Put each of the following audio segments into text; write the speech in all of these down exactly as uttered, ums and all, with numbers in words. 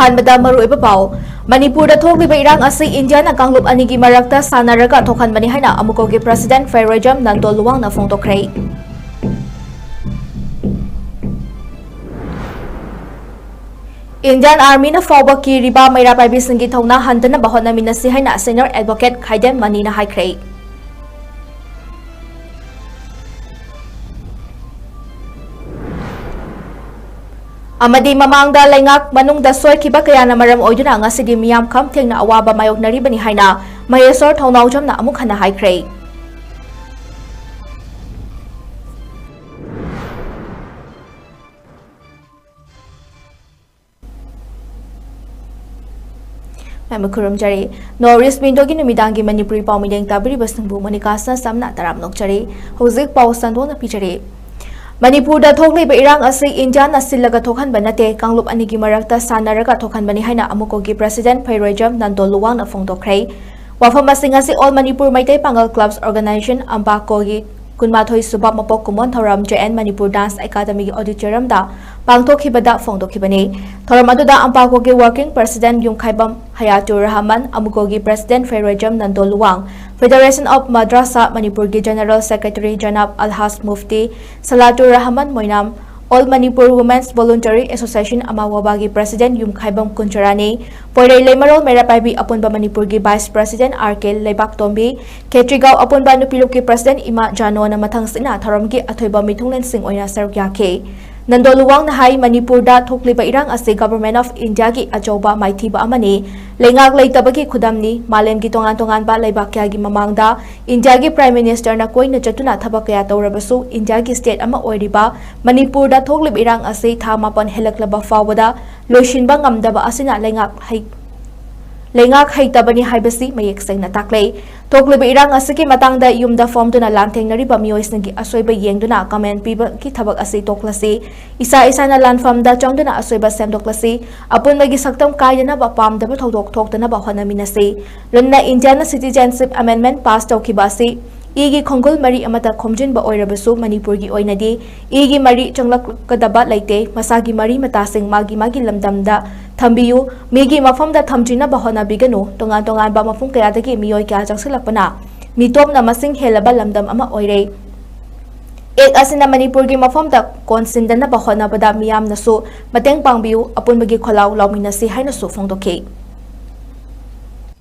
ꯑꯍꯥꯟꯕꯗ ꯃꯔꯨꯑꯣꯏꯕ ꯄꯥꯎ꯫ ꯃꯅꯤꯄꯨꯔꯗ ꯊꯣꯛꯂꯤꯕ ꯏꯔꯥꯡ ꯑꯁꯤ ꯏꯟꯗꯤꯌꯥꯅ ꯀꯥꯡꯂꯨꯞ ꯑꯅꯤꯒꯤ ꯃꯔꯛꯇ ꯁꯥꯟꯅꯔꯒ ꯊꯣꯛꯍꯟꯕꯅꯤ ꯍꯥꯏꯅ ꯑꯃꯨꯀꯣꯒꯤ president ꯐꯩꯔꯣꯏꯖꯝ ꯅꯟꯗꯣ ꯂꯨꯋꯥꯡꯅ ꯐꯣꯡꯗꯣꯛꯈ꯭ꯔꯦ꯫ Indian Armyꯅ ꯐꯥꯎꯕ ꯀꯤꯔꯤꯕ ꯃꯩꯔꯥ ꯄꯥꯏꯕꯤꯁꯤꯡꯒꯤ ꯊꯧꯅꯥ ꯍꯟꯊꯅꯕ ꯍꯣꯠꯅꯃꯤꯟꯅꯁꯤ ꯍꯥꯏꯅ senior advocate ꯈꯥꯏꯗꯦꯝ ꯃꯅꯤꯅ ꯍꯥꯏꯈ꯭ꯔꯦ꯫ ꯑꯃꯗꯤ ꯃꯃꯥꯡꯗ ꯂꯩꯉꯥꯛ ꯃꯅꯨꯡꯗ ꯁꯣꯏꯈꯤꯕ ꯀꯌꯥꯅ ꯃꯔꯝ ꯑꯣꯏꯗꯨꯅ ꯉꯁꯤꯗꯤ ꯃꯤꯌꯥꯝ ꯈꯝ ꯊꯦꯡꯅ ꯑꯋꯥꯕ ꯃꯥꯌꯣꯛꯅꯔꯤꯕꯅꯤ ꯍꯥꯏꯅ ꯃꯍꯦꯁꯣꯔ ꯊꯧꯅꯥꯎꯖꯝꯅ ꯑꯃꯨꯛ ꯍꯟꯅ ꯍꯥꯏꯈ꯭ꯔꯦ꯫ ꯃꯌꯥꯝꯕꯨ ꯈꯨꯔꯨꯝꯖꯔꯤ꯫ North East Windowꯒꯤ ꯅꯨꯃꯤꯗꯥꯡꯒꯤ ꯃꯅꯤꯄꯨꯔꯤ ꯄꯥꯎ ꯃꯤꯠꯌꯦꯡ ꯇꯥꯕꯤꯔꯤꯕꯁꯤꯡꯕꯨ ꯃꯣꯅꯤꯀꯥ ꯁꯅꯥꯁꯝꯅ ꯇꯔꯥꯝꯅ ꯑꯣꯛꯆꯔꯤ꯫ ꯍꯧꯖꯤꯛ ꯄꯥꯎ ꯁꯟꯗꯣꯛꯅ ꯄꯤꯖꯔꯤ꯫ ꯃꯅꯤꯄꯨꯔꯗ ꯊꯣꯛꯂꯤꯕ ꯏꯔꯥꯡ ꯑꯁꯤ ꯏꯟꯗꯤꯌꯥꯅ ꯁꯤꯜꯂꯒ ꯊꯣꯛꯍꯟꯕ ꯅꯠꯇꯦ, ꯀꯥꯡꯂꯨꯞ ꯑꯅꯤꯒꯤ ꯃꯔꯛꯇ ꯁꯥꯟꯅꯔꯒ ꯊꯣꯛꯍꯟꯕꯅꯤ ꯍꯥꯏꯅ ꯑꯃꯨꯀꯣꯒꯤ president ꯐꯩꯔꯣꯏꯖꯝ ꯅꯟꯗꯣ ꯂꯨꯋꯥꯡꯅ ꯐꯣꯡꯗꯣꯛꯈ꯭ꯔꯦ꯫ ꯋꯥꯐꯝ ꯑꯁꯤ ꯉꯁꯤ All Manipur Meitei Pangal Clubs Organization, ꯑꯝꯕꯥꯀꯣꯒꯤ ꯀꯨꯟꯃꯥꯊꯣꯏ ꯁꯨꯕ ꯃꯄꯣꯛ ꯀꯨꯝꯑꯣꯟ ꯊꯧꯔꯝ J N Manipur Dance Academyꯒꯤ auditoriumꯗ ꯄꯥꯡꯊꯣꯛꯈꯤꯕꯗ ꯐꯣꯡꯗꯣꯛꯈꯤꯕꯅꯤ꯫ ꯊꯧꯔꯝ ꯑꯗꯨꯗ ꯑꯝꯄꯥꯀꯣꯒꯤ working president Yumkhaibam ꯍꯌꯥꯇꯨꯔ Rahman, ꯑꯃꯨꯀꯣꯒꯤ president ꯐꯩꯔꯣꯏꯖꯝ Nando Luwang, Federation of Madrasa ꯃꯅꯤꯄꯨꯔꯒꯤ general secretary ꯖꯅꯥꯕ ꯑꯜꯍꯥꯖ Mufti ꯁꯂꯥꯇꯨꯔ Rahman ꯃꯣꯏꯅꯥꯝ, All Manipur Women's Voluntary Association ꯑꯃꯥꯋꯥꯕꯥꯒꯤ president ꯌꯨꯝꯈꯥꯏꯕꯝ ꯀꯨꯟꯆꯔꯥꯅꯤ, ꯄꯣꯏꯔꯩ ꯂꯩꯃꯔꯣꯜ ꯃꯩꯔꯥ ꯄꯥꯏꯕꯤ ꯑꯄꯨꯟꯕ ꯃꯅꯤꯄꯨꯔꯒꯤ vice president R K ꯂꯩꯕꯥꯛꯇꯣꯝꯕꯤ, ꯈꯦꯇ꯭ꯔꯤꯒꯥꯎ ꯑꯄꯨꯟꯕ ꯅꯨꯄꯤ ꯂꯨꯞꯀꯤ president ꯏꯃꯥ ꯖꯥꯅꯣꯅ ꯃꯊꯪꯁꯤꯠꯅ ꯊꯧꯔꯝꯒꯤ ꯑꯊꯣꯏꯕ ꯃꯤꯊꯨꯡꯂꯦꯟꯁꯤꯡ ꯑꯣꯏꯅ ꯁꯔꯨꯛ ꯌꯥꯈꯤ꯫ ꯅꯟꯗꯣ ꯂꯨꯋꯥꯡꯅ ꯍꯥꯏ, ꯃꯅꯤꯄꯨꯔꯗ ꯊꯣꯛꯂꯤꯕ ꯏꯔꯥꯡ ꯑꯁꯤ Government of Indiaꯒꯤ ꯑꯆꯧꯕ ꯃꯥꯏꯊꯤꯕ ꯑꯃꯅꯤ꯫ ꯂꯩꯉꯥꯛ ꯂꯩꯇꯕꯒꯤ ꯈꯨꯗꯝꯅꯤ꯫ ꯃꯥꯂꯦꯝꯒꯤ ꯇꯣꯉꯥꯟ ꯇꯣꯉꯥꯟꯕ ꯂꯩꯕꯥꯛ ꯀꯌꯥꯒꯤ ꯃꯃꯥꯡꯗ Indiaꯒꯤ Prime Ministerꯅ ꯀꯣꯏꯅ ꯆꯠꯇꯨꯅ ꯊꯕꯛ ꯀꯌꯥ ꯇꯧꯔꯕꯁꯨ, Indiaꯒꯤ state ꯑꯃ ꯑꯣꯏꯔꯤꯕ ꯃꯅꯤꯄꯨꯔꯗ ꯊꯣꯛꯂꯤꯕ ꯏꯔꯥꯡ ꯑꯁꯤ ꯊꯥ ꯃꯥꯄꯟ ꯍꯦꯜꯂꯛꯂꯕ ꯐꯥꯎꯕꯗ ꯂꯣꯏꯁꯤꯟꯕ ꯉꯝꯗꯕ ꯑꯁꯤꯅ ꯂꯩꯉꯥꯛ ꯍꯩ-, ꯂꯩꯉꯥꯛ ꯍꯩꯇꯕꯅꯤ ꯍꯥꯏꯕꯁꯤ ꯃꯌꯦꯛ ꯁꯦꯡꯅ ꯇꯥꯛꯂꯦ꯫ ꯊꯣꯛꯂꯤꯕ ꯏꯔꯥꯡ ꯑꯁꯤꯒꯤ ꯃꯇꯥꯡꯗ ꯌꯨꯝꯗ ꯐꯝꯗꯨꯅ ꯂꯥꯟꯊꯦꯡꯅꯔꯤꯕ ꯃꯤꯑꯣꯏꯁꯤꯡꯒꯤ ꯑꯁꯣꯏꯕ ꯌꯦꯡꯗꯨꯅ comment ꯄꯤꯕꯒꯤ ꯊꯕꯛ ꯑꯁꯤ ꯇꯣꯛꯂꯁꯤ꯫ ꯏꯁꯥ ꯏꯁꯥꯅ ꯂꯥꯟꯐꯝꯗ ꯆꯪꯗꯨꯅ ꯑꯁꯣꯏꯕ ꯁꯦꯝꯗꯣꯛꯂꯁꯤ꯫ ꯑꯄꯨꯟꯕꯒꯤ ꯁꯛꯇꯝ ꯀꯥꯏꯗꯅꯕ, ꯄꯥꯝꯗꯕ ꯊꯧꯗꯣꯛ ꯊꯣꯛꯇꯅꯕ ꯍꯣꯠꯅꯃꯤꯟꯅꯁꯤ꯫ ꯂꯣꯏꯅꯅ ꯏꯟꯗꯤꯌꯥꯅ Citizenship Amendment pass ꯇꯧꯈꯤꯕ ꯑꯁꯤ ꯏꯒꯤ ꯈꯣꯡꯒꯨꯜ ꯃꯔꯤ ꯑꯃꯠꯇ ꯈꯣꯝꯖꯤꯟꯕ ꯑꯣꯏꯔꯕꯁꯨ ꯃꯅꯤꯄꯨꯔꯒꯤ ꯑꯣꯏꯅꯗꯤ ꯏꯒꯤ ꯃꯔꯤ ꯆꯪꯂꯛꯀꯗꯕ ꯂꯩꯇꯦ꯫ ꯃꯁꯥꯒꯤ ꯃꯔꯤ ꯃꯇꯥꯁꯤꯡ ꯃꯥꯒꯤ ꯃꯥꯒꯤ ꯂꯝꯗꯝꯗ ꯊꯝꯕꯤꯌꯨ꯫ ꯃꯤꯒꯤ ꯃꯐꯝꯗ ꯊꯝꯗ꯭ꯔꯤꯅꯕ ꯍꯣꯠꯅꯕꯤꯒꯅꯨ꯫ ꯇꯣꯉꯥꯟ ꯇꯣꯉꯥꯟꯕ ꯃꯐꯝ ꯀꯌꯥꯗꯒꯤ ꯃꯤꯑꯣꯏ ꯀꯌꯥ ꯆꯪꯁꯤꯜꯂꯛꯄꯅ ꯃꯤꯇꯣꯞꯅ ꯃꯁꯤꯡ ꯍꯦꯜꯂꯕ ꯂꯝꯗꯝ ꯑꯃ ꯑꯣꯏꯔꯦ꯫ ꯑꯦꯛ ꯑꯁꯤꯅ ꯃꯅꯤꯄꯨꯔꯒꯤ ꯃꯐꯝꯗ ꯀꯣꯟꯁꯤꯟꯗꯅꯕ ꯍꯣꯠꯅꯕꯗ ꯃꯤꯌꯥꯝꯅꯁꯨ ꯃꯇꯦꯡ ꯄꯥꯡꯕꯤꯌꯨ꯫ ꯑꯄꯨꯟꯕꯒꯤ ꯈꯣꯜꯂꯥꯎ ꯂꯥꯎꯃꯤꯟꯅꯁꯤ ꯍꯥꯏꯅꯁꯨ ꯐꯣꯡꯗꯣꯛꯈꯤ꯫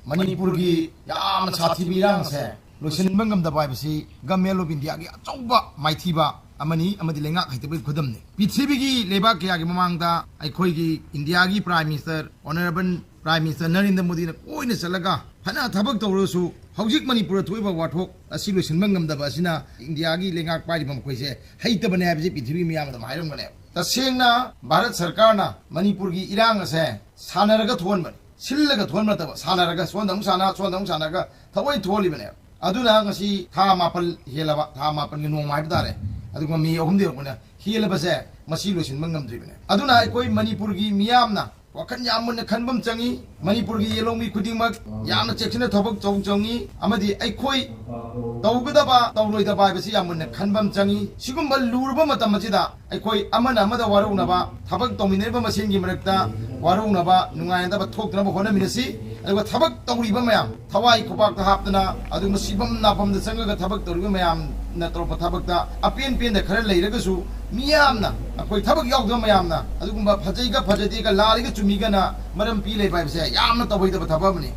ꯃꯅꯤꯄꯨꯔꯒꯤ ꯌꯥꯝꯅ ꯁꯥꯊꯤꯕ ꯏꯔꯥꯡ ꯑꯁꯦ ꯂꯣꯏꯁꯤꯟꯕ ꯉꯝꯗꯕ ꯍꯥꯏꯕꯁꯤ Government of Indiaꯒꯤ ꯑꯆꯧꯕ ꯃꯥꯏꯊꯤꯕ ꯑꯃꯅꯤ ꯑꯃꯗꯤ ꯂꯩꯉꯥꯛ ꯍꯩꯇꯕꯒꯤ ꯈꯨꯗꯝꯅꯤ꯫ ꯄ꯭ꯔꯤꯊꯤꯕꯤꯒꯤ ꯂꯩꯕꯥꯛ ꯀꯌꯥꯒꯤ ꯃꯃꯥꯡꯗ ꯑꯩꯈꯣꯏꯒꯤ ꯏꯟꯗꯤꯌꯥꯒꯤ Prime Minister, Honourable Prime Minister Narendra ꯃꯣꯗꯤꯅ ꯀꯣꯏꯅ ꯆꯠꯂꯒ ꯐꯅ ꯊꯕꯛ ꯇꯧꯔꯁꯨ ꯍꯧꯖꯤꯛ ꯃꯅꯤꯄꯨꯔꯗ ꯊꯣꯛꯏꯕ ꯋꯥꯊꯣꯛ ꯑꯁꯤ ꯂꯣꯏꯁꯤꯟꯕ ꯉꯝꯗꯕ ꯑꯁꯤꯅ ꯏꯟꯗꯤꯌꯥꯒꯤ ꯂꯩꯉꯥꯛ ꯄꯥꯏꯔꯤꯕ ꯃꯈꯣꯏꯁꯦ ꯍꯩꯇꯕꯅꯦ ꯍꯥꯏꯕꯁꯤ ꯄ꯭ꯔꯤꯊꯤꯕꯤꯒꯤ ꯃꯤꯌꯥꯝ ꯑꯗꯨꯝ ꯍꯥꯏꯔꯝꯒꯅꯦꯕ꯫ ꯇꯁꯦꯡꯅ ꯚꯥꯔꯠ ꯁꯔꯀꯥꯔꯅ ꯃꯅꯤꯄꯨꯔꯒꯤ ꯏꯔꯥꯡ ꯑꯁꯦ ꯁꯥꯟꯅꯔꯒ ꯊꯣꯛꯍꯟꯕꯅꯤ, ꯁꯤꯜꯂꯒ ꯊꯣꯛꯍꯟꯕ ꯅꯠꯇꯕ, ꯁꯥꯟꯅꯔꯒ ꯁꯣꯝꯗ ꯑꯃꯨꯛ ꯁꯥꯟꯅ, ꯁꯣꯝꯗ ꯑꯃꯨꯛ ꯁꯥꯟꯅꯔꯒ ꯊꯑꯣꯏ ꯊꯣꯛꯍꯜꯂꯤꯕꯅꯦꯕ꯫ ꯑꯗꯨꯅ ꯉꯁꯤ ꯊꯥ ꯃꯥꯄꯜ ꯍꯦꯜꯂꯕ, ꯊꯥ ꯃꯥꯄꯜꯒꯤ ꯅꯣꯡꯃ ꯍꯥꯏꯕ ꯇꯥꯔꯦ, ꯑꯗꯨꯒ ꯃꯦ ꯑꯍꯨꯝꯗꯤ ꯌꯧꯔꯛꯄꯅ ꯍꯦꯜꯂꯕꯁꯦ ꯃꯁꯤ ꯂꯣꯏꯁꯤꯟꯕ ꯉꯝꯗ꯭ꯔꯤꯕꯅꯦ꯫ ꯑꯗꯨꯅ ꯑꯩꯈꯣꯏ ꯃꯅꯤꯄꯨꯔꯒꯤ ꯃꯤꯌꯥꯝꯅ ꯋꯥꯈꯜ ꯌꯥꯝ ꯃꯨꯟꯅ ꯈꯟꯕ ꯑꯃ ꯆꯪꯉꯤ꯫ ꯃꯅꯤꯄꯨꯔꯒꯤ ꯌꯦꯜꯍꯧꯃꯤ ꯈꯨꯗꯤꯡꯃꯛ ꯌꯥꯝꯅ ꯆꯦꯛꯁꯤꯟꯅ ꯊꯕꯛ ꯇꯧ ꯆꯪꯉꯤ ꯑꯃꯗꯤ ꯑꯩꯈꯣꯏ ꯇꯧꯒꯗꯕ ꯇꯧꯔꯣꯏꯗꯕ ꯍꯥꯏꯕꯁꯤ ꯌꯥꯝ ꯃꯨꯟꯅ ꯈꯟꯕ ꯑꯃ ꯆꯪꯉꯤ꯫ ꯁꯤꯒꯨꯝꯕ ꯂꯨꯔꯕ ꯃꯇꯝ ꯑꯁꯤꯗ ꯑꯩꯈꯣꯏ ꯑꯃꯅ ꯑꯃꯗ ꯋꯥꯔꯧꯅꯕ, ꯊꯕꯛ ꯇꯧꯃꯤꯟꯅꯔꯤꯕ ꯃꯁꯦꯟꯒꯤ ꯃꯔꯛꯇ ꯋꯥꯔꯧꯅꯕ, ꯅꯨꯡꯉꯥꯏꯅꯗꯕ ꯊꯣꯛꯇꯅꯕ ꯍꯣꯠꯅꯃꯤꯟꯅꯁꯤ꯫ ꯑꯗꯨꯒ ꯊꯕꯛ ꯇꯧꯔꯤꯕ ꯃꯌꯥꯝ, ꯊꯋꯥꯏ ꯈꯨꯕꯥꯛꯇ ꯍꯥꯞꯇꯅ, ꯑꯗꯨꯒ ꯁꯤꯐꯝ ꯅꯥꯐꯝꯗ ꯆꯪꯉꯒ ꯊꯕꯛ ꯇꯧꯔꯤꯕ ꯃꯌꯥꯝꯅ ꯇꯧꯔꯛꯄ ꯊꯕꯛꯇ ꯑꯄꯦꯟ ꯄꯦꯟꯗ ꯈꯔ ꯂꯩꯔꯒꯁꯨ, ꯃꯤꯌꯥꯝꯅ, ꯑꯩꯈꯣꯏ ꯊꯕꯛ ꯌꯥꯎꯗꯕ ꯃꯌꯥꯝꯅ ꯑꯗꯨꯒꯨꯝꯕ ꯐꯖꯩꯒ ꯐꯖꯗꯦꯒ, ꯂꯥꯜꯂꯤꯒ ꯆꯨꯝꯃꯤꯒꯅ ꯃꯔꯝ ꯄꯤ ꯂꯩꯕ ꯍꯥꯏꯕꯁꯦ ꯌꯥꯝꯅ ꯇꯧꯍꯩꯗꯕ ꯊꯕꯛ ꯑꯃꯅꯤ꯫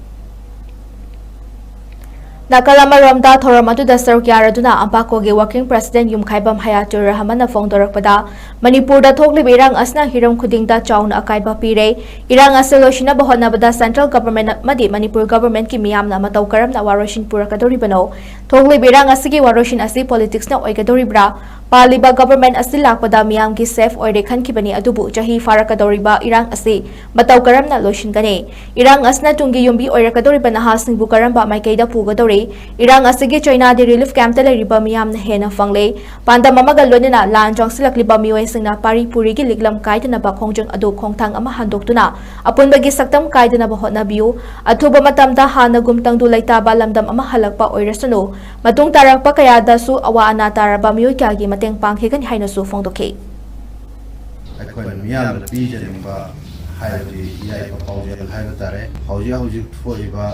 ꯅꯥꯀꯜ ꯑꯃꯔꯣꯝꯗ, ꯊꯧꯔꯝ ꯑꯗꯨꯗ ꯁꯔꯨꯛ ꯌꯥꯔꯗꯨꯅ ꯑꯝꯄꯥꯀꯣꯒꯤ Working President ꯌꯨꯝꯈꯥꯏꯕꯝ ꯍꯌꯥꯇꯨꯔ ꯔꯍꯃꯟꯅ ꯐꯣꯡꯗꯣꯔꯛꯄꯗ, ꯃꯅꯤꯄꯨꯔꯗ ꯊꯣꯛꯂꯤꯕ ꯏꯔꯥꯡ ꯑꯁꯤꯅ ꯍꯤꯔꯝ ꯈꯨꯗꯤꯡꯗ ꯆꯥꯎꯅ ꯑꯀꯥꯏꯕ ꯄꯤꯔꯦ꯫ ꯏꯔꯥꯡ ꯑꯁꯤ ꯂꯣꯏꯁꯤꯟꯅꯕ ꯍꯣꯠꯅꯕꯗ Central Government ꯑꯃꯗꯤ ꯃꯅꯤꯄꯨꯔ Governmentꯀꯤ ꯃꯤꯌꯥꯝꯅ ꯃꯇꯧ ꯀꯔꯝꯅ ꯋꯥꯔꯣꯏꯁꯤꯟ ꯄꯨꯔꯛꯀꯗꯧꯔꯤꯕꯅꯣ? ꯊꯣꯛꯂꯤꯕ ꯏꯔꯥꯡ ꯑꯁꯤꯒꯤ ꯋꯥꯔꯣꯏꯁꯤꯟ ꯑꯁꯤ politicsꯅ ꯑꯣꯏꯒꯗꯧꯔꯤꯕ꯭ꯔꯥ? ꯄꯥꯜꯂꯤꯕ government ꯑꯁꯤ ꯂꯥꯛꯄꯗ ꯃꯤꯌꯥꯝꯒꯤ safe ꯑꯣꯏꯔꯦ ꯈꯟꯈꯤꯕꯅꯤ, ꯑꯗꯨꯕꯨ ꯆꯍꯤ ꯐꯥꯔꯛꯀꯗꯧꯔꯤꯕ ꯏꯔꯥꯡ ꯑꯁꯤ ꯃꯇꯧ ꯀꯔꯝꯅ ꯂꯣꯏꯁꯤꯟꯒꯅꯤ? ꯏꯔꯥꯡ ꯑꯁꯤꯅ ꯇꯨꯡꯒꯤ ꯌꯨꯝꯕꯤ ꯑꯣꯏꯔꯛꯀꯗꯧꯔꯤꯕ ꯅꯍꯥꯁꯤꯡꯕꯨ ꯀꯔꯝꯕ ꯃꯥꯏꯀꯩꯗ ꯄꯨꯒꯗꯧꯔꯤ? ꯏꯔꯥꯡ ꯑꯁꯤꯒꯤ ꯆꯩꯅꯥꯗꯤ relief camp ꯇ ꯂꯩꯔꯤꯕ ꯃꯤꯌꯥꯝꯅ ꯍꯦꯟꯅ ꯐꯪꯂꯦ꯫ ꯄꯥꯟꯗꯝ ꯑꯃꯒ ꯂꯣꯏꯅꯅ ꯂꯥꯟ ꯆꯪꯁꯤꯜꯂꯛꯂꯤꯕ ꯃꯤꯑꯣꯏꯁꯤꯡꯅ ꯄꯥꯔꯤ ꯄꯨꯔꯤꯒꯤ ꯂꯤꯛꯂꯝ ꯀꯥꯏꯗꯅꯕ ꯈꯣꯡꯖꯪ ꯑꯗꯨ ꯈꯣꯡꯊꯥꯡ ꯑꯃ ꯍꯟꯗꯣꯛꯇꯨꯅ ꯑꯄꯨꯟꯕꯒꯤ ꯁꯛꯇꯝ ꯀꯥꯏꯗꯅꯕ ꯍꯣꯠꯅꯕꯤꯌꯨ꯫ ꯑꯊꯨꯕ ꯃꯇꯝꯗ ꯍꯥꯟꯅꯒꯨꯝ ꯇꯪꯗꯨ ꯂꯩꯇꯥꯕ ꯂꯝꯗꯝ ꯑꯃ ꯍꯜꯂꯛꯄ ꯑꯣꯏꯔꯁꯅꯨ꯫ ꯃꯇꯨꯡ ꯇꯥꯔꯛꯄ ꯀꯌꯥꯗꯁꯨ ꯑꯋꯥ ꯑꯅꯥ ꯇꯥꯔꯕ ꯃꯤꯑꯣꯏ ꯀꯌꯥꯒꯤ ꯃꯇꯦꯡ ꯄꯥꯡꯈꯤꯒꯅꯤ ꯍꯥꯏꯅꯁꯨ ꯐꯣꯡꯗꯣꯛꯈꯤ꯫ ꯑꯩꯈꯣꯏꯅ ꯃꯤꯌꯥꯝꯗ ꯄꯤꯖꯅꯤꯡꯕ ꯍꯥꯏꯕꯗꯤ ꯌꯥꯏꯐ ꯄꯥꯎꯖꯦꯜ ꯍꯥꯏꯕ ꯇꯥꯔꯦ꯫ ꯍꯧꯖꯤꯛ ꯍꯧꯖꯤꯛ ꯊꯣꯛꯏꯕ,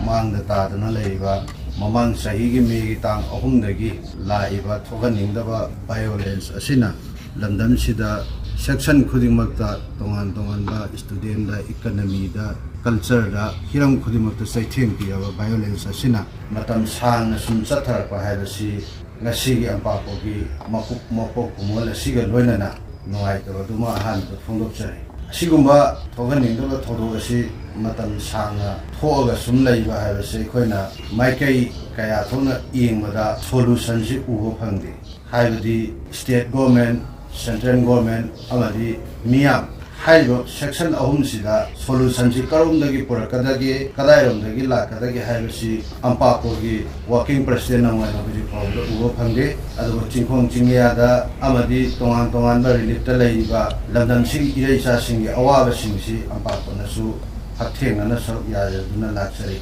ꯃꯥꯡꯗ ꯇꯥꯗꯨꯅ ꯂꯩꯔꯤꯕ, ꯃꯃꯥꯡ ꯆꯍꯤꯒꯤ ꯃꯦꯒꯤ ꯇꯥꯡ ꯑꯍꯨꯝꯗꯒꯤ ꯂꯥꯛꯏꯕ ꯊꯣꯛꯍꯟꯅꯤꯡꯗꯕ violence ꯑꯁꯤꯅ ꯂꯝꯗꯝꯁꯤꯗ section ꯈꯨꯗꯤꯡꯃꯛꯇ ꯇꯣꯉꯥꯟ ꯇꯣꯉꯥꯟꯕ student ꯗ, economy ꯗ, culture ꯗ, ꯍꯤꯔꯝ ꯈꯨꯗꯤꯡꯃꯛꯇ ꯆꯩꯊꯦꯡ ꯄꯤꯔꯕ violence ꯑꯁꯤꯅ ꯃꯇꯝ ꯁꯥꯡꯅ ꯁꯨꯝ ꯆꯠꯊꯔꯛꯄ ꯍꯥꯏꯕꯁꯤ ꯉꯁꯤꯒꯤ ꯑꯝꯄꯥꯛꯄꯒꯤ ꯃꯀꯨꯞ ꯃꯄꯣꯛ ꯀꯨꯝꯑꯣꯜ ꯑꯁꯤꯒ ꯂꯣꯏꯅꯅ ꯅꯨꯡꯉꯥꯏꯇꯕꯗꯨꯃ ꯑꯍꯥꯟꯕꯗ ꯐꯣꯡꯗꯣꯛꯆꯔꯤ꯫ ꯑꯁꯤꯒꯨꯝꯕ ꯊꯣꯛꯍꯟꯅꯤꯡꯗꯕ ꯊꯧꯗꯣꯛ ꯑꯁꯤ ꯃꯇꯝ ꯁꯥꯡꯅ ꯊꯣꯛꯑꯒ ꯁꯨꯝ ꯂꯩꯕ ꯍꯥꯏꯕꯁꯤ ꯑꯩꯈꯣꯏꯅ ꯃꯥꯏꯀꯩ ꯀꯌꯥ ꯊꯣꯛꯅ ꯌꯦꯡꯕꯗ solution ꯁꯤ ꯎꯕ ꯐꯪꯗꯦ꯫ ꯍꯥꯏꯕꯗꯤ state government, central government ꯑꯃꯗꯤ ꯃꯤꯌꯥꯝ ꯍꯥꯏꯔꯤꯕ section ꯑꯍꯨꯝꯁꯤꯗ solution ꯁꯤ ꯀꯔꯣꯝꯗꯒꯤ ꯄꯨꯔꯛꯀꯗꯒꯦ, ꯀꯗꯥꯏꯔꯣꯝꯗꯒꯤ ꯂꯥꯛꯀꯗꯒꯦ ꯍꯥꯏꯕꯁꯤ ꯑꯝꯄꯥꯛꯄꯒꯤ working president ꯑꯃ ꯑꯣꯏꯅ ꯍꯧꯖꯤꯛ ꯐꯥꯎꯕꯗ ꯎꯕ ꯐꯪꯗꯦ꯫ ꯑꯗꯨꯒ ꯆꯤꯡꯈꯣꯡ ꯆꯤꯡꯌꯥꯗ ꯑꯃꯗꯤ ꯇꯣꯉꯥꯟ ꯇꯣꯉꯥꯟꯕ relief ꯇ ꯂꯩꯔꯤꯕ ꯂꯝꯗꯝꯁꯤꯒꯤ ꯏꯔꯩꯆꯥꯁꯤꯡꯒꯤ ꯑꯋꯥꯕꯁꯤꯡꯁꯤ ꯑꯝꯄꯥꯛꯄꯅꯁꯨ ꯍꯛꯊꯦꯡꯅꯅ ꯁꯔꯨꯛ ꯌꯥꯖꯗꯨꯅ ꯂꯥꯛꯆꯔꯤ꯫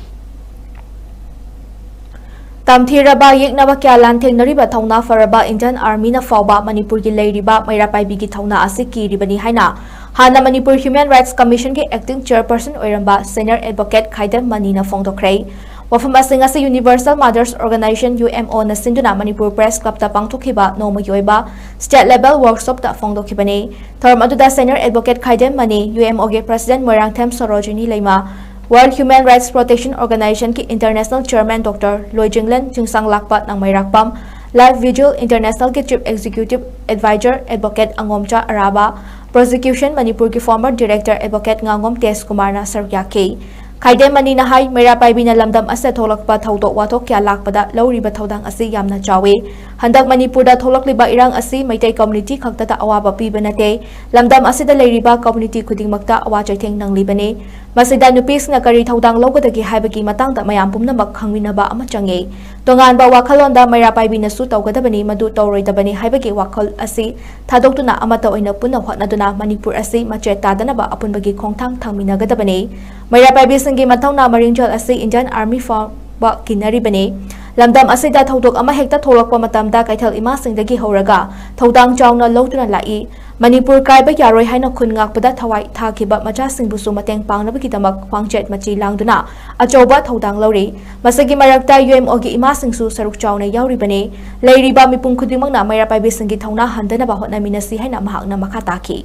ꯇꯝꯊꯤꯔꯕ ꯌꯦꯛꯅꯕ ꯀꯌꯥ ꯂꯥꯟꯊꯦꯡꯅꯔꯤꯕ ꯊꯧꯅꯥ ꯐꯔꯕ Indian Army ꯅ ꯐꯥꯎꯕ ꯃꯅꯤꯄꯨꯔꯒꯤ ꯂꯩꯔꯤꯕ ꯃꯩꯔꯥ ꯄꯥꯏꯕꯤꯒꯤ ꯊꯧꯅꯥ ꯑꯁꯤ ꯀꯤꯔꯤꯕꯅꯤ ꯍꯥꯏꯅ ꯍꯥꯟꯅ ꯃꯅꯤꯄꯨꯔ Human Rights Commission ꯒꯤ acting chairperson ꯑꯣꯏꯔꯝꯕ senior advocate ꯈꯥꯏꯗꯦꯝ ꯃꯅꯤꯅ ꯐꯣꯡꯗꯣꯛꯈ꯭ꯔꯦ꯫ ꯋꯥꯐꯝ ꯑꯁꯤ ꯉꯁꯤ Universal Mothers Organization, U M O ꯅ ꯁꯤꯟꯗꯨꯅ ꯃꯅꯤꯄꯨꯔ Press Club ꯇ ꯄꯥꯡꯊꯣꯛꯈꯤꯕ ꯅꯣꯡꯃꯒꯤ ꯑꯣꯏꯕ state level workshop ꯇ ꯐꯣꯡꯗꯣꯛꯈꯤꯕꯅꯤ꯫ ꯊꯧꯔꯝ ꯑꯗꯨꯗ senior advocate Khaidem Mani, U M O ꯒꯤ president Moirangthem Sorojini Leima, World Human Rights Protection Organization ꯒꯤ international chairman Doctor Loijinglen Chingsanglakpa Nangmeirakpam, Life Vigil International ꯒꯤ chief executive advisor advocate Angomcha Araba, Prosecution ꯃꯅꯤꯄꯨꯔꯒꯤ former director advocate ꯉꯥꯉꯣꯝ ꯇꯦꯖ ꯀꯨꯃꯥꯔꯅ ꯁꯔꯨꯛ ꯌꯥꯈꯤ꯫ ꯈꯥꯏꯗꯦꯝ ꯃꯅꯤꯅ ꯍꯥꯏ, ꯃꯩꯔꯥ ꯄꯥꯏꯕꯤꯅ ꯂꯝꯗꯝ ꯑꯁꯤꯗ ꯊꯣꯛꯂꯛꯄ ꯊꯧꯗꯣꯛ ꯋꯥꯊꯣꯛ ꯀꯌꯥ ꯂꯥꯛꯄꯗ ꯂꯧꯔꯤꯕ ꯊꯧꯗꯥꯡ ꯑꯁꯤ ꯌꯥꯝꯅ ꯆꯥꯎꯏ꯫ ꯍꯟꯗꯛ ꯃꯅꯤꯄꯨꯔꯗ ꯊꯣꯛꯂꯛꯂꯤꯕ ꯏꯔꯥꯡ ꯑꯁꯤ ꯃꯩꯇꯩ ꯀꯝꯃ꯭ꯌꯨꯅꯤꯇꯤ ꯈꯛꯇꯗ ꯑꯋꯥꯕ ꯄꯤꯕ ꯅꯠꯇꯦ, ꯂꯝꯗꯝ ꯑꯁꯤꯗ ꯂꯩꯔꯤꯕ ꯀꯝꯃ꯭ꯌꯨꯅꯤꯇꯤ ꯈꯨꯗꯤꯡꯃꯛꯇ ꯑꯋꯥ ꯆꯩꯊꯦꯡ ꯅꯪꯂꯤꯕꯅꯤ꯫ ꯃꯁꯤꯗ ꯅꯨꯄꯤꯁꯤꯡꯅ ꯀꯔꯤ ꯊꯧꯗꯥꯡ ꯂꯧꯒꯗꯒꯦ ꯍꯥꯏꯕꯒꯤ ꯃꯇꯥꯡꯗ ꯃꯌꯥꯝ ꯄꯨꯝꯅꯃꯛ ꯈꯪꯃꯤꯟꯅꯕ ꯑꯃ ꯆꯪꯏ꯫ ꯇꯣꯉꯥꯟꯕ ꯋꯥꯈꯜꯂꯣꯟꯗ ꯃꯩꯔꯥ ꯄꯥꯏꯕꯤꯅꯁꯨ ꯇꯧꯒꯗꯕꯅꯤ, ꯃꯗꯨ ꯇꯧꯔꯣꯏꯗꯕꯅꯤ ꯍꯥꯏꯕꯒꯤ ꯋꯥꯈꯜ ꯑꯁꯤ ꯊꯥꯗꯣꯛꯇꯨꯅ ꯑꯃꯠꯇ ꯑꯣꯏꯅ ꯄꯨꯟꯅ ꯍꯣꯠꯅꯗꯨꯅ ꯃꯅꯤꯄꯨꯔ ꯑꯁꯤ ꯃꯆꯦꯠ ꯇꯥꯗꯅꯕ ꯑꯄꯨꯟꯕꯒꯤ ꯈꯣꯡꯊꯥꯡ ꯊꯥꯡꯃꯤꯟꯅꯒꯗꯕꯅꯤ꯫ ꯃꯩꯔꯥ ꯄꯥꯏꯕꯤꯁꯤꯡꯒꯤ ꯃꯊꯧꯅꯥ ꯃꯔꯤꯡꯖꯦꯜ ꯑꯁꯤ ꯏꯟꯗꯤꯌꯥꯟ ꯑꯥꯔꯃꯤ ꯐꯥꯎꯕ ꯀꯤꯟꯅꯔꯤꯕꯅꯤ꯫ ꯂꯝꯗꯝ ꯑꯁꯤꯗ ꯊꯧꯗꯣꯛ ꯑꯃ ꯍꯦꯛꯇ ꯊꯣꯛꯂꯛꯄ ꯃꯇꯝꯗ ꯀꯩꯊꯦꯜ ꯏꯃꯥꯁꯤꯡꯗꯒꯤ ꯍꯧꯔꯒ ꯊꯧꯗꯥꯡ ꯆꯥꯎꯅ ꯂꯧꯗꯨꯅ ꯂꯥꯛꯏ꯫ ꯃꯅꯤꯄꯨꯔ ꯀꯥꯏꯕ ꯌꯥꯔꯣꯏ ꯍꯥꯏꯅ ꯈꯨꯟ ꯉꯥꯛꯄꯗ ꯊꯋꯥꯏ ꯊꯥꯈꯤꯕ ꯃꯆꯥꯁꯤꯡꯕꯨꯁꯨ ꯃꯇꯦꯡ ꯄꯥꯡꯅꯕꯒꯤꯗꯃꯛ ꯈ꯭ꯋꯥꯡꯆꯦꯠ ꯃꯆꯤ ꯂꯥꯡꯗꯨꯅ ꯑꯆꯧꯕ ꯊꯧꯗꯥꯡ ꯂꯧꯔꯤ꯫ ꯃꯁꯤꯒꯤ ꯃꯔꯛꯇ ꯌꯨ ꯑꯦꯝ ꯑꯣꯒꯤ ꯏꯃꯥꯁꯤꯡꯁꯨ ꯁꯔꯨꯛ ꯆꯥꯎꯅ ꯌꯥꯎꯔꯤꯕꯅꯤ꯫ ꯂꯩꯔꯤꯕ ꯃꯤꯄꯨꯝ ꯈꯨꯗꯤꯡꯃꯛꯅ ꯃꯩꯔꯥ ꯄꯥꯏꯕꯤꯁꯤꯡꯒꯤ ꯊꯧꯅꯥ ꯍꯟꯗꯅꯕ ꯍꯣꯠꯅꯃꯤꯟꯅꯁꯤ ꯍꯥꯏꯅ ꯃꯍꯥꯛꯅ ꯃꯈꯥ ꯇꯥꯈꯤ꯫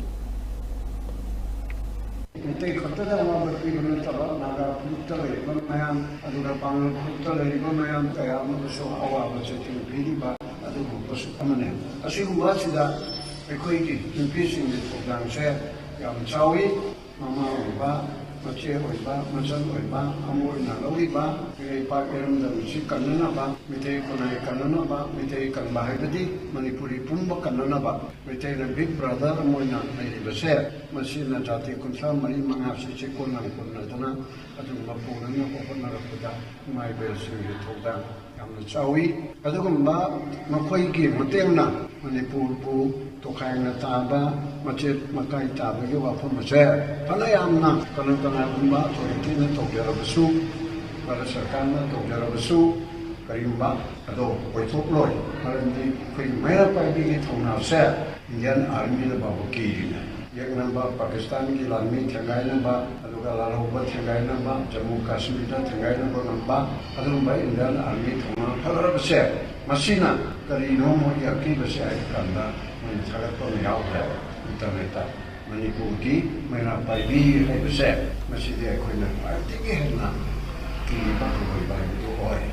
ꯃꯩꯇꯩ ꯈꯛꯇꯗ ꯑꯋꯥꯕ ꯄꯤꯕ ꯅꯠꯇꯕ, ꯅꯥꯒꯥ ꯐꯨꯔꯨꯞꯇ ꯂꯩꯔꯤꯕ ꯃꯌꯥꯝ, ꯑꯗꯨꯒ ꯄꯥꯡꯒꯜ ꯐꯨꯔꯨꯞꯇ ꯂꯩꯔꯤꯕ ꯃꯌꯥꯝ ꯀꯌꯥ ꯑꯃꯗꯁꯨ ꯑꯋꯥꯕ ꯆꯩꯊꯦꯡ ꯄꯤꯔꯤꯕ ꯑꯗꯨꯒꯨꯝꯕꯁꯨ ꯑꯃꯅꯤ꯫ ꯑꯁꯤꯒꯨꯝꯕ ꯑꯁꯤꯗ ꯑꯩꯈꯣꯏꯒꯤ ꯅꯨꯄꯤꯁꯤꯡꯒꯤ ꯊꯧꯗꯥꯡꯁꯦ ꯌꯥꯝ ꯆꯥꯎꯏ꯫ ꯃꯃꯥ ꯑꯣꯏꯕ, ꯃꯆꯦ ꯑꯣꯏꯕ, ꯃꯆꯟ ꯑꯣꯏꯕ, ꯑꯃ ꯑꯣꯏꯅ ꯂꯧꯔꯤꯕ ꯏꯔꯩꯄꯥꯛ ꯏꯔꯝꯗꯝ ꯑꯁꯤ ꯀꯟꯅꯅꯕ, ꯃꯤꯇꯩ ꯈꯨꯟꯅꯥꯏ ꯀꯟꯅꯅꯕ, ꯃꯤꯇꯩ ꯀꯟꯕ ꯍꯥꯏꯕꯗꯤ ꯃꯅꯤꯄꯨꯔꯤ ꯄꯨꯝꯕ ꯀꯟꯅꯅꯕ, ꯃꯩꯇꯩꯅ big brother ꯑꯃ ꯑꯣꯏꯅ ꯂꯩꯔꯤꯕꯁꯦ, ꯃꯁꯤꯅ ꯖꯥꯇꯤ ꯀꯨꯟꯊ꯭ꯔꯥ ꯃꯔꯤ ꯃꯉꯥꯁꯤ ꯆꯦꯀꯣꯟ ꯂꯥꯡꯀꯣꯟꯅꯗꯅ ꯑꯗꯨꯒꯨꯝꯕ ꯄꯨꯅꯅꯕ ꯍꯣꯠꯅꯔꯛꯄꯗ ꯏꯃꯥ ꯏꯕꯦꯜꯁꯤꯡꯒꯤ ꯊꯧꯗꯥꯡ ꯌꯥꯝꯅ ꯆꯥꯎꯏ꯫ ꯑꯗꯨꯒꯨꯝꯕ ꯃꯈꯣꯏꯒꯤ ꯃꯇꯦꯡꯅ ꯃꯅꯤꯄꯨꯔꯕꯨ ꯇꯣꯈꯥꯏꯅ ꯇꯥꯕ, ꯃꯆꯦꯠ ꯃꯀꯥꯏ ꯇꯥꯕꯒꯤ ꯋꯥꯐꯝ ꯑꯁꯦ ꯐꯅ ꯌꯥꯝꯅ ꯀꯅꯥ ꯀꯅꯥꯒꯨꯝꯕ ꯑꯣꯊꯣꯔꯤꯇꯤꯅ ꯇꯧꯖꯔꯕꯁꯨ, ꯚꯥꯔꯠ ꯁꯔꯀꯥꯔꯅ ꯇꯧꯖꯔꯕꯁꯨ, ꯀꯔꯤꯒꯨꯝꯕ ꯑꯗꯣ ꯑꯣꯏꯊꯣꯛꯂꯣꯏ꯫ ꯃꯔꯝꯗꯤ ꯑꯩꯈꯣꯏꯒꯤ ꯃꯩꯔꯥ ꯄꯥꯏꯕꯤꯒꯤ ꯊꯧꯅꯥꯁꯦ ꯏꯟꯗꯤꯌꯥꯟ ꯑꯥꯔꯃꯤꯅ ꯐꯥꯎꯕ ꯀꯤꯔꯤꯅꯦ꯫ ꯌꯦꯛꯅꯕ, ꯄꯥꯀꯤꯁꯇꯥꯟꯒꯤ ꯂꯥꯟꯃꯤ ꯊꯦꯡꯒꯥꯏꯅꯕ, ꯑꯗꯨꯒ ꯂꯥꯜꯍꯧꯕ ꯊꯦꯡꯒꯥꯏꯅꯕ, ꯖꯝꯃꯨ ꯀꯥꯁꯃꯤꯔꯗ ꯊꯦꯡꯒꯥꯏꯅꯕ ꯉꯝꯕ ꯑꯗꯨꯒꯨꯝꯕ ꯏꯟꯗꯤꯌꯥꯟ ꯑꯥꯔꯃꯤ ꯊꯧꯅꯥ ꯐꯒꯠꯂꯕꯁꯦ, ꯃꯁꯤꯅ ꯀꯔꯤꯅꯣ ꯃꯣꯏꯒꯤ ꯑꯀꯤꯕꯁꯦ ꯍꯥꯏꯕ ꯀꯥꯟꯗ ꯃꯣꯏꯅ ꯊꯥꯒꯠꯄ ꯑꯃ ꯌꯥꯎꯈ꯭ꯔꯦꯕ ꯏꯟꯇꯔꯅꯦꯠꯇ꯫ ꯃꯅꯤꯄꯨꯔꯒꯤ ꯃꯩꯔꯥ ꯄꯥꯏꯕꯤ ꯍꯥꯏꯕꯁꯦ, ꯃꯁꯤꯗꯤ ꯑꯩꯈꯣꯏꯅ ꯈ꯭ꯋꯥꯏꯗꯒꯤ ꯍꯦꯟꯅ ꯀꯤꯕ ꯍꯪꯒꯣꯏꯕ ꯍꯥꯏꯕꯗꯨ ꯑꯣꯏ꯫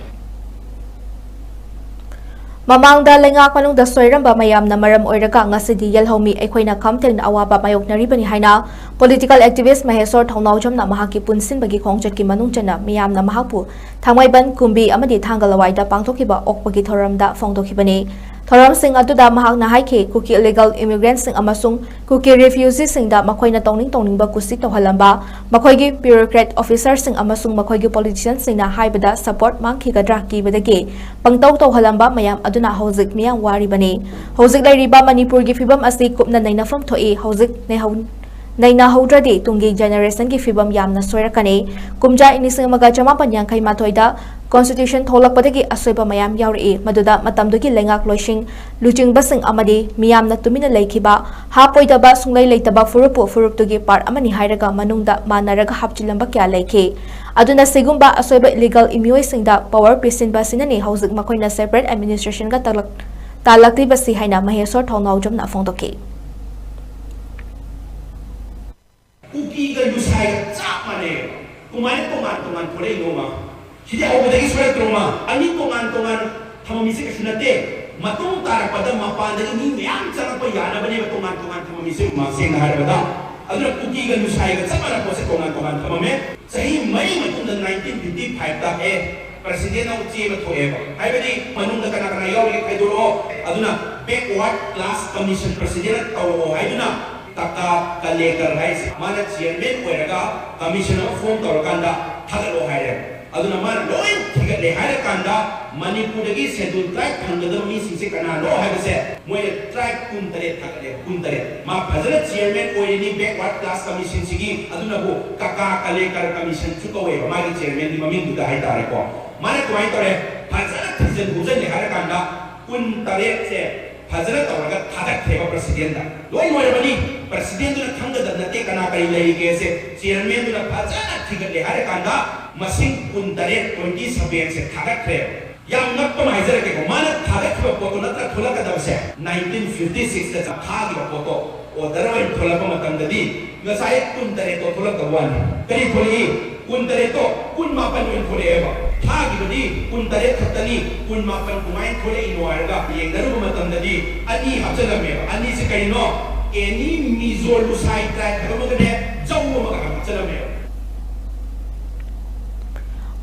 ꯃꯃꯥꯡꯗ ꯂꯩꯉꯥꯛ ꯃꯅꯨꯡꯗ ꯁꯣꯏꯔꯝꯕ ꯃꯌꯥꯝꯅ ꯃꯔꯝ ꯑꯣꯏꯔꯒ ꯉꯁꯤꯗꯤ ꯌꯦꯜꯍꯧꯃꯤ ꯑꯩꯈꯣꯏꯅ ꯈꯝ ꯊꯦꯡꯅ ꯑꯋꯥꯕ ꯃꯥꯌꯣꯛꯅꯔꯤꯕꯅꯤ ꯍꯥꯏꯅ political activist ꯃꯍꯦꯁꯣꯔ ꯊꯧꯅꯥꯎꯖꯝꯅ ꯃꯍꯥꯛꯀꯤ ꯄꯨꯟꯁꯤꯟꯕꯒꯤ ꯈꯣꯡꯆꯠꯀꯤ ꯃꯅꯨꯡ ꯆꯟꯅ ꯃꯤꯌꯥꯝꯅ ꯃꯍꯥꯛꯄꯨ ꯊꯥꯡꯃꯩꯕꯟ, ꯀꯨꯝꯕꯤ ꯑꯃꯗꯤ ꯊꯥꯡꯒ ꯂꯋꯥꯏꯗ ꯄꯥꯡꯊꯣꯛꯈꯤꯕ ꯑꯣꯛꯄꯒꯤ ꯊꯧꯔꯝꯗ ꯐꯣꯡꯗꯣꯛꯈꯤꯕꯅꯤ꯫ ꯊꯧꯔꯝꯁꯤꯡ ꯑꯗꯨꯗ ꯃꯍꯥꯛꯅ ꯍꯥꯏꯈꯤ, ꯀꯨꯀꯤ illegal immigrantꯁꯤꯡ ꯑꯃꯁꯨꯡ ꯀꯨꯀꯤ refugeeꯁꯤꯡꯗ ꯃꯈꯣꯏꯅ ꯇꯧꯅꯤꯡ ꯇꯧꯅꯤꯡꯕ ꯀꯨꯁꯤ ꯇꯧꯍꯜꯂꯝꯕ, ꯃꯈꯣꯏꯒꯤ bureaucrat officerꯁꯤꯡ ꯑꯃꯁꯨꯡ ꯃꯈꯣꯏꯒꯤ politicianꯁꯤꯡꯅ ꯍꯥꯏꯕꯗ support ꯃꯥꯡꯈꯤꯒꯗ꯭ꯔꯥ ꯀꯤꯕꯗꯒꯤ ꯄꯪꯇꯧ ꯇꯧꯍꯜꯂꯝꯕ ꯃꯌꯥꯝ ꯑꯗꯨꯅ ꯍꯧꯖꯤꯛ ꯃꯤꯌꯥꯝ ꯋꯥꯔꯤꯕꯅꯤ꯫ ꯍꯧꯖꯤꯛ ꯂꯩꯔꯤꯕ ꯃꯅꯤꯄꯨꯔꯒꯤ ꯐꯤꯕꯝ ꯑꯁꯤ ꯀꯨꯞꯅ ꯅꯩꯅꯐꯝ ꯊꯣꯛꯏ꯫ ꯍꯧꯖꯤꯛ ꯅꯩꯍꯧ-, ꯅꯩꯅꯍꯧꯗ꯭ꯔꯗꯤ ꯇꯨꯡꯒꯤ generationꯒꯤ ꯐꯤꯕꯝ ꯌꯥꯝꯅ ꯁꯣꯏꯔꯛꯀꯅꯤ꯫ ꯀꯨꯝꯖꯥ ꯂꯤꯁꯤꯡ ꯑꯃꯒ ꯆꯃꯥꯄꯟ ꯌꯥꯡꯈꯩ ꯃꯥꯊꯣꯏꯗ constitution ꯊꯣꯛꯂꯛꯄꯗꯒꯤ ꯑꯁꯣꯏꯕ ꯃꯌꯥꯝ ꯌꯥꯎꯔꯛꯏ꯫ ꯃꯗꯨꯗ ꯃꯇꯝꯗꯨꯒꯤ ꯂꯩꯉꯥꯛ ꯂꯣꯏꯁꯤꯡ, ꯂꯨꯆꯤꯡꯕꯁꯤꯡ ꯑꯃꯗꯤ ꯃꯤꯌꯥꯝꯅ ꯇꯨꯃꯤꯟꯅ ꯂꯩꯈꯤꯕ, ꯍꯥꯞꯄꯣꯏꯗꯕ, ꯁꯨꯡꯂꯩ ꯂꯩꯇꯕ ꯐꯨꯔꯨꯞꯄꯨ ꯐꯨꯔꯨꯞꯇꯨꯒꯤ part ꯑꯃꯅꯤ ꯍꯥꯏꯔꯒ ꯃꯅꯨꯡꯗ ꯃꯥꯟꯅꯔꯒ ꯍꯥꯞꯆꯤꯜꯂꯝꯕ ꯀꯌꯥ ꯂꯩꯈꯤ꯫ ꯑꯗꯨꯅ ꯁꯤꯒꯨꯝꯕ ꯑꯁꯣꯏꯕ illegal ꯏꯃꯤꯑꯣꯏꯁꯤꯡꯗ power ꯄꯤꯁꯤꯟꯕ ꯑꯁꯤꯅꯅꯤ ꯍꯧꯖꯤꯛ ꯃꯈꯣꯏꯅ separate administrationꯒ ꯇꯥꯛꯂꯛ-, ꯇꯥꯜꯂꯛꯂꯤꯕꯁꯤ ꯍꯥꯏꯅ ꯃꯍꯦꯁꯣꯔ ꯊꯧꯅꯥꯎꯖꯝꯅ ꯐꯣꯡꯗꯣꯛꯈꯤ꯫ ꯀꯨꯀꯤꯒ ꯂꯨꯁꯥꯏꯒ ꯆꯞ ꯃꯥꯟꯅꯩ꯫ ꯀꯃꯥꯏꯅ ꯇꯣꯉꯥꯟ ꯇꯣꯉꯥꯟ ꯊꯣꯛꯂꯛꯏꯅꯣꯕ? ꯁꯤꯗꯤ ꯍꯧꯕꯗꯒꯤ ꯁꯣꯏꯔꯛꯇ꯭ꯔꯣꯃ? ꯑꯅꯤ ꯇꯣꯉꯥꯟ ꯇꯣꯉꯥꯟ ꯊꯝꯃꯝꯃꯤꯁꯦ ꯀꯩꯁꯨ ꯅꯠꯇꯦ꯫ ꯃꯇꯨꯡ ꯇꯥꯔꯛꯄꯗ ꯃꯄꯥꯟꯗꯒꯤ ꯃꯤ ꯃꯌꯥꯝ ꯆꯪꯉꯛꯄ ꯌꯥꯅꯕꯅꯦꯕ ꯇꯣꯉꯥꯟ ꯇꯣꯉꯥꯟ ꯊꯝꯃꯝꯃꯤꯁꯦ, ꯃ-, ꯁꯦꯡꯅ ꯍꯥꯏꯔꯕꯗ꯫ ꯑꯗꯨꯅ ꯀꯨꯀꯤꯒ ꯂꯨꯁꯥꯏꯒ ꯆꯞ ꯃꯥꯟꯅꯕ ꯄꯣꯠꯁꯦ ꯇꯣꯉꯥꯟ ꯇꯣꯉꯥꯟ ꯊꯝꯃꯝꯃꯦ꯫ ꯆꯍꯤ ꯃꯔꯤ ꯃꯇꯨꯡꯗ nineteen fifty fiveꯇ ꯑꯦ, presidentꯅ ꯆꯦ ꯑꯃ ꯊꯣꯛꯑꯦꯕ꯫ ꯍꯥꯏꯕꯗꯤ ꯃꯅꯨꯡꯗ ꯀꯅꯥ ꯀꯅꯥ ꯌꯥꯎꯔꯤꯒꯦ ꯈꯥꯏꯗꯣꯔꯛꯑꯣ꯫ ꯑꯗꯨꯅ backward class commission presidentꯅ ꯇꯧꯔꯛꯑꯣ ꯍꯥꯏꯗꯨꯅ ꯀꯀꯥ ꯀꯂꯦꯀꯔ ꯍꯥꯏꯁꯦ ꯃꯥꯅ chairman ꯑꯣꯏꯔꯒ commission ꯑꯃ form ꯇꯧꯔꯀꯥꯟꯗ ꯊꯥꯒꯠꯂꯣ ꯍꯥꯏꯔꯦ꯫ ꯑꯗꯨꯅ ꯃꯥꯅ ꯂꯣꯏ ꯊꯤꯒꯠꯂꯦ ꯍꯥꯏꯔꯀꯥꯟꯗ ꯃꯅꯤꯄꯨꯔꯗꯒꯤ schedule tribe ꯐꯪꯒꯗꯕ ꯃꯤꯁꯤꯡꯁꯦ ꯀꯅꯥꯅꯣ ꯍꯥꯏꯕꯁꯦ ꯃꯣꯏꯅ tribe ꯀꯨꯟꯇꯔꯦꯠ ꯊꯥꯒꯠꯂꯦ, ꯀꯨꯟꯇꯔꯦꯠ꯫ ꯃꯥ ꯐꯖꯅ chairman ꯑꯣꯏꯔꯤꯅꯤ backward class commissionꯁꯤꯒꯤ, ꯑꯗꯨꯅꯕꯨ ꯀꯀꯥ ꯀꯂꯦꯀꯔ commissionꯁꯨ ꯀꯧꯋꯦꯕ ꯃꯥꯒꯤ chairmanꯒꯤ ꯃꯃꯤꯡꯗꯨꯗ ꯍꯥꯏꯇꯥꯔꯦꯀꯣ꯫ ꯃꯥꯅ ꯀꯃꯥꯏꯅ ꯇꯧꯔꯦ? ꯐꯖꯅ ꯊꯤꯖꯤꯟ ꯈꯣꯝꯖꯤꯟꯒꯦ ꯍꯥꯏꯔꯀꯥꯟꯗ ꯀꯨꯟꯇꯔꯦꯠꯁꯦ ꯐꯖꯅ ꯇꯧꯔꯒ ꯊꯥꯒꯠꯈ꯭ꯔꯦꯕ presidentꯗ꯫ ꯂꯣꯏ ꯂꯣꯏꯔꯕꯅꯤ꯫ Presidentꯗꯨꯅ ꯈꯪꯒꯗꯕ ꯅꯠꯇꯦ ꯀꯅꯥ ꯀꯔꯤ ꯂꯩꯔꯤꯒꯦꯁꯦ꯫ Chairmanꯗꯨꯅ ꯐꯖꯅ ꯊꯤꯒꯠꯂꯦ ꯍꯥꯏꯔꯀꯥꯟꯗ ꯃꯁꯤꯡ ꯀꯨꯟꯇꯔꯦꯠ, twenty sevenꯁꯦ ꯊꯥꯒꯠꯈ꯭ꯔꯦꯕ꯫ ꯌꯥꯝ ꯉꯛꯄ ꯑꯃ ꯍꯥꯏꯖꯔꯛꯀꯦꯀꯣ, ꯃꯥꯅ ꯊꯥꯒꯠꯈꯤꯕ ꯄꯣꯠꯇꯣ ꯅꯠꯇ꯭ꯔ ꯊꯣꯛꯂꯛꯀꯗꯕꯁꯦ, nineteen fifty sixꯇ ꯊꯥꯈꯤꯕ ꯄꯣꯠꯇꯣ ꯑꯣꯔꯗꯔ ꯑꯣꯏꯅ ꯊꯣꯛꯂꯛꯄ ꯃꯇꯝꯗꯗꯤ ꯉꯁꯥꯏ ꯀꯨꯟ ꯇꯔꯦꯠꯇꯣ ꯊꯣꯛꯂꯛꯇꯕ ꯋꯥꯅꯤ꯫ ꯀꯔꯤ ꯊꯣꯛꯂꯛꯏ? ꯀꯨꯟ ꯇꯔꯦꯠꯇꯣ ꯀꯨꯟ ꯃꯥꯄꯟ ꯑꯣꯏꯅ ꯊꯣꯛꯂꯛꯑꯦꯕ꯫ ꯊꯥꯈꯤꯕꯗꯤ ꯀꯨꯟ ꯇꯔꯦꯠ ꯈꯛꯇꯅꯤ, ꯀꯨꯟ ꯃꯥꯄꯟ ꯀꯃꯥꯏꯅ ꯊꯣꯛꯂꯛꯏꯅꯣ ꯍꯥꯏꯔꯒ ꯌꯦꯡꯅꯔꯨꯕ ꯃꯇꯝꯗꯗꯤ ꯑꯅꯤ ꯍꯥꯞꯆꯜꯂꯝꯃꯦꯕ꯫ ꯑꯅꯤꯁꯦ ꯀꯔꯤꯅꯣ? ꯑꯦꯅꯤ ꯃꯤꯖꯣ ꯂꯨꯁꯥꯏ ꯇ꯭ꯔꯥꯏꯕ ꯑꯃꯒꯅꯦ, ꯖꯧ ꯑꯃꯒ ꯍꯥꯞꯆꯜꯂꯝꯃꯦꯕ꯫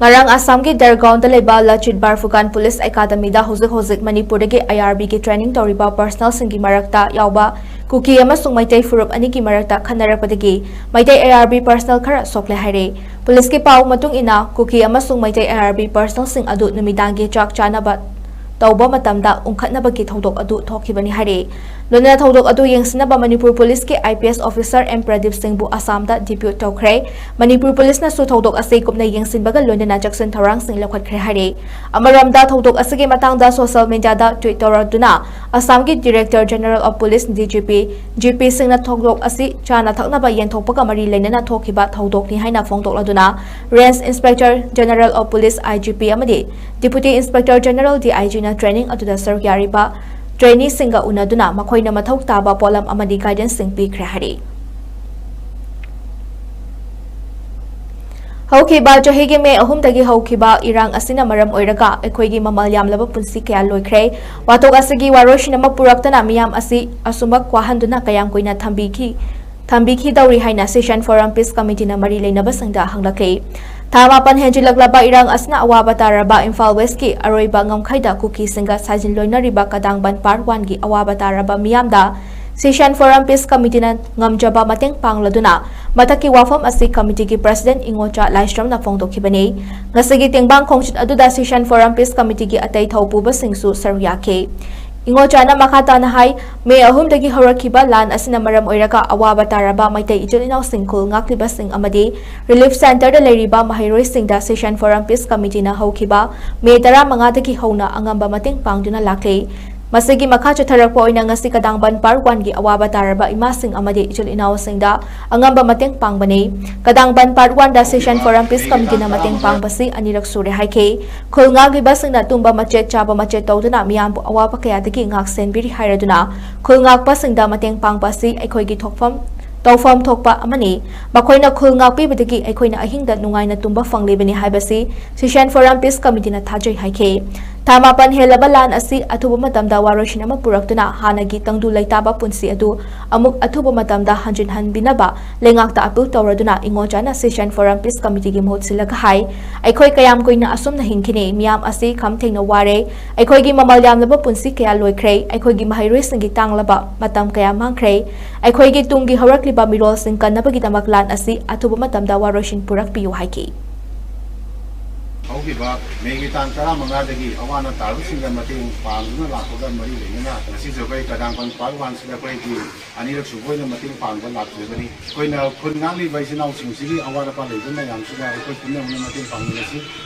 ꯉꯔꯥꯡ ꯑꯁꯥꯝꯒꯤ ꯗꯔꯒꯥꯎꯟꯗ ꯂꯩꯕ ꯂꯆꯤꯠ ꯕꯥꯔꯐꯨꯀꯥꯟ ꯄꯨꯂꯤꯁ ꯑꯦꯀꯥꯗꯃꯤꯗ ꯍꯧꯖꯤꯛ ꯍꯧꯖꯤꯛ ꯃꯅꯤꯄꯨꯔꯗꯒꯤ ꯑꯥꯏ ꯑꯥꯔ ꯕꯤꯒꯤ ꯇ꯭ꯔꯦꯅꯤꯡ ꯇꯧꯔꯤꯕ ꯄꯔꯁꯅꯦꯜꯁꯤꯡꯒꯤ ꯃꯔꯛꯇ ꯌꯥꯎꯕ ꯀꯨꯀꯤ ꯑꯃꯁꯨꯡ ꯃꯩꯇꯩ ꯐꯨꯔꯨꯞ ꯑꯅꯤꯒꯤ ꯃꯔꯛꯇ ꯈꯠꯅꯔꯛꯄꯗꯒꯤ ꯃꯩꯇꯩ ꯑꯥꯏ ꯑꯥꯔ ꯕꯤ ꯄꯔꯁꯅꯦꯜ ꯈꯔ ꯁꯣꯛꯂꯦ ꯍꯥꯏꯔꯦ꯫ ꯄꯨꯂꯤꯁꯀꯤ ꯄꯥꯎ ꯃꯇꯨꯡ ꯏꯟꯅ, ꯀꯨꯀꯤ ꯑꯃꯁꯨꯡ ꯃꯩꯇꯩ ꯑꯥꯏ ꯑꯥꯔ ꯕꯤ ꯄꯔꯁꯅꯦꯜꯁꯤꯡ ꯑꯗꯨ ꯅꯨꯃꯤꯗꯥꯡꯒꯤ ꯆꯥꯛ ꯆꯥꯅꯕ ꯇꯧꯕ ꯃꯇꯝꯗ ꯎꯪꯈꯠꯅꯕꯒꯤ ꯊꯧꯗꯣꯛ ꯑꯗꯨ ꯊꯣꯛꯈꯤꯕꯅꯤ ꯍꯥꯏꯔꯤ꯫ ꯂꯣꯏꯅꯅ ꯊꯧꯗꯣꯛ ꯑꯗꯨ ꯌꯦꯡꯁꯤꯟꯅꯕ ꯃꯅꯤꯄꯨꯔ ꯄꯨꯂꯤꯁꯀꯤ I P S officer M Pradeep ꯁꯤꯡꯕꯨ ꯑꯁꯥꯝꯗ ꯗꯤꯄ꯭ꯌꯨꯠ ꯇꯧꯈ꯭ꯔꯦ꯫ ꯃꯅꯤꯄꯨꯔ ꯄꯨꯂꯤꯁꯅꯁꯨ ꯊꯧꯗꯣꯛ ꯑꯁꯤ ꯀꯨꯞꯅ ꯌꯦꯡꯁꯤꯟꯕꯒ ꯂꯣꯏꯅꯅ ꯆꯦꯛꯁꯤꯟ ꯊꯧꯔꯥꯡꯁꯤꯡ ꯂꯧꯈꯠꯈ꯭ꯔꯦ ꯍꯥꯏꯔꯤ꯫ ꯑꯃꯔꯣꯝꯗ, ꯊꯧꯗꯣꯛ ꯑꯁꯤꯒꯤ ꯃꯇꯥꯡꯗ ꯁꯣꯁꯤꯌꯦꯜ ꯃꯤꯗꯤꯌꯥꯗ ꯇ꯭ꯋꯤꯠ ꯇꯧꯔꯗꯨꯅ ꯑꯁꯥꯝꯒꯤ director general of police, D G P, G P ꯁꯤꯡꯅ ꯊꯧꯗꯣꯛ ꯑꯁꯤ ꯆꯥꯅ ꯊꯛꯅꯕ ꯌꯦꯟꯊꯣꯛꯄꯒ ꯃꯔꯤ ꯂꯩꯅꯅ ꯊꯣꯛꯈꯤꯕ ꯊꯧꯗꯣꯛꯅꯤ ꯍꯥꯏꯅ ꯐꯣꯡꯗꯣꯛꯂꯗꯨꯅ, range inspector general of police, I G P, ꯑꯃꯗꯤ deputy inspector general, D I ꯖꯤꯅ ꯇ꯭ꯔꯦꯅꯤꯡ ꯑꯗꯨꯗ ꯁꯔꯨꯛ ꯌꯥꯔꯤꯕ ꯇ꯭ꯔꯦꯅꯤꯁꯤꯡꯒ ꯎꯅꯗꯨꯅ ꯃꯈꯣꯏꯅ ꯃꯊꯧ ꯇꯥꯕ ꯄꯣꯠꯂꯝ ꯑꯃꯗꯤ ꯒꯥꯏꯗꯦꯟꯁꯁꯤꯡ ꯄꯤꯈ꯭ꯔꯦ ꯍꯥꯏꯔꯤ꯫ ꯍꯧꯈꯤꯕ ꯆꯍꯤꯒꯤ ꯃꯦ ꯑꯍꯨꯝꯗꯒꯤ ꯍꯧꯈꯤꯕ ꯏꯔꯥꯡ ꯑꯁꯤꯅ ꯃꯔꯝ ꯑꯣꯏꯔꯒ ꯑꯩꯈꯣꯏꯒꯤ ꯃꯃꯜ ꯌꯥꯝꯂꯕ ꯄꯨꯟꯁꯤ ꯀꯌꯥ ꯂꯣꯏꯈ꯭ꯔꯦ꯫ ꯋꯥꯊꯣꯛ ꯑꯁꯤꯒꯤ ꯋꯥꯔꯣꯏꯁꯤꯟ ꯑꯃ ꯄꯨꯔꯛꯇꯅ ꯃꯤꯌꯥꯝ ꯑꯁꯤ ꯑꯁꯨꯃꯛ ꯋꯥꯍꯟꯗꯨꯅ ꯀꯌꯥꯝ ꯀꯨꯏꯅ ꯊꯝꯕꯤꯈꯤ, ꯊꯝꯕꯤꯈꯤꯗꯧꯔꯤ ꯍꯥꯏꯅ ꯁꯤꯁꯟ ꯐꯣꯔꯝ ꯄꯤꯁ ꯀꯃꯤꯇꯤꯅ ꯃꯔꯤ ꯂꯩꯅꯕꯁꯤꯡꯗ ꯍꯪꯂꯛꯈꯤ꯫ ꯊꯥ ꯃꯥꯄꯟ ꯍꯦꯟꯖꯤꯜꯂꯛꯂꯕ ꯏꯔꯥꯡ ꯑꯁꯤꯅ ꯑꯋꯥꯕ ꯇꯥꯔꯕ ꯏꯝꯐꯥꯜ ꯋꯦꯁꯀꯤ ꯑꯔꯣꯏꯕ ꯉꯝꯈꯩꯗ ꯀꯨꯀꯤꯁꯤꯡꯒ ꯁꯥꯖꯤꯟ ꯂꯣꯏꯅꯔꯤꯕ ꯀꯗꯥꯡꯕꯟ ꯄꯥꯔꯠ ꯋꯥꯟꯒꯤ ꯑꯋꯥꯕ ꯇꯥꯔꯕ ꯃꯤꯌꯥꯝꯗ ꯁꯤꯁꯟ ꯐꯣꯔꯝ ꯄꯤꯁ ꯀꯃꯤꯇꯤꯅ ꯉꯝꯖꯕ ꯃꯇꯦꯡ ꯄꯥꯡꯂꯗꯨꯅ ꯃꯊꯛꯀꯤ ꯋꯥꯐꯝ ꯑꯁꯤ ꯀꯃꯤꯇꯤꯒꯤ ꯄ꯭ꯔꯁꯤꯗꯦꯟꯠ ꯏꯉꯣꯆꯥ ꯂꯥꯏꯁ꯭ꯔꯝꯅ ꯐꯣꯡꯗꯣꯛꯈꯤꯕꯅꯤ꯫ ꯉꯁꯤꯒꯤ ꯇꯦꯡꯕꯥꯡ ꯈꯣꯡꯆꯠ ꯑꯗꯨꯗ ꯁꯤꯁꯟ ꯐꯣꯔꯝ ꯄꯤꯁ ꯀꯃꯤꯇꯤꯒꯤ ꯑꯇꯩ ꯊꯧꯄꯨꯕꯁꯤꯡꯁꯨ ꯁꯔꯨꯛ ꯌꯥꯈꯤ꯫ ꯏꯉꯣꯆꯥꯅ ꯃꯈꯥ ꯇꯥꯅ ꯍꯥꯏ, ꯃꯦ ꯑꯍꯨꯝꯗꯒꯤ ꯍꯧꯔꯛꯈꯤꯕ ꯂꯥꯟ ꯑꯁꯤꯅ ꯃꯔꯝ ꯑꯣꯏꯔꯒ ꯑꯋꯥꯕ ꯇꯥꯔꯕ ꯃꯩꯇꯩ ꯏꯆꯤꯜ ꯏꯅꯥꯎꯁꯤꯡ, ꯈꯨꯜ ꯉꯥꯛꯂꯤꯕꯁꯤꯡ ꯑꯃꯗꯤ ꯔꯤꯂꯤꯐ ꯁꯦꯟꯇꯔꯗ ꯂꯩꯔꯤꯕ ꯃꯍꯩꯔꯣꯏꯁꯤꯡꯗ ꯁꯤꯁꯟ ꯐꯣꯔꯝ ꯄꯤꯁ ꯀꯃꯤꯇꯤꯅ ꯍꯧꯈꯤꯕ ꯃꯦ ꯇꯔꯥꯃꯉꯥꯗꯒꯤ ꯍꯧꯅ ꯑꯉꯝꯕ ꯃꯇꯦꯡ ꯄꯥꯡꯗꯨꯅ ꯂꯥꯛꯂꯤ꯫ ꯃꯁꯤꯒꯤ ꯃꯈꯥ ꯆꯠꯊꯔꯛꯄ ꯑꯣꯏꯅ ꯉꯁꯤ ꯀꯗꯥꯡꯕꯟ Part One ꯒꯤ ꯑꯋꯥꯕ ꯇꯥꯔꯕ ꯏꯃꯥꯁꯤꯡ ꯑꯃꯗꯤ ꯏꯆꯤꯜ ꯏꯅꯥꯎꯁꯤꯡꯗ ꯑꯉꯝꯕ ꯃꯇꯦꯡ ꯄꯥꯡꯕꯅꯤ꯫ ꯀꯗꯥꯡꯕꯟ Part One ꯗ Session Forum Peace Committee ꯅ ꯃꯇꯦꯡ ꯄꯥꯡꯕꯁꯤ ꯑꯅꯤꯔꯛ ꯁꯨꯔꯦ ꯍꯥꯏꯈꯤ꯫ ꯈꯨꯜ ꯉꯥꯛꯂꯤꯕꯁꯤꯡꯅ ꯇꯨꯝꯕ ꯃꯆꯦꯠ ꯆꯥꯕ ꯃꯆꯦꯠ ꯇꯧꯗꯨꯅ ꯃꯤꯌꯥꯝꯕꯨ ꯑꯋꯥꯕ ꯀꯌꯥꯗꯒꯤ ꯉꯥꯛ ꯁꯦꯟꯕꯤꯔꯤ ꯍꯥꯏꯔꯗꯨꯅ ꯈꯨꯜ ꯉꯥꯛꯄꯁꯤꯡꯗ ꯃꯇꯦꯡ ꯄꯥꯡꯕ ꯑꯁꯤ ꯑꯩꯈꯣꯏꯒꯤ ꯊꯣꯛꯐꯝ ꯇꯧꯐꯝ ꯊꯣꯛꯄ ꯑꯃꯅꯤ꯫ ꯃꯈꯣꯏꯅ ꯈꯨꯜ ꯉꯥꯛꯄꯤꯕꯗꯒꯤ ꯑꯩꯈꯣꯏꯅ ꯑꯍꯤꯡꯗ ꯅꯨꯡꯉꯥꯏꯅ ꯇꯨꯝꯕ ꯐꯪꯂꯤꯕꯅꯤ ꯍꯥꯏꯕꯁꯤ Session Forum Peace Committee ꯅ ꯊꯥꯖꯩ ꯍꯥꯏꯈꯤ꯫ ꯊꯥ ꯃꯥꯄꯟ ꯍꯦꯜꯂꯕ ꯂꯥꯟ ꯑꯁꯤ ꯑꯊꯨꯕ ꯃꯇꯝꯗ ꯋꯥꯔꯣꯏꯁꯤꯟ ꯑꯃ ꯄꯨꯔꯛꯇꯨꯅ ꯍꯥꯟꯅꯒꯤ ꯇꯪꯗꯨ ꯂꯩꯇꯥꯕ ꯄꯨꯟꯁꯤ ꯑꯗꯨ ꯑꯃꯨꯛ ꯑꯊꯨꯕ ꯃꯇꯝꯗ ꯍꯟꯖꯤꯟꯍꯟꯕꯤꯅꯕ ꯂꯩꯉꯥꯛꯇ appeal ꯇꯧꯔꯗꯨꯅ ꯏꯉꯣꯆꯥꯅ Session Forum Peace Committee ꯒꯤ ꯃꯍꯨꯠ ꯁꯤꯜꯂꯒ ꯍꯥꯏ, ꯑꯩꯈꯣꯏ ꯀꯌꯥꯝ ꯀꯨꯏꯅ ꯑꯁꯨꯝꯅ ꯍꯤꯡꯈꯤꯅꯤ? ꯃꯤꯌꯥꯝ ꯑꯁꯤ ꯈꯝ ꯊꯦꯡꯅ ꯋꯥꯔꯦ꯫ ꯑꯩꯈꯣꯏꯒꯤ ꯃꯃꯜ ꯌꯥꯝꯂꯕ ꯄꯨꯟꯁꯤ ꯀꯌꯥ ꯂꯣꯏꯈ꯭ꯔꯦ꯫ ꯑꯩꯈꯣꯏꯒꯤ ꯃꯍꯩꯔꯣꯏꯁꯤꯡꯒꯤ ꯇꯥꯡꯂꯕ ꯃꯇꯝ ꯀꯌꯥ ꯃꯥꯡꯈ꯭ꯔꯦ꯫ ꯑꯩꯈꯣꯏꯒꯤ ꯇꯨꯡꯒꯤ ꯍꯧꯔꯛꯂꯤꯕ ꯃꯤꯔꯣꯜꯁꯤꯡ ꯀꯟꯅꯕꯒꯤꯗꯃꯛ ꯂꯥꯟ ꯑꯁꯤ ꯑꯊꯨꯕ ꯃꯇꯝꯗ ꯋꯥꯔꯣꯏꯁꯤꯟ ꯄꯨꯔꯛꯄꯤꯌꯨ ꯍꯥꯏꯈꯤ꯫ ꯍꯧꯈꯤꯕ ꯃꯦꯒꯤ ꯇꯥꯡ ꯇꯔꯥꯃꯉꯥꯗꯒꯤ ꯑꯋꯥ ꯑꯅꯥ ꯇꯥꯔꯕꯁꯤꯡꯗ ꯃꯇꯦꯡ ꯄꯥꯡꯗꯨꯅ ꯂꯥꯛꯄꯒ ꯃꯔꯤ ꯂꯩꯅꯅ ꯉꯁꯤꯁꯨ ꯑꯩꯈꯣꯏ ꯀꯗꯥꯡꯕꯟ Part One ꯁꯤꯗ ꯑꯩꯈꯣꯏꯒꯤ ꯑꯅꯤꯔꯛ ꯁꯨꯕ ꯑꯣꯏꯅ ꯃꯇꯦꯡ ꯄꯥꯡꯕ ꯂꯥꯛꯆꯕꯅꯤ꯫ ꯑꯩꯈꯣꯏꯅ ꯈꯨꯟ ꯉꯥꯛꯂꯤꯕ ꯏꯆꯤꯜ ꯏꯅꯥꯎꯁꯤꯡꯁꯤꯒꯤ ꯑꯋꯥꯠ ꯑꯄꯥ ꯂꯩꯕ ꯃꯌꯥꯝꯁꯤꯗ ꯑꯩꯈꯣꯏ ꯄꯨꯝꯅꯃꯛꯅ ꯃꯇꯦꯡ ꯄꯥꯡꯃꯤꯟꯅꯁꯤ꯫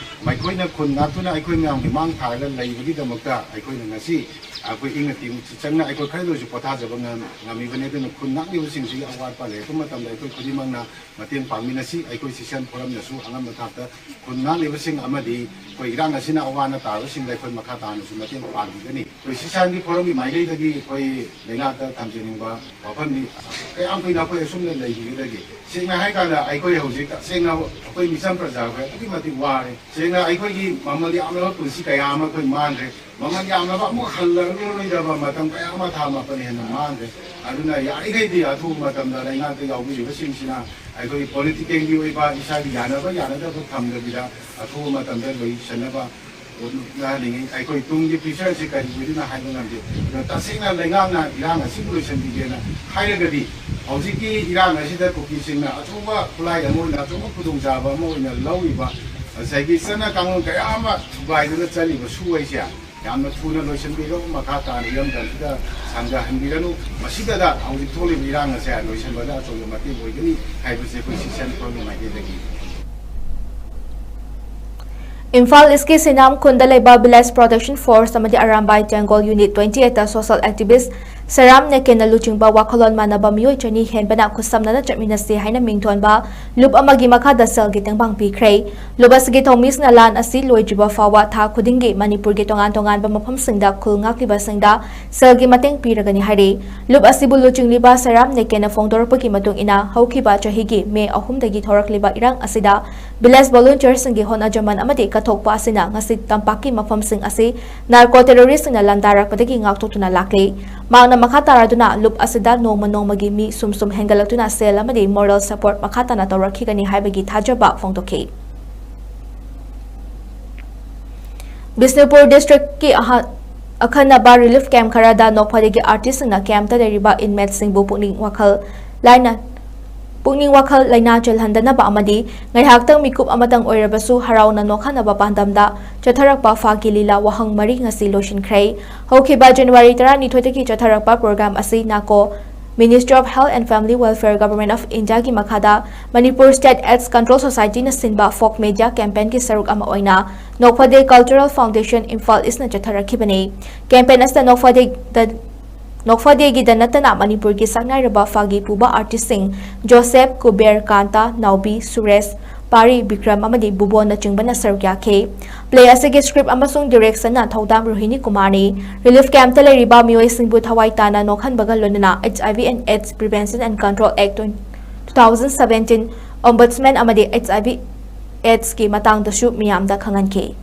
ꯃꯈꯣꯏꯅ ꯈꯨꯟ ꯉꯥꯛꯇꯨꯅ ꯑꯩꯈꯣꯏ ꯃꯌꯥꯝꯒꯤ ꯃꯥꯡ ꯊꯥꯔꯒ ꯂꯩꯕꯒꯤꯗꯃꯛꯇ ꯑꯩꯈꯣꯏꯅ ꯉꯁꯤ ꯑꯩꯈꯣꯏ ꯏꯪꯅ ꯆꯤꯛꯅ ꯑꯩꯈꯣꯏ ꯈꯔꯗ ꯑꯣꯏꯔꯁꯨ ꯄꯣꯊꯥꯖꯕ ꯉꯝ-, ꯉꯝꯃꯤꯕꯅꯤ꯫ ꯑꯗꯨꯅ ꯈꯨꯟ ꯉꯥꯛꯂꯤꯕꯁꯤꯡꯁꯤꯒꯤ ꯑꯋꯥꯠ ꯑꯄꯥ ꯂꯩꯔꯛꯄ ꯃꯇꯝꯗ ꯑꯩꯈꯣꯏ ꯈꯨꯗꯤꯡꯃꯛꯅ ꯃꯇꯦꯡ ꯄꯥꯡꯃꯤꯟꯅꯁꯤ꯫ ꯑꯩꯈꯣꯏ Session Forum ꯅꯁꯨ ꯑꯉꯝꯕ ꯊꯥꯛꯇ ꯈꯨꯟ ꯉꯥꯛꯂꯤꯕꯁꯤꯡ ꯑꯃꯗꯤ ꯑꯩꯈꯣꯏ ꯏꯔꯥꯡ ꯑꯁꯤꯅ ꯑꯋꯥ ꯑꯅꯥ ꯇꯥꯔꯕꯁꯤꯡꯗ ꯑꯩꯈꯣꯏ ꯃꯈꯥ ꯇꯥꯅꯁꯨ ꯃꯇꯦꯡ ꯄꯥꯡꯈꯤꯒꯅꯤ꯫ ꯑꯩꯈꯣꯏ Session ꯒꯤ Forum ꯒꯤ ꯃꯥꯏꯀꯩꯗꯒꯤ ꯑꯩꯈꯣꯏ ꯂꯩꯉꯥꯛꯇ ꯊꯝꯖꯅꯤꯡꯕ ꯋꯥꯐꯝꯗꯤ, ꯀꯌꯥꯝ ꯀꯨꯏꯅ ꯑꯩꯈꯣꯏ ꯑꯁꯨꯝꯅ ꯂꯩꯈꯤꯒꯗꯒꯦ? ꯁꯦꯡꯅ ꯍꯥꯏꯀꯥꯟꯗ ꯑꯩꯈꯣꯏ ꯍꯧꯖꯤꯛ ꯇꯁꯦꯡꯅ ꯑꯩꯈꯣꯏ ꯃꯤꯆꯝ ꯄ꯭ꯔꯖꯥ ꯑꯩꯈꯣꯏ ꯑꯗꯨꯛꯀꯤ ꯃꯇꯤꯛ ꯋꯥꯔꯦ꯫ ꯁꯦꯡꯅ ꯑꯩꯈꯣꯏꯒꯤ ꯃꯃꯜ ꯌꯥꯝꯂꯕ ꯄꯨꯟꯁꯤ ꯀꯌꯥ ꯑꯃ ꯑꯩꯈꯣꯏ ꯃꯥꯡꯈ꯭ꯔꯦ꯫ ꯃꯃꯜ ꯌꯥꯝꯂꯕ ꯑꯃꯨꯛ ꯍꯜꯂꯔꯣꯏꯗꯕ ꯃꯇꯝ ꯀꯌꯥ ꯑꯃ ꯊꯥ ꯃꯥꯄꯟ ꯍꯦꯟꯅ ꯃꯥꯡꯈ꯭ꯔꯦ꯫ ꯑꯗꯨꯅ ꯌꯥꯔꯤꯈꯩꯗꯤ ꯑꯊꯨꯕ ꯃꯇꯝꯗ ꯂꯩꯉꯥꯛꯇ ꯌꯥꯎꯕꯤꯔꯤꯕꯁꯤꯡꯁꯤꯅ ꯑꯩꯈꯣꯏ political ꯒꯤ ꯑꯣꯏꯕ ꯏꯁꯥꯒꯤ ꯌꯥꯅꯕ ꯌꯥꯅꯗꯕ ꯊꯝꯗꯕꯤꯗ ꯑꯊꯨꯕ ꯃꯇꯝꯗ ꯂꯣꯏꯁꯤꯟꯅꯕ ꯍꯣꯠꯅꯍꯟꯅꯤꯡꯉꯤ꯫ ꯑꯩꯈꯣꯏ ꯇꯨꯡꯒꯤ future ꯁꯤ ꯀꯔꯤ ꯑꯣꯏꯗꯣꯏꯅꯣ ꯍꯥꯏꯕ ꯉꯝꯗꯦ꯫ ꯑꯗꯨꯅ ꯇꯁꯦꯡꯅ ꯂꯩꯉꯥꯛꯅ ꯏꯔꯥꯡ ꯑꯁꯤꯕꯨ ꯂꯣꯏꯁꯤꯟꯕꯤꯒꯦꯅ ꯍꯥꯏꯔꯒꯗꯤ ꯍꯧꯖꯤꯛꯀꯤ ꯏꯔꯥꯡ ꯑꯁꯤꯗ ꯀꯨꯀꯤꯁꯤꯡꯅ ꯑꯆꯧꯕ ꯈꯨꯠꯂꯥꯏ ꯑꯃ ꯑꯣꯏꯅ ꯑꯆꯧꯕ ꯈꯨꯗꯣꯡꯆꯥꯕ ꯑꯃ ꯑꯣꯏꯅ ꯂꯧꯔꯤꯕ ꯉꯁꯥꯏꯒꯤ ꯆꯠꯅ ꯀꯥꯡꯂꯣꯟ ꯀꯌꯥ ꯑꯃ ꯊꯨꯒꯥꯏꯗꯨꯅ ꯆꯠꯂꯤꯕ ꯁꯨ ꯑꯩꯁꯦ ꯌꯥꯝꯅ ꯊꯨꯅ ꯂꯣꯏꯁꯤꯟꯕꯤꯔꯣ, ꯃꯈꯥ ꯇꯥꯅ ꯏꯔꯝꯗꯝꯁꯤꯗ ꯁꯟꯗꯍꯟꯕꯤꯔꯅꯨ꯫ ꯃꯁꯤꯗꯗ ꯍꯧꯖꯤꯛ ꯊꯣꯛꯂꯤꯕ ꯏꯔꯥꯡ ꯑꯁꯦ ꯂꯣꯏꯁꯤꯟꯕꯗ ꯑꯆꯧꯕ ꯃꯇꯦꯡ ꯑꯣꯏꯒꯅꯤ ꯍꯥꯏꯕꯁꯦ ꯑꯩꯈꯣꯏ Session Forum ꯒꯤ ꯃꯥꯏꯀꯩꯗꯒꯤ ꯏꯝꯐꯥꯜ ꯏꯁꯀꯤ ꯁꯤꯅꯥꯝ ꯈꯨꯟꯗ ꯂꯩꯕ Village Protection Force ꯑꯃꯗꯤ Arambai ꯇꯦꯡꯒꯣꯜ Unit twenty eight social activist ꯁꯦꯔꯥꯝ ꯅꯦꯀꯦꯟꯅ ꯂꯨꯆꯤꯡꯕ ꯋꯥꯈꯜꯂꯣꯟ ꯃꯥꯟꯅꯕ ꯃꯤꯑꯣꯏ ꯆꯅꯤ ꯍꯦꯟꯕꯅ ꯈꯨꯠꯁꯝꯅꯅ ꯆꯠꯃꯤꯟꯅꯁꯤ ꯍꯥꯏꯅ ꯃꯤꯡꯊꯣꯟꯕ ꯂꯨꯞ ꯑꯃꯒꯤ ꯃꯈꯥꯗ ꯁꯦꯜꯒꯤ ꯇꯦꯡꯕꯥꯡ ꯄꯤꯈ꯭ꯔꯦ꯫ ꯂꯨꯞ ꯑꯁꯤꯒꯤ ꯊꯧꯃꯤꯁꯤꯡꯅ ꯂꯥꯟ ꯑꯁꯤ ꯂꯣꯏꯗ꯭ꯔꯤꯕ ꯐꯥꯎꯕ ꯊꯥ ꯈꯨꯗꯤꯡꯒꯤ ꯃꯅꯤꯄꯨꯔꯒꯤ ꯇꯣꯉꯥꯟ ꯇꯣꯉꯥꯟꯕ ꯃꯐꯝꯁꯤꯡꯗ ꯈꯨꯜ ꯉꯥꯛꯂꯤꯕꯁꯤꯡꯗ ꯁꯦꯜꯒꯤ ꯃꯇꯦꯡ ꯄꯤꯔꯒꯅꯤ ꯍꯥꯏꯔꯤ꯫ ꯂꯨꯞ ꯑꯁꯤꯕꯨ ꯂꯨꯆꯤꯡꯂꯤꯕ ꯁꯦꯔꯥꯝ ꯅꯦꯀꯦꯟꯅ ꯐꯣꯡꯗꯣꯔꯛꯄꯒꯤ ꯃꯇꯨꯡ ꯏꯟꯅ, ꯍꯧꯈꯤꯕ ꯆꯍꯤꯒꯤ ꯃꯦ ꯑꯍꯨꯝꯗꯒꯤ ꯊꯣꯔꯛꯂꯤꯕ ꯏꯔꯥꯡ ꯑꯁꯤꯗ Village volunteerꯁꯤꯡꯒꯤ ꯍꯣꯠꯅꯖꯃꯟ ꯑꯃꯗꯤ ꯀꯠꯊꯣꯛꯄ ꯑꯁꯤꯅ ꯉꯁꯤ ꯇꯝꯄꯥꯛꯀꯤ ꯃꯐꯝꯁꯤꯡ ꯑꯁꯤ narco terroristꯁꯤꯡꯅ ꯂꯥꯟꯗꯥꯔꯛꯄꯗꯒꯤ ꯉꯥꯛꯊꯣꯛꯇꯨꯅ ꯂꯥꯛꯂꯤ꯫ ꯃꯍꯥꯛꯅ ꯃꯈꯥ ꯇꯥꯔꯗꯨꯅ ꯂꯨꯞ ꯑꯁꯤꯗ ꯅꯣꯡꯃ ꯅꯣꯡꯃꯒꯤ ꯃꯤ ꯁꯨꯝ ꯁꯨꯝ ꯍꯦꯟꯒꯠꯂꯛꯇꯨꯅ ꯁꯦꯜ ꯑꯃꯗꯤ moral support ꯃꯈꯥ ꯇꯥꯅ ꯇꯧꯔꯛꯈꯤꯒꯅꯤ ꯍꯥꯏꯕꯒꯤ ꯊꯥꯖꯕ ꯐꯣꯡꯗꯣꯛꯈꯤ꯫ ꯕꯤꯁꯅꯨꯄꯨꯔ districtꯀꯤ ꯑꯍ-, ꯑꯈꯟꯅꯕ relief camp ꯈꯔꯗ ꯅꯣꯛꯐꯗꯦꯒꯤ artistꯁꯤꯡꯅ campꯇ ꯂꯩꯔꯤꯕ inmateꯁꯤꯡꯕꯨ ꯄꯨꯛꯅꯤꯡ ꯋꯥꯈꯜ ꯂꯥꯏꯅ, ꯄꯨꯛꯅꯤꯡ ꯋꯥꯈꯜ ꯂꯥꯏꯅꯥ ꯆꯦꯜꯍꯟꯗꯅꯕ ꯑꯃꯗꯤ ꯉꯥꯏꯍꯥꯛꯇꯪ ꯃꯤꯀꯨꯞ ꯑꯃꯇꯪ ꯑꯣꯏꯔꯕꯁꯨ ꯍꯔꯥꯎꯅ ꯅꯣꯛꯍꯟꯅꯕ ꯄꯥꯟꯗꯝꯗ ꯆꯠꯊꯔꯛꯄ ꯐꯥꯒꯤ ꯂꯤꯂꯥ ꯋꯥꯍꯪ ꯃꯔꯤ ꯉꯁꯤ ꯂꯣꯏꯁꯤꯟꯈ꯭ꯔꯦ꯫ ꯍꯧꯈꯤꯕ January ꯇꯔꯥꯅꯤꯊꯣꯏꯗꯒꯤ ꯆꯠꯊꯔꯛꯄ program ꯑꯁꯤ NACO, Ministry of Health and Family Welfare, Government of Indiaꯒꯤ ꯃꯈꯥꯗ Manipur State AIDS Control Societyꯅ ꯁꯤꯟꯕ folk media campaignꯒꯤ ꯁꯔꯨꯛ ꯑꯃ ꯑꯣꯏꯅ ꯅꯣꯛꯐꯗꯦ Cultural Foundation, ꯏꯝꯐꯥꯜ ꯏꯁꯅ ꯆꯠꯊꯔꯛꯈꯤꯕꯅꯤ꯫ Campaign ꯑꯁꯤꯗ ꯅꯣꯛꯐꯗꯦꯗ, ꯅꯣꯛꯐꯗꯦꯒꯤꯗ ꯅꯠꯇꯅ ꯃꯅꯤꯄꯨꯔꯒꯤ ꯁꯛꯅꯥꯏꯔꯕ ꯐꯥꯒꯤ ꯄꯨꯕ artistꯁꯤꯡ ꯖꯣꯁꯦꯐ, ꯀꯨꯕꯦꯔ, ꯀꯥꯟꯇ, ꯅꯥꯎꯕꯤ, ꯁꯨꯔꯦꯁ, ꯄꯥꯔꯤ, ꯕꯤꯀ꯭ꯔꯝ ꯑꯃꯗꯤ ꯕꯨꯕꯣꯟꯅꯆꯤꯡꯕꯅ ꯁꯔꯨꯛ ꯌꯥꯈꯤ꯫ Play ꯑꯁꯤꯒꯤ script ꯑꯃꯁꯨꯡ directionꯅ ꯊꯧꯗꯥꯝ ꯔꯣꯍꯤꯅꯤ ꯀꯨꯃꯥꯔꯅꯤ꯫ Relief campꯇ ꯂꯩꯔꯤꯕ ꯃꯤꯑꯣꯏꯁꯤꯡꯕꯨ ꯊꯋꯥꯏ ꯇꯥꯅ ꯅꯣꯛꯍꯟꯕꯒ ꯂꯣꯏꯅꯅ HIV and AIDS Prevention and Control Act two thousand seventeen, Ombudsman ꯑꯃꯗꯤ HIV AIDSꯀꯤ ꯃꯇꯥꯡꯗꯁꯨ ꯃꯤꯌꯥꯝꯗ ꯈꯪꯍꯟꯈꯤ꯫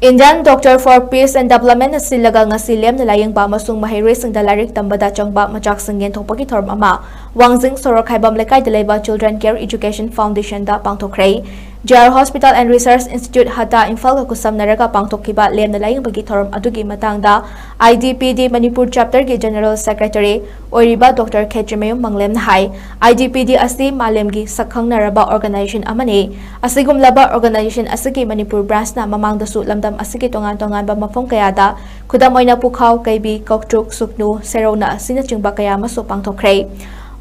Indian Doctor for Peace and Developmentꯅ ꯁꯤꯜꯂꯒ ꯉꯁꯤ ꯂꯦꯝꯅ ꯂꯥꯌꯦꯡꯕ ꯑꯃꯁꯨꯡ ꯃꯍꯩꯔꯣꯏꯁꯤꯡꯗ ꯂꯥꯏꯔꯤꯛ ꯇꯝꯕꯗ ꯆꯪꯕ ꯃꯆꯥꯛꯁꯤꯡ ꯌꯦꯟꯊꯣꯛꯄꯒꯤ ꯊꯧꯔꯝ ꯑꯃ ꯋꯥꯡꯖꯤꯡ ꯁꯣꯔꯣꯛ ꯈꯥꯏꯕꯝ ꯂꯩꯀꯥꯏꯗ ꯂꯩꯕ Children Care Education Foundationꯗ ꯄꯥꯡꯊꯣꯛꯈ꯭ꯔꯦ꯫ J R Hospital and Research Institute, ꯍꯇꯥ, ꯏꯝꯐꯥꯜꯒ ꯈꯨꯠꯁꯝꯅꯔꯒ ꯄꯥꯡꯊꯣꯛꯈꯤꯕ ꯂꯦꯝꯅ ꯂꯥꯌꯦꯡꯕꯒꯤ ꯊꯧꯔꯝ ꯑꯗꯨꯒꯤ ꯃꯇꯥꯡꯗ IDPD ꯃꯅꯤꯄꯨꯔ chapterꯒꯤ General Secretary ꯑꯣꯏꯔꯤꯕ Doctor ꯈꯦꯇ꯭ꯔꯤꯃꯌꯨꯝ ꯃꯪꯂꯦꯝꯅ ꯍꯥꯏ, IDPD ꯑꯁꯤ ꯃꯥꯂꯦꯝꯒꯤ ꯁꯛꯈꯪꯅꯔꯕ organization ꯑꯃꯅꯤ꯫ ꯑꯁꯤꯒꯨꯝꯂꯕ organization ꯑꯁꯤꯒꯤ ꯃꯅꯤꯄꯨꯔ branchꯅ ꯃꯃꯥꯡꯗꯁꯨ ꯂꯝꯗꯝ ꯑꯁꯤꯒꯤ ꯇꯣꯉꯥꯟ ꯇꯣꯉꯥꯟꯕ ꯃꯐꯝ ꯀꯌꯥꯗ, ꯈꯨꯗꯝ ꯑꯣꯏꯅ ꯄꯨꯈꯥꯎ, ꯀꯩꯕꯤ, ꯀꯧꯇ꯭ꯔꯨꯛ, ꯁꯨꯛꯅꯨ, ꯁꯦꯔꯧꯅ ꯑꯁꯤꯅꯆꯤꯡꯕ ꯀꯌꯥ ꯑꯃꯁꯨ ꯄꯥꯡꯊꯣꯛꯈ꯭ꯔꯦ꯫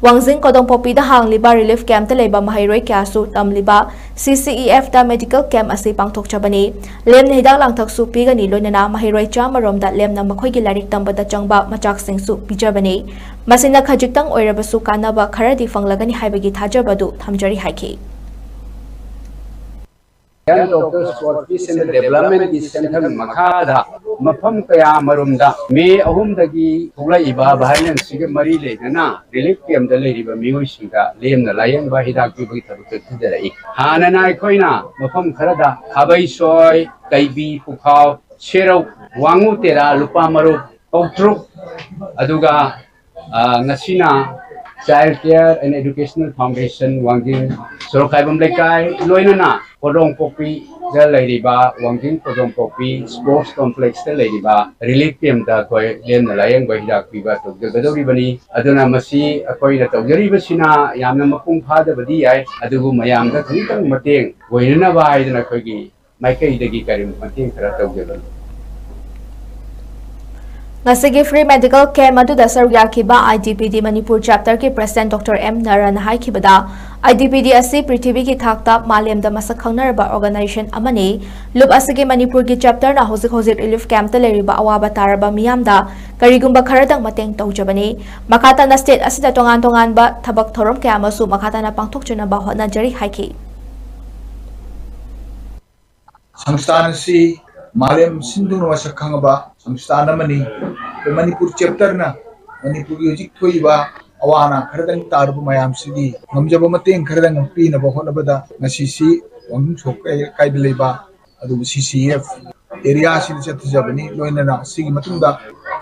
ꯋꯥꯡꯖꯤꯡ ꯀꯣꯗꯣꯝꯄꯣꯛꯄꯤꯗ ꯍꯥꯡꯂꯤꯕ relief camp ꯇ ꯂꯩꯕ ꯃꯍꯩꯔꯣꯏ ꯀꯌꯥꯁꯨ ꯇꯝꯂꯤꯕ C C E F ꯇ medical camp ꯑꯁꯤ ꯄꯥꯡꯊꯣꯛꯆꯕꯅꯤ꯫ ꯂꯦꯝꯅ ꯍꯤꯗꯥꯛ ꯂꯥꯡꯊꯛꯁꯨ ꯄꯤꯒꯅꯤ, ꯂꯣꯏꯅꯅ ꯃꯍꯩꯔꯣꯏ ꯆꯥꯝꯃ ꯔꯣꯝꯗ ꯂꯦꯝꯅ ꯃꯈꯣꯏꯒꯤ ꯂꯥꯏꯔꯤꯛ ꯇꯝꯕꯗ ꯆꯪꯕ ꯃꯆꯥꯛꯁꯤꯡꯁꯨ ꯄꯤꯖꯕꯅꯤ꯫ ꯃꯁꯤꯅ ꯈꯖꯤꯛꯇꯪ ꯑꯣꯏꯔꯕꯁꯨ ꯀꯥꯟꯅꯕ ꯈꯔꯗꯤ ꯐꯪꯂꯒꯅꯤ ꯍꯥꯏꯕꯒꯤ ꯊꯥꯖꯕ ꯑꯗꯨ ꯊꯝꯖꯔꯤ ꯍꯥꯏꯈꯤ꯫ Young Doctors for Peace and Development ꯀꯤ ꯁꯦꯟꯊꯪ ꯃꯈꯥꯗ ꯃꯐꯝ ꯀꯌꯥ ꯑꯃꯔꯣꯝꯗ ꯃꯦ ꯑꯍꯨꯝꯗꯒꯤ ꯊꯣꯛꯂꯛꯏꯕ violence ꯁꯤꯒ ꯃꯔꯤ ꯂꯩꯅꯅ relief camp ꯇ ꯂꯩꯔꯤꯕ ꯃꯤꯑꯣꯏꯁꯤꯡꯗ ꯂꯦꯝꯅ ꯂꯥꯌꯦꯡꯕ ꯍꯤꯗꯥꯛ ꯄꯤꯕꯒꯤ ꯊꯕꯛ ꯆꯠꯊꯖꯔꯛꯏ꯫ ꯍꯥꯟꯅꯅ ꯑꯩꯈꯣꯏꯅ ꯃꯐꯝ ꯈꯔꯗ ꯈꯥꯕꯩꯁꯣꯏ, ꯀꯩꯕꯤ, ꯄꯨꯈꯥꯎ, ꯁꯦꯔꯧ, ꯋꯥꯉꯨ ꯇꯦꯔꯥ, ꯂꯨꯄꯥ ꯃꯔꯨꯞ ꯀꯧꯇ꯭ꯔꯨꯛ, ꯑꯗꯨꯒ ꯑ, ꯉꯁꯤꯅ Child Care and Educational Foundation ꯋꯥꯡꯖꯤꯡ ꯁꯣꯔꯣꯛꯈꯥꯏꯕꯝ ꯂꯩꯀꯥꯏ, ꯂꯣꯏꯅꯅ ꯀꯣꯗꯣꯡꯄꯣꯛꯄꯤꯗ ꯂꯩꯔꯤꯕ ꯋꯥꯡꯖꯤꯡ ꯀꯣꯗꯣꯡꯄꯣꯛꯄꯤ sports complex ꯇ ꯂꯩꯔꯤꯕ relief camp ꯇ ꯑꯩꯈꯣꯏ ꯂꯦꯝꯅ ꯂꯥꯌꯦꯡꯕ ꯍꯤꯗꯥꯛ ꯄꯤꯕ ꯇꯧꯖꯒꯗꯧꯔꯤꯕꯅꯤ꯫ ꯑꯗꯨꯅ ꯃꯁꯤ ꯑꯩꯈꯣꯏꯅ ꯇꯧꯖꯔꯤꯕꯁꯤꯅ ꯌꯥꯝꯅ ꯃꯄꯨꯡ ꯐꯥꯗꯕꯗꯤ ꯌꯥꯏ, ꯑꯗꯨꯕꯨ ꯃꯌꯥꯝꯗ ꯈꯖꯤꯛꯇꯪ ꯃꯇꯦꯡ ꯑꯣꯏꯅꯅꯕ ꯍꯥꯏꯗꯅ ꯑꯩꯈꯣꯏꯒꯤ ꯃꯥꯏꯀꯩꯗꯒꯤ ꯀꯔꯤ ꯃꯇꯦꯡ ꯈꯔ ꯇꯧꯖꯕꯅꯤ꯫ ꯉꯁꯤꯒꯤ free medical camp ꯑꯗꯨꯗ ꯁꯔꯨꯛ ꯌꯥꯈꯤꯕ I D P D Manipur chapter ꯀꯤ president Doctor M ꯅꯔꯟꯅ ꯍꯥꯏꯈꯤꯕꯗ, I D P D ꯑꯁꯤ ꯄ꯭ꯔꯤꯊꯤꯕꯤꯒꯤ ꯊꯥꯛꯇ ꯃꯥꯂꯦꯝꯗ ꯃꯁꯛ ꯈꯪꯅꯔꯕ organization ꯑꯃꯅꯤ꯫ ꯂꯨꯞ ꯑꯁꯤꯒꯤ ꯃꯅꯤꯄꯨꯔꯒꯤ chapter ꯅ ꯍꯧꯖꯤꯛ ꯍꯧꯖꯤꯛ relief camp ꯇ ꯂꯩꯔꯤꯕ ꯑꯋꯥꯕ ꯇꯥꯔꯕ ꯃꯤꯌꯥꯝꯗ ꯀꯔꯤꯒꯨꯝꯕ ꯈꯔꯗꯪ ꯃꯇꯦꯡ ꯇꯧꯖꯕꯅꯤ꯫ ꯃꯈꯥ ꯇꯥꯅ state ꯑꯁꯤꯗ ꯇꯣꯉꯥꯟ ꯇꯣꯉꯥꯟꯕ ꯊꯕꯛ ꯊꯧꯔꯝ ꯀꯌꯥ ꯑꯃꯁꯨ ꯃꯈꯥ ꯇꯥꯅ ꯄꯥꯡꯊꯣꯛꯆꯅꯕ ꯍꯣꯠꯅꯖꯔꯤ ꯍꯥꯏꯈꯤ꯫ ꯁꯪꯁꯊꯥꯟ ꯑꯁꯤ ꯃꯥꯂꯦꯝ ꯁꯤꯟ ꯊꯨꯡꯅ ꯃꯁꯛ ꯈꯪꯉꯕ ꯁꯪꯁꯊꯥꯟ ꯑꯃꯅꯤ꯫ ꯑꯩꯈꯣꯏ ꯃꯅꯤꯄꯨꯔ chapter ꯅ ꯃꯅꯤꯄꯨꯔꯒꯤ ꯍꯧꯖꯤꯛ ꯊꯣꯛꯏꯕ ꯑꯋꯥ ꯑꯅꯥ ꯈꯔꯗꯪ ꯇꯥꯔꯕ ꯃꯌꯥꯝꯁꯤꯒꯤ ꯉꯝꯖꯕ ꯃꯇꯦꯡ ꯈꯔꯗꯪ ꯄꯤꯅꯕ ꯍꯣꯠꯅꯕꯗ ꯉꯁꯤꯁꯤ ꯋꯥꯡꯖꯤꯡ ꯁꯣꯔꯣꯛ ꯀꯥꯏꯗ ꯂꯩꯕ ꯑꯗꯨꯕꯨ C C F area ꯑꯁꯤꯗ ꯆꯠꯊꯖꯕꯅꯤ꯫ ꯂꯣꯏꯅꯅ ꯁꯤꯒꯤ ꯃꯇꯨꯡꯗ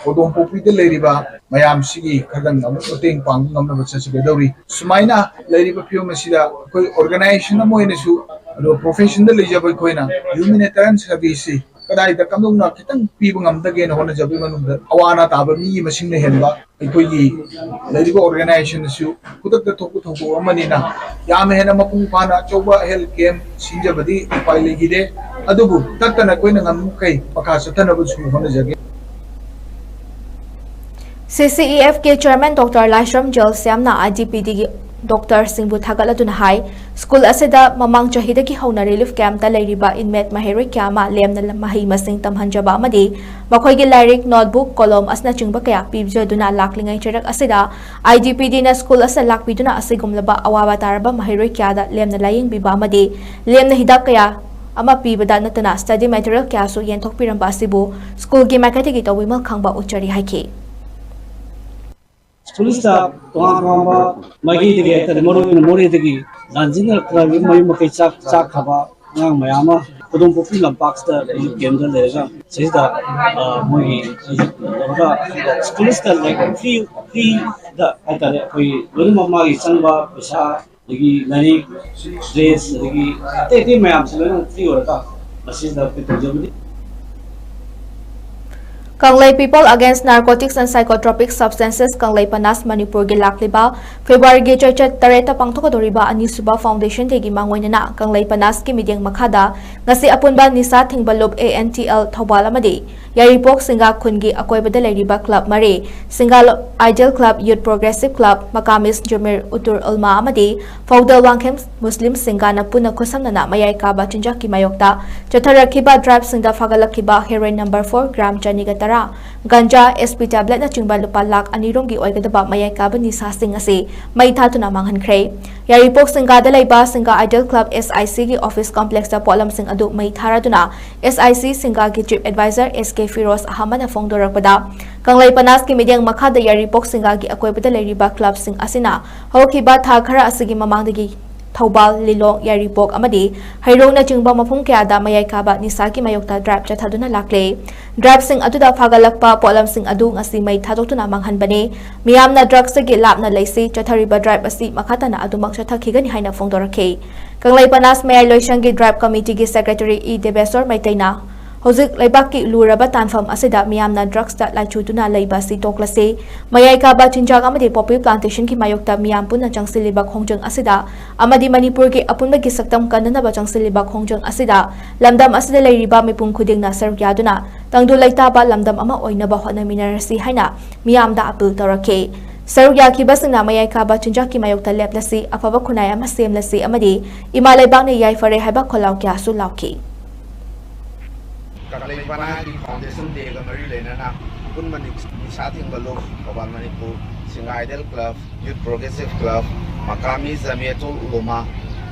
ꯀꯣꯗꯣꯝꯄꯣꯛꯄꯤꯗ ꯂꯩꯔꯤꯕ ꯃꯌꯥꯝꯁꯤꯒꯤ ꯈꯔꯗꯪ ꯑꯃꯨꯛ ꯃꯇꯦꯡ ꯄꯥꯡꯕ ꯉꯝꯅꯕ ꯆꯠꯆꯒꯗꯧꯔꯤ꯫ ꯁꯨꯃꯥꯏꯅ ꯂꯩꯔꯤꯕ ꯐꯤꯕꯝ ꯑꯁꯤꯗ ꯑꯩꯈꯣꯏ organization ꯑꯃ ꯑꯣꯏꯅꯁꯨ, ꯑꯗꯨꯒ profession ꯗ ꯂꯩꯖꯕ ꯑꯩꯈꯣꯏꯅ humanitarian service ꯁꯤ ꯀꯗꯥꯏꯗ ꯀꯝꯗꯧꯅ ꯈꯤꯇꯪ ꯄꯤꯕ ꯉꯝꯗꯒꯦꯅ ꯍꯣꯠꯅꯖꯕꯒꯤ ꯃꯅꯨꯡꯗ ꯑꯋꯥ ꯑꯅꯥ ꯇꯥꯕ ꯃꯤꯒꯤ ꯃꯁꯤꯡꯅ ꯍꯦꯟꯕ, ꯑꯩꯈꯣꯏꯒꯤ ꯂꯩꯔꯤꯕ organization ꯑꯁꯤꯁꯨ ꯈꯨꯗꯛꯇ ꯊꯣꯛꯄ ꯊꯧꯗꯣꯛ ꯑꯃꯅꯤꯅ ꯌꯥꯝꯅ ꯍꯦꯟꯅ ꯃꯄꯨꯡ ꯐꯥꯅ ꯑꯆꯧꯕ health camp ꯁꯤꯟꯖꯕꯗꯤ ꯎꯄꯥꯏ ꯂꯩꯈꯤꯗꯦ꯫ ꯑꯗꯨꯕꯨ ꯇꯠꯇꯅ ꯑꯩꯈꯣꯏꯅ ꯉꯝꯃꯤꯈꯩ ꯃꯈꯥ ꯆꯠꯊꯅꯕꯁꯨ ꯍꯣꯠꯅꯖꯒꯦ꯫ C C E F K Chairman Doctor Laishram J L Syamna I D P D ꯒꯤ doctor ꯁꯤꯡꯕꯨ ꯊꯥꯒꯠꯂꯗꯨꯅ ꯍꯥꯏ, ꯁ꯭ꯀꯨꯜ ꯑꯁꯤꯗ ꯃꯃꯥꯡ ꯆꯍꯤꯗꯒꯤ ꯍꯧꯅ relief camp ꯇ ꯂꯩꯔꯤꯕ inmate ꯃꯍꯩꯔꯣꯏ ꯀꯌꯥ ꯑꯃ ꯂꯦꯝꯅ ꯃꯍꯩ ꯃꯁꯤꯡ ꯇꯝꯍꯟꯖꯕ ꯑꯃꯗꯤ ꯃꯈꯣꯏꯒꯤ ꯂꯥꯏꯔꯤꯛ, notebook, ꯀꯣꯂꯣꯝ ꯑꯁꯤꯅꯆꯤꯡꯕ ꯀꯌꯥ ꯄꯤꯖꯗꯨꯅ ꯂꯥꯛꯂꯤꯉꯩ ꯆꯩꯔꯛ ꯑꯁꯤꯗ I D P D ꯅ ꯁ꯭ꯀꯨꯜ ꯑꯁꯤꯗ ꯂꯥꯛꯄꯤꯗꯨꯅ ꯑꯁꯤꯒꯨꯝꯂꯕ ꯑꯋꯥꯕ ꯇꯥꯔꯕ ꯃꯍꯩꯔꯣꯏ ꯀꯌꯥꯗ ꯂꯦꯝꯅ ꯂꯥꯌꯦꯡꯕꯤꯕ ꯑꯃꯗꯤ ꯂꯦꯝꯅ ꯍꯤꯗꯥꯛ ꯀꯌꯥ ꯑꯃ ꯄꯤꯕꯗ ꯅꯠꯇꯅ study material ꯀꯌꯥꯁꯨ ꯌꯦꯟꯊꯣꯛꯄꯤꯔꯝꯕ ꯑꯁꯤꯕꯨ ꯁ꯭ꯀꯨꯜꯒꯤ ꯃꯥꯏꯀꯩꯗꯒꯤ ꯇꯧꯕꯤꯃꯜ ꯈꯪꯕ ꯎꯠꯆꯔꯤ ꯍꯥꯏꯈꯤ꯫ ꯁ꯭ꯀꯨꯜꯁꯤꯗ ꯇꯣꯉꯥꯟ ꯇꯣꯉꯥꯟꯕ ꯃꯥꯏꯀꯩꯗꯒꯤ ꯍꯥꯏꯇꯥꯔꯦ, ꯃꯔꯨ ꯑꯣꯏꯅ ꯃꯣꯔꯦꯗꯒꯤ ꯂꯥꯟꯖꯦꯟꯅꯔꯛꯇꯅ ꯃꯌꯨꯝ ꯃꯀꯩ ꯆꯥꯛ ꯆꯥꯈ꯭ꯔꯕ ꯑꯉꯥꯡ ꯃꯌꯥꯝ ꯑꯃ ꯈꯨꯗꯣꯡ ꯄꯣꯛꯄꯤ ꯂꯝꯄꯥꯛꯁꯤꯗ ꯔꯤꯂꯤꯐ ꯀꯦꯝꯗ ꯂꯩꯔꯒ ꯁꯤꯗ, ꯑ, ꯃꯣꯏꯒꯤ ꯇꯧꯔꯒ ꯁ꯭ꯀꯨꯜꯁꯤꯗ ꯂꯥꯏꯔꯤꯛ ꯐ꯭ꯔꯤ, ꯐ꯭ꯔꯤꯗ ꯍꯥꯏꯇꯥꯔꯦ, ꯑꯩꯈꯣꯏ ꯂꯣꯏꯅꯃꯛ ꯃꯥꯒꯤ ꯆꯪꯕ ꯄꯩꯁꯥ, ꯑꯗꯒꯤ ꯂꯥꯏꯔꯤꯛ, ꯗ꯭ꯔꯦꯁ, ꯑꯗꯒꯤ ꯑꯇꯩ ꯑꯇꯩ ꯃꯌꯥꯝꯁꯤ ꯂꯣꯏꯅꯃꯛ ꯐ꯭ꯔꯤ ꯑꯣꯏꯔꯒ ꯃꯁꯤꯗ ꯑꯩꯈꯣꯏ ꯇꯧꯖꯕꯅꯤ꯫ Kanglei People Against Narcotics and Psychotropic Substances, ꯀꯪꯂꯩ ꯄꯅꯥꯁ, ꯃꯅꯤꯄꯨꯔꯒꯤ ꯂꯥꯛꯂꯤꯕ ꯐꯦꯕ꯭ꯔꯨꯋꯥꯔꯤꯒꯤ ꯆꯩꯆꯠ ꯇꯔꯦꯠꯇ ꯄꯥꯡꯊꯣꯛꯀꯗꯧꯔꯤꯕ ꯑꯅꯤꯁꯨꯕ Foundation Day ꯒꯤ ꯃꯥꯡꯑꯣꯏꯅꯅ ꯀꯪꯂꯩ ꯄꯅꯥꯁꯀꯤ ꯃꯤꯠꯌꯦꯡ ꯃꯈꯥꯗ ꯉꯁꯤ ꯑꯄꯨꯟꯕ ꯅꯤꯁꯥ ꯊꯤꯡꯕ ꯂꯨꯞ A N T L Thoubal ꯑꯃꯗꯤ ꯌꯥꯏꯔꯤꯄꯣꯛ ꯁꯤꯡꯒꯥ ꯈꯨꯟꯒꯤ ꯑꯀꯣꯏꯕꯗ ꯂꯩꯔꯤꯕ club ꯃꯔꯤ, ꯁꯤꯡꯒꯥ Ideal Club, Youth Progressive Club, Maqamis Jamir Utul Ulma ꯑꯃꯗꯤ ꯐꯧꯗꯜ ꯋꯥꯡꯈꯦꯝ ꯃꯨꯁꯂꯤꯝ ꯁꯤꯡꯒꯥꯅ ꯄꯨꯟꯅ ꯈꯨꯠꯁꯝꯅꯅ ꯃꯌꯥꯏ ꯀꯥꯕ ꯆꯤꯟꯖꯥꯛꯀꯤ ꯃꯥꯌꯣꯛꯇ ꯆꯠꯊꯔꯛꯈꯤꯕ drive ꯁꯤꯡꯗ ꯐꯥꯒꯠꯂꯛꯈꯤꯕ heroin number four gram ꯆꯅꯤꯒ ꯇꯔꯥ, ꯒꯟꯖꯥ, S P tablet ꯅꯆꯤꯡꯕ ꯂꯨꯄꯥ ꯂꯥꯈ ꯑꯅꯤ ꯔꯣꯝꯒꯤ ꯑꯣꯏꯒꯗꯕ ꯃꯌꯥꯏ ꯀꯥꯕ ꯅꯤꯁꯥꯁꯤꯡ ꯑꯁꯤ ꯃꯩ ꯊꯥꯗꯨꯅ ꯃꯥꯡꯍꯟꯈ꯭ꯔꯦ꯫ ꯌꯥꯏꯔꯤꯄꯣꯛ ꯁꯤꯡꯒꯥꯗ ꯂꯩꯕ ꯁꯤꯡꯒꯥ Ideal Club S I C ꯒꯤ office complex ꯇ ꯄꯣꯠꯂꯝꯁꯤꯡ ꯑꯗꯨ ꯃꯩ ꯊꯥꯔꯗꯨꯅ S I C ꯁꯤꯡꯒꯥꯒꯤ Chief Advisor S K Firoz ꯑꯍꯃꯗꯅ ꯐꯣꯡꯗꯣꯔꯛꯄꯗ, ꯀꯪꯂꯩ ꯄꯅꯥꯁꯀꯤ ꯃꯤꯠꯌꯦꯡ ꯃꯈꯥꯗ ꯌꯥꯏꯔꯤꯄꯣꯛ ꯁꯤꯡꯒꯥꯒꯤ ꯑꯀꯣꯏꯕꯗ ꯂꯩꯔꯤꯕ club ꯁꯤꯡ ꯑꯁꯤꯅ ꯍꯧꯈꯤꯕ ꯊꯥ ꯈꯔ ꯑꯁꯤꯒꯤ ꯃꯃꯥꯡꯗꯒꯤ ꯊꯧꯕꯥꯜ, ꯂꯤꯂꯣꯡ, ꯌꯥꯏꯔꯤꯄꯣꯛ ꯑꯃꯗꯤ ꯍꯩꯔꯣꯛꯅꯆꯤꯡꯕ ꯃꯐꯝ ꯀꯌꯥꯗ ꯃꯌꯥꯏ ꯀꯥꯕ ꯅꯤꯁꯥꯒꯤ ꯃꯥꯌꯣꯛꯇ drive ꯆꯠꯊꯗꯨꯅ ꯂꯥꯛꯂꯦ꯫ Drive ꯁꯤꯡ ꯑꯗꯨꯗ ꯐꯥꯒꯠꯂꯛꯄ ꯄꯣꯠꯂꯝꯁꯤꯡ ꯑꯗꯨ ꯉꯁꯤ ꯃꯩ ꯊꯥꯗꯣꯛꯇꯨꯅ ꯃꯥꯡꯍꯟꯕꯅꯤ꯫ ꯃꯤꯌꯥꯝꯅ drugs ꯇꯒꯤ ꯂꯥꯞꯅ ꯂꯩꯁꯤ, ꯆꯠꯊꯔꯤꯕ drive ꯑꯁꯤ ꯃꯈꯥ ꯇꯥꯅ ꯑꯗꯨꯃꯛ ꯆꯠꯊꯈꯤꯒꯅꯤ ꯍꯥꯏꯅ ꯐꯣꯡꯗꯣꯔꯛꯈꯤ꯫ ꯀꯪꯂꯩ ꯄꯅꯥꯁ ꯃꯌꯥꯏ ꯂꯣꯏꯁꯪꯒꯤ drive committee ꯒꯤ secretary ꯏ ꯗꯦꯕꯦꯁꯣꯔ ꯃꯩꯇꯩꯅ ꯍꯧꯖꯤꯛ ꯂꯩꯕꯥꯛꯀꯤ ꯂꯨꯔꯕ ꯇꯥꯟꯐꯝ ꯑꯁꯤꯗ ꯃꯤꯌꯥꯝꯅ ꯗ꯭ꯔꯒꯁꯇ ꯂꯥꯏꯆꯨꯗꯨꯅ ꯂꯩꯕ ꯑꯁꯤ ꯇꯣꯛꯂꯁꯤ꯫ ꯃꯌꯥꯏ ꯀꯥꯕ ꯆꯤꯟꯖꯥꯛ ꯑꯃꯗꯤ ꯄꯣꯄꯤ ꯄ꯭ꯂꯥꯟꯇꯦꯁꯟꯒꯤ ꯃꯥꯌꯣꯛꯇ ꯃꯤꯌꯥꯝ ꯄꯨꯟꯅ ꯆꯪꯁꯤꯜꯂꯤꯕ ꯈꯣꯡꯖꯪ ꯑꯁꯤꯗ ꯑꯃꯗꯤ ꯃꯅꯤꯄꯨꯔꯒꯤ ꯑꯄꯨꯟꯕꯒꯤ ꯁꯛꯇꯝ ꯀꯟꯅꯅꯕ ꯆꯪꯁꯤꯜꯂꯤꯕ ꯈꯣꯡꯖꯪ ꯑꯁꯤꯗ ꯂꯝꯗꯝ ꯑꯁꯤꯗ ꯂꯩꯔꯤꯕ ꯃꯤꯄꯨꯝ ꯈꯨꯗꯤꯡꯅ ꯁꯔꯨꯛ ꯌꯥꯗꯨꯅ ꯇꯪꯗꯨ ꯂꯩꯇꯥꯕ ꯂꯝꯗꯝ ꯑꯃ ꯑꯣꯏꯅꯕ ꯍꯣꯠꯅꯃꯤꯟꯅꯔꯁꯤ ꯍꯥꯏꯅ ꯃꯤꯌꯥꯝꯗ ꯑꯄꯤꯜ ꯇꯧꯔꯛꯈꯤ꯫ ꯁꯔꯨꯛ ꯌꯥꯈꯤꯕꯁꯤꯡꯅ ꯃꯌꯥꯏ ꯀꯥꯕ ꯆꯤꯟꯖꯥꯛꯀꯤ ꯃꯥꯌꯣꯛꯇ ꯂꯦꯞꯂꯁꯤ, ꯑꯐꯕ ꯈꯨꯟꯅꯥꯏ ꯑꯃ ꯁꯦꯝꯂꯁꯤ ꯑꯃꯗꯤ ꯏꯃꯥ ꯂꯩꯕꯥꯛꯅ ꯌꯥꯏꯐꯔꯦ ꯍꯥꯏꯕ ꯈꯣꯜꯂꯥꯎ ꯀꯌꯥꯁꯨ ꯂꯥꯎꯈꯤ꯫ ꯀꯪꯂꯩ ꯄꯅꯥꯒꯤ ꯐꯥꯎꯟꯗꯦꯁꯟ ꯗꯦꯒ ꯃꯔꯤ ꯂꯩꯅꯅ ꯑꯄꯨꯟꯕ ꯅꯤꯛ-, ꯅꯤꯁꯥ ꯊꯤꯡꯕ ꯂꯨꯞ, ꯊꯧꯕꯥꯜ ꯃꯅꯤꯄꯨꯔ, ꯁꯤꯡꯒꯥ ꯑꯥꯏꯗꯜ ꯀ꯭ꯂꯕ, ꯌꯨꯠ ꯄ꯭ꯔꯣꯒ꯭ꯔꯦꯁꯤꯞ ꯀ꯭ꯂꯕ, ꯃꯀꯥꯃꯤ ꯖꯃꯤꯌꯥꯇꯨꯜ ꯎꯂꯨꯃꯥ,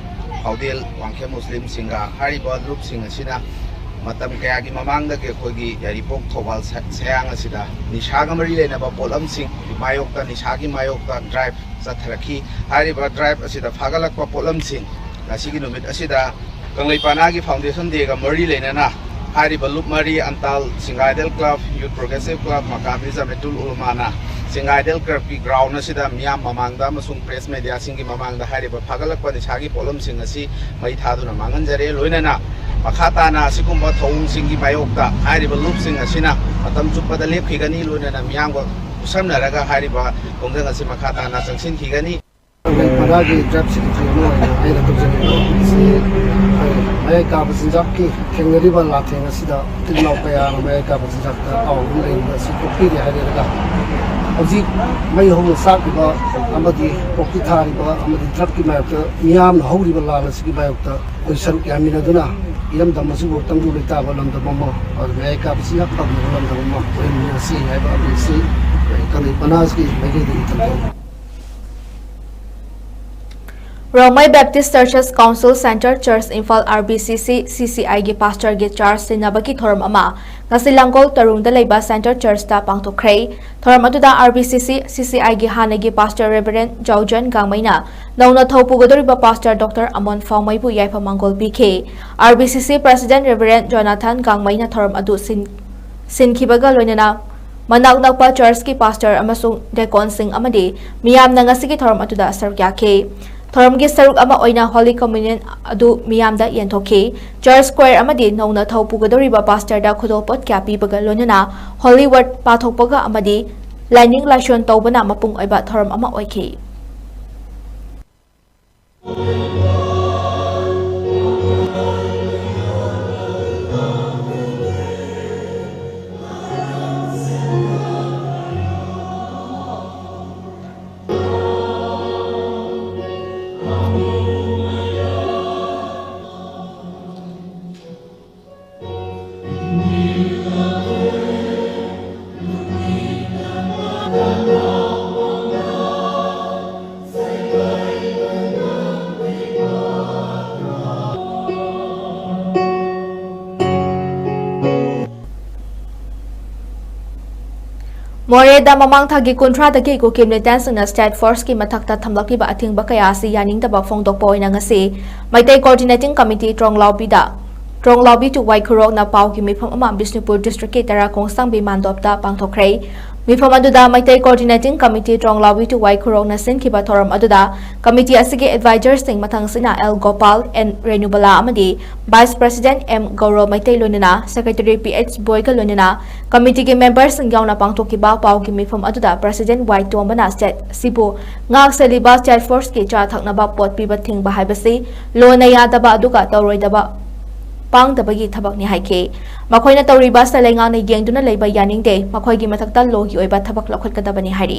ꯍꯥꯎꯗꯦꯜ ꯋꯥꯡꯈꯦꯝ ꯃꯨꯁꯂꯤꯝ ꯁꯤꯡꯒꯥ ꯍꯥꯏꯔꯤꯕ ꯂꯨꯞꯁꯤꯡ ꯑꯁꯤꯅ ꯃꯇꯝ ꯀꯌꯥꯒꯤ ꯃꯃꯥꯡꯗꯒꯤ ꯑꯩꯈꯣꯏꯒꯤ ꯌꯥꯏꯔꯤꯄꯣꯛ ꯊꯧꯕꯥꯜ ꯁ-, ꯁꯌꯥꯡ ꯑꯁꯤꯗ ꯅꯤꯁꯥꯒ ꯃꯔꯤ ꯂꯩꯅꯕ ꯄꯣꯠꯂꯝꯁꯤꯡ ꯃꯥꯌꯣꯛꯇ, ꯅꯤꯁꯥꯒꯤ ꯃꯥꯌꯣꯛꯇ ꯗ꯭ꯔꯥꯏꯚ ꯆꯠꯊꯔꯛꯈꯤ꯫ ꯍꯥꯏꯔꯤꯕ ꯗ꯭ꯔꯥꯏꯚ ꯑꯁꯤꯗ ꯐꯥꯒꯠꯂꯛꯄ ꯄꯣꯠꯂꯝꯁꯤꯡ ꯉꯁꯤꯒꯤ ꯅꯨꯃꯤꯠ ꯑꯁꯤꯗ ꯀꯪꯂꯩ ꯄꯅꯥꯒꯤ ꯐꯥꯎꯟꯗꯦꯁꯟ ꯗꯦꯒ ꯃꯔꯤ ꯂꯩꯅꯅ ꯍꯥꯏꯔꯤꯕ ꯂꯨꯞ ꯃꯔꯤ, ꯑꯟꯇꯥꯜ, ꯁꯤꯡꯒꯥ ꯑꯥꯏꯗꯜ ꯀ꯭ꯂꯕ, ꯌꯨꯠ ꯄ꯭ꯔꯣꯒ꯭ꯔꯦꯁꯤꯞ ꯀ꯭ꯂꯕ, ꯃꯀꯥꯃꯤ ꯖꯃꯤꯌꯥꯇꯨꯜ ꯎꯂꯨꯃꯥꯅ ꯁꯤꯡꯒꯥ ꯑꯥꯏꯗꯜ ꯀ꯭ꯂꯕꯀꯤ ꯒ꯭ꯔꯥꯎꯟ ꯑꯁꯤꯗ ꯃꯤꯌꯥꯝ ꯃꯃꯥꯡꯗ ꯑꯃꯁꯨꯡ ꯄ꯭ꯔꯦꯁ ꯃꯦꯗꯤꯌꯥꯁꯤꯡꯒꯤ ꯃꯃꯥꯡꯗ ꯍꯥꯏꯔꯤꯕ ꯐꯥꯒꯠꯂꯛꯄ ꯅꯤꯁꯥꯒꯤ ꯄꯣꯠꯂꯝꯁꯤꯡ ꯑꯁꯤ ꯃꯩ ꯊꯥꯗꯨꯅ ꯃꯥꯡꯍꯟꯖꯔꯦ꯫ ꯂꯣꯏꯅꯅ ꯃꯈꯥ ꯇꯥꯅ ꯑꯁꯤꯒꯨꯝꯕ ꯊꯧꯑꯣꯡꯁꯤꯡꯒꯤ ꯃꯥꯌꯣꯛꯇ ꯍꯥꯏꯔꯤꯕ ꯂꯨꯞꯁꯤꯡ ꯑꯁꯤꯅ ꯃꯇꯝ ꯆꯨꯞꯄꯗ ꯂꯦꯞꯈꯤꯒꯅꯤ꯫ ꯂꯣꯏꯅꯅ ꯃꯤꯌꯥꯝꯒ ꯈꯨꯠꯁꯝꯅꯔꯒ ꯍꯥꯏꯔꯤꯕ ꯈꯣꯡꯖꯪ ꯑꯁꯤ ꯃꯈꯥ ꯇꯥꯅ ꯆꯪꯁꯤꯟꯈꯤꯒꯅꯤ꯫ ꯀꯪꯂꯩ ꯄꯅꯥꯒꯤ ꯗ꯭ꯔꯥꯏꯚ ꯁꯦꯀ꯭ꯔꯦꯇꯔꯤ ꯑꯃ ꯑꯣꯏꯅ ꯑꯩꯅ ꯇꯧꯖꯅꯤꯡꯕ ꯑꯁꯤ ꯑꯩꯈꯣꯏ ꯃꯌꯥꯏ ꯀꯥꯕ ꯆꯤꯟꯖꯥꯛꯀꯤ ꯊꯦꯡꯅꯔꯤꯕ ꯂꯥꯟꯊꯦꯡ ꯑꯁꯤꯗ ꯏꯆꯤꯜ ꯏꯅꯥꯎ ꯀꯌꯥ ꯑꯃ ꯃꯌꯥꯏ ꯀꯥꯕ ꯆꯤꯟꯖꯥꯛꯇ ꯑꯋꯥꯕ ꯂꯩꯔꯤꯕ ꯑꯁꯤ ꯀꯣꯛꯄꯤꯔꯦ ꯍꯥꯏꯔꯒ ꯍꯧꯖꯤꯛ ꯃꯩ ꯍꯧꯅ ꯆꯥꯛꯂꯤꯕ ꯑꯃꯗꯤ ꯄꯣꯛꯄꯤ ꯊꯥꯔꯤꯕ ꯑꯃꯗꯤ ꯗ꯭ꯔꯒꯀꯤ ꯃꯥꯌꯣꯛꯇ ꯃꯤꯌꯥꯝꯅ ꯍꯧꯔꯤꯕ ꯂꯥꯟ ꯑꯁꯤꯒꯤ ꯃꯥꯌꯣꯛꯇ ꯑꯩꯈꯣꯏ ꯁꯔꯨꯛ ꯌꯥꯃꯤꯟꯅꯗꯨꯅ ꯏꯔꯝꯗꯝ ꯑꯁꯤꯕꯨ ꯇꯪꯗꯨ ꯂꯩꯇꯥꯕ ꯂꯝꯗꯝ ꯑꯃ, ꯑꯗꯨ ꯃꯌꯥꯏ ꯀꯥꯕ ꯆꯤꯟꯖꯥꯛ ꯐꯪꯗꯕ ꯂꯝꯗꯝ ꯑꯃ ꯑꯣꯏꯍꯟꯃꯤꯟꯅꯁꯤ ꯍꯥꯏꯕ ꯑꯃꯗꯤ ꯑꯁꯤ ꯑꯩꯈꯣꯏ ꯀꯪꯂꯩ ꯄꯅꯥꯒꯤ ꯃꯥꯏꯀꯩꯗꯒꯤ ꯊꯝꯖꯔꯤ꯫ ꯔꯣꯡꯃꯩ ꯕꯦꯞꯇꯤꯁ ꯆꯔꯆꯦꯁ ꯀꯥꯎꯟꯁꯤꯜ ꯁꯦꯟꯇꯔ ꯆꯔꯆ ꯏꯝꯐꯥꯜ, ꯑꯥꯔ ꯕꯤ ꯁꯤ ꯁꯤ, ꯁꯤ ꯁꯤ ꯑꯥꯏꯒꯤ ꯄꯥꯁꯇꯔꯒꯤ ꯆꯥꯔꯖ ꯁꯤꯟꯅꯕꯒꯤ ꯊꯧꯔꯝ ꯑꯃ ꯉꯁꯤ ꯂꯥꯡꯒꯣꯜ ꯇꯔꯨꯡꯗ ꯂꯩꯕ ꯁꯦꯟꯇꯔ ꯆꯔꯆꯇ ꯄꯥꯡꯊꯣꯛꯈ꯭ꯔꯦ꯫ ꯊꯧꯔꯝ ꯑꯗꯨꯗ ꯑꯥꯔ ꯕꯤ ꯁꯤ ꯁꯤ, ꯁꯤ ꯁꯤ ꯑꯥꯏꯒꯤ ꯍꯥꯟꯅꯒꯤ ꯄꯥꯁꯇꯔ ꯔꯦꯚꯔꯦꯟ ꯖꯥꯎꯖꯟ ꯒꯥꯡꯃꯩꯅ ꯅꯧꯅ ꯊꯧ ꯄꯨꯒꯗꯧꯔꯤꯕ ꯄꯥꯁꯇꯔ ꯗꯣꯛꯇꯔ ꯑꯃꯣꯟ ꯐꯥꯎꯃꯩꯕꯨ ꯌꯥꯏꯐ ꯃꯪꯒꯣꯜ ꯄꯤꯈꯤ꯫ ꯑꯥꯔ ꯕꯤ ꯁꯤ ꯁꯤ ꯄ꯭ꯔꯦꯁꯤꯗꯦꯟ ꯔꯦꯚꯔꯦꯟ ꯖꯣꯅꯥꯊꯟ ꯒꯥꯡꯃꯩꯅ ꯊꯧꯔꯝ ꯑꯗꯨ ꯁꯤꯟ-, ꯁꯤꯟꯈꯤꯕꯒ ꯂꯣꯏꯅꯅ ꯃꯅꯥꯛ ꯅꯛꯄ ꯆꯔꯆꯀꯤ ꯄꯥꯁꯇꯔ ꯑꯃꯁꯨꯡ ꯗꯦꯀꯣꯟꯁꯤꯡ ꯑꯃꯗꯤ ꯃꯤꯌꯥꯝꯅ ꯉꯁꯤꯒꯤ ꯊꯧꯔꯝ ꯑꯗꯨꯗ ꯁꯔꯨꯛ ꯌꯥꯈꯤ꯫ ꯊꯧꯔꯝꯒꯤ ꯁꯔꯨꯛ ꯑꯃ ꯑꯣꯏꯅ Holy Communion ꯑꯗꯨ ꯃꯤꯌꯥꯝꯗ ꯌꯦꯟꯊꯣꯛꯈꯤ꯫ Church choir ꯑꯃꯗꯤ ꯅꯧꯅ ꯊꯧ ꯄꯨꯒꯗꯧꯔꯤꯕ pastorꯗ ꯈꯨꯗꯣꯜꯄꯣꯠ ꯀꯌꯥ ꯄꯤꯕꯒ ꯂꯣꯏꯅꯅ Holy Word ꯄꯥꯊꯣꯛꯄꯒ ꯑꯃꯗꯤ ꯂꯥꯏꯅꯤꯡ ꯂꯥꯏꯁꯣꯟ ꯇꯧꯕꯅ ꯃꯄꯨꯡ ꯑꯣꯏꯕ ꯊꯧꯔꯝ ꯑꯃ ꯑꯣꯏꯈꯤ꯫ ꯃꯣꯔꯦꯗ ꯃꯃꯥꯡ ꯊꯥꯒꯤ ꯀꯨꯟꯊ꯭ꯔꯥꯗꯒꯤ ꯀꯨꯀꯤ militantꯁꯤꯡꯅ state forceꯀꯤ ꯃꯊꯛꯇ ꯊꯝꯂꯛꯂꯤꯕ ꯑꯊꯤꯡꯕ ꯀꯌꯥ ꯑꯁꯤ ꯌꯥꯅꯤꯡꯗꯕ ꯐꯣꯡꯗꯣꯛꯄ ꯑꯣꯏꯅ ꯉꯁꯤ ꯃꯩꯇꯩ Coordinating Committee ꯇ꯭ꯔꯣꯡꯂꯥꯎꯕꯤꯗ, ꯇ꯭ꯔꯣꯡꯂꯥꯎꯕꯤ ꯇꯨ ꯋꯥꯏꯈꯨꯔꯣꯛꯅ ꯄꯥꯎꯒꯤ ꯃꯤꯐꯝ ꯑꯃ ꯕꯤꯁꯅꯨꯄꯨꯔ districtꯀꯤ ꯇꯔꯥ ꯈꯣꯡꯁꯥꯡꯕꯤ ꯃꯥꯟꯗꯣꯞꯇ ꯄꯥꯡꯊꯣꯛꯈ꯭ꯔꯦ꯫ ꯃꯤꯐꯝ ꯑꯗꯨꯗ ꯃꯩꯇꯩ Coordinating Committee ꯇ꯭ꯔꯣꯡꯂꯥꯎꯕꯤ ꯇꯨ ꯋꯥꯏꯈꯨꯔꯣꯛꯅ ꯁꯤꯟꯈꯤꯕ ꯊꯧꯔꯝ ꯑꯗꯨꯗ committee ꯑꯁꯤꯒꯤ advisorꯁꯤꯡ ꯃꯊꯪꯁꯤꯅ ꯑꯦꯜ ꯒꯣꯄꯥꯜ, ꯑꯦꯟ ꯔꯦꯅꯨꯕꯂꯥ ꯑꯃꯗꯤ vice president M Gouro Meitei ꯂꯣꯏꯅꯅ secretary ꯄꯤ ꯑꯩꯆ ꯕꯣꯏꯒ ꯂꯣꯏꯅꯅ committeeꯒꯤ memberꯁꯤꯡ ꯌꯥꯎꯅ ꯄꯥꯡꯊꯣꯛꯈꯤꯕ ꯄꯥꯎꯒꯤ ꯃꯤꯐꯝ ꯑꯗꯨꯗ president ꯋꯥꯏ ꯇꯣꯝꯕꯅ state ꯑꯁꯤꯕꯨ ꯉꯥꯛ ꯁꯦꯜꯂꯤꯕ state forceꯀꯤ ꯆꯥ ꯊꯛꯅꯕ ꯄꯣꯠ ꯄꯤꯕ ꯊꯤꯡꯕ ꯍꯥꯏꯕꯁꯤ ꯂꯣꯅ ꯌꯥꯗꯕ ꯑꯗꯨꯒ ꯇꯧꯔꯣꯏꯗꯕ ꯄꯥꯡꯗꯕꯒꯤ ꯊꯕꯛꯅꯤ ꯍꯥꯏꯈꯤ꯫ ꯃꯈꯣꯏꯅ ꯇꯧꯔꯤꯕ ꯑꯁꯤ ꯂꯩꯉꯥꯛꯅ ꯌꯦꯡꯗꯨꯅ ꯂꯩꯕ ꯌꯥꯅꯤꯡꯗꯦ꯫ ꯃꯈꯣꯏꯒꯤ ꯃꯊꯛꯇ ꯂꯣꯒꯤ ꯑꯣꯏꯕ ꯊꯕꯛ ꯂꯧꯈꯠꯀꯗꯕꯅꯤ ꯍꯥꯏꯔꯤ꯫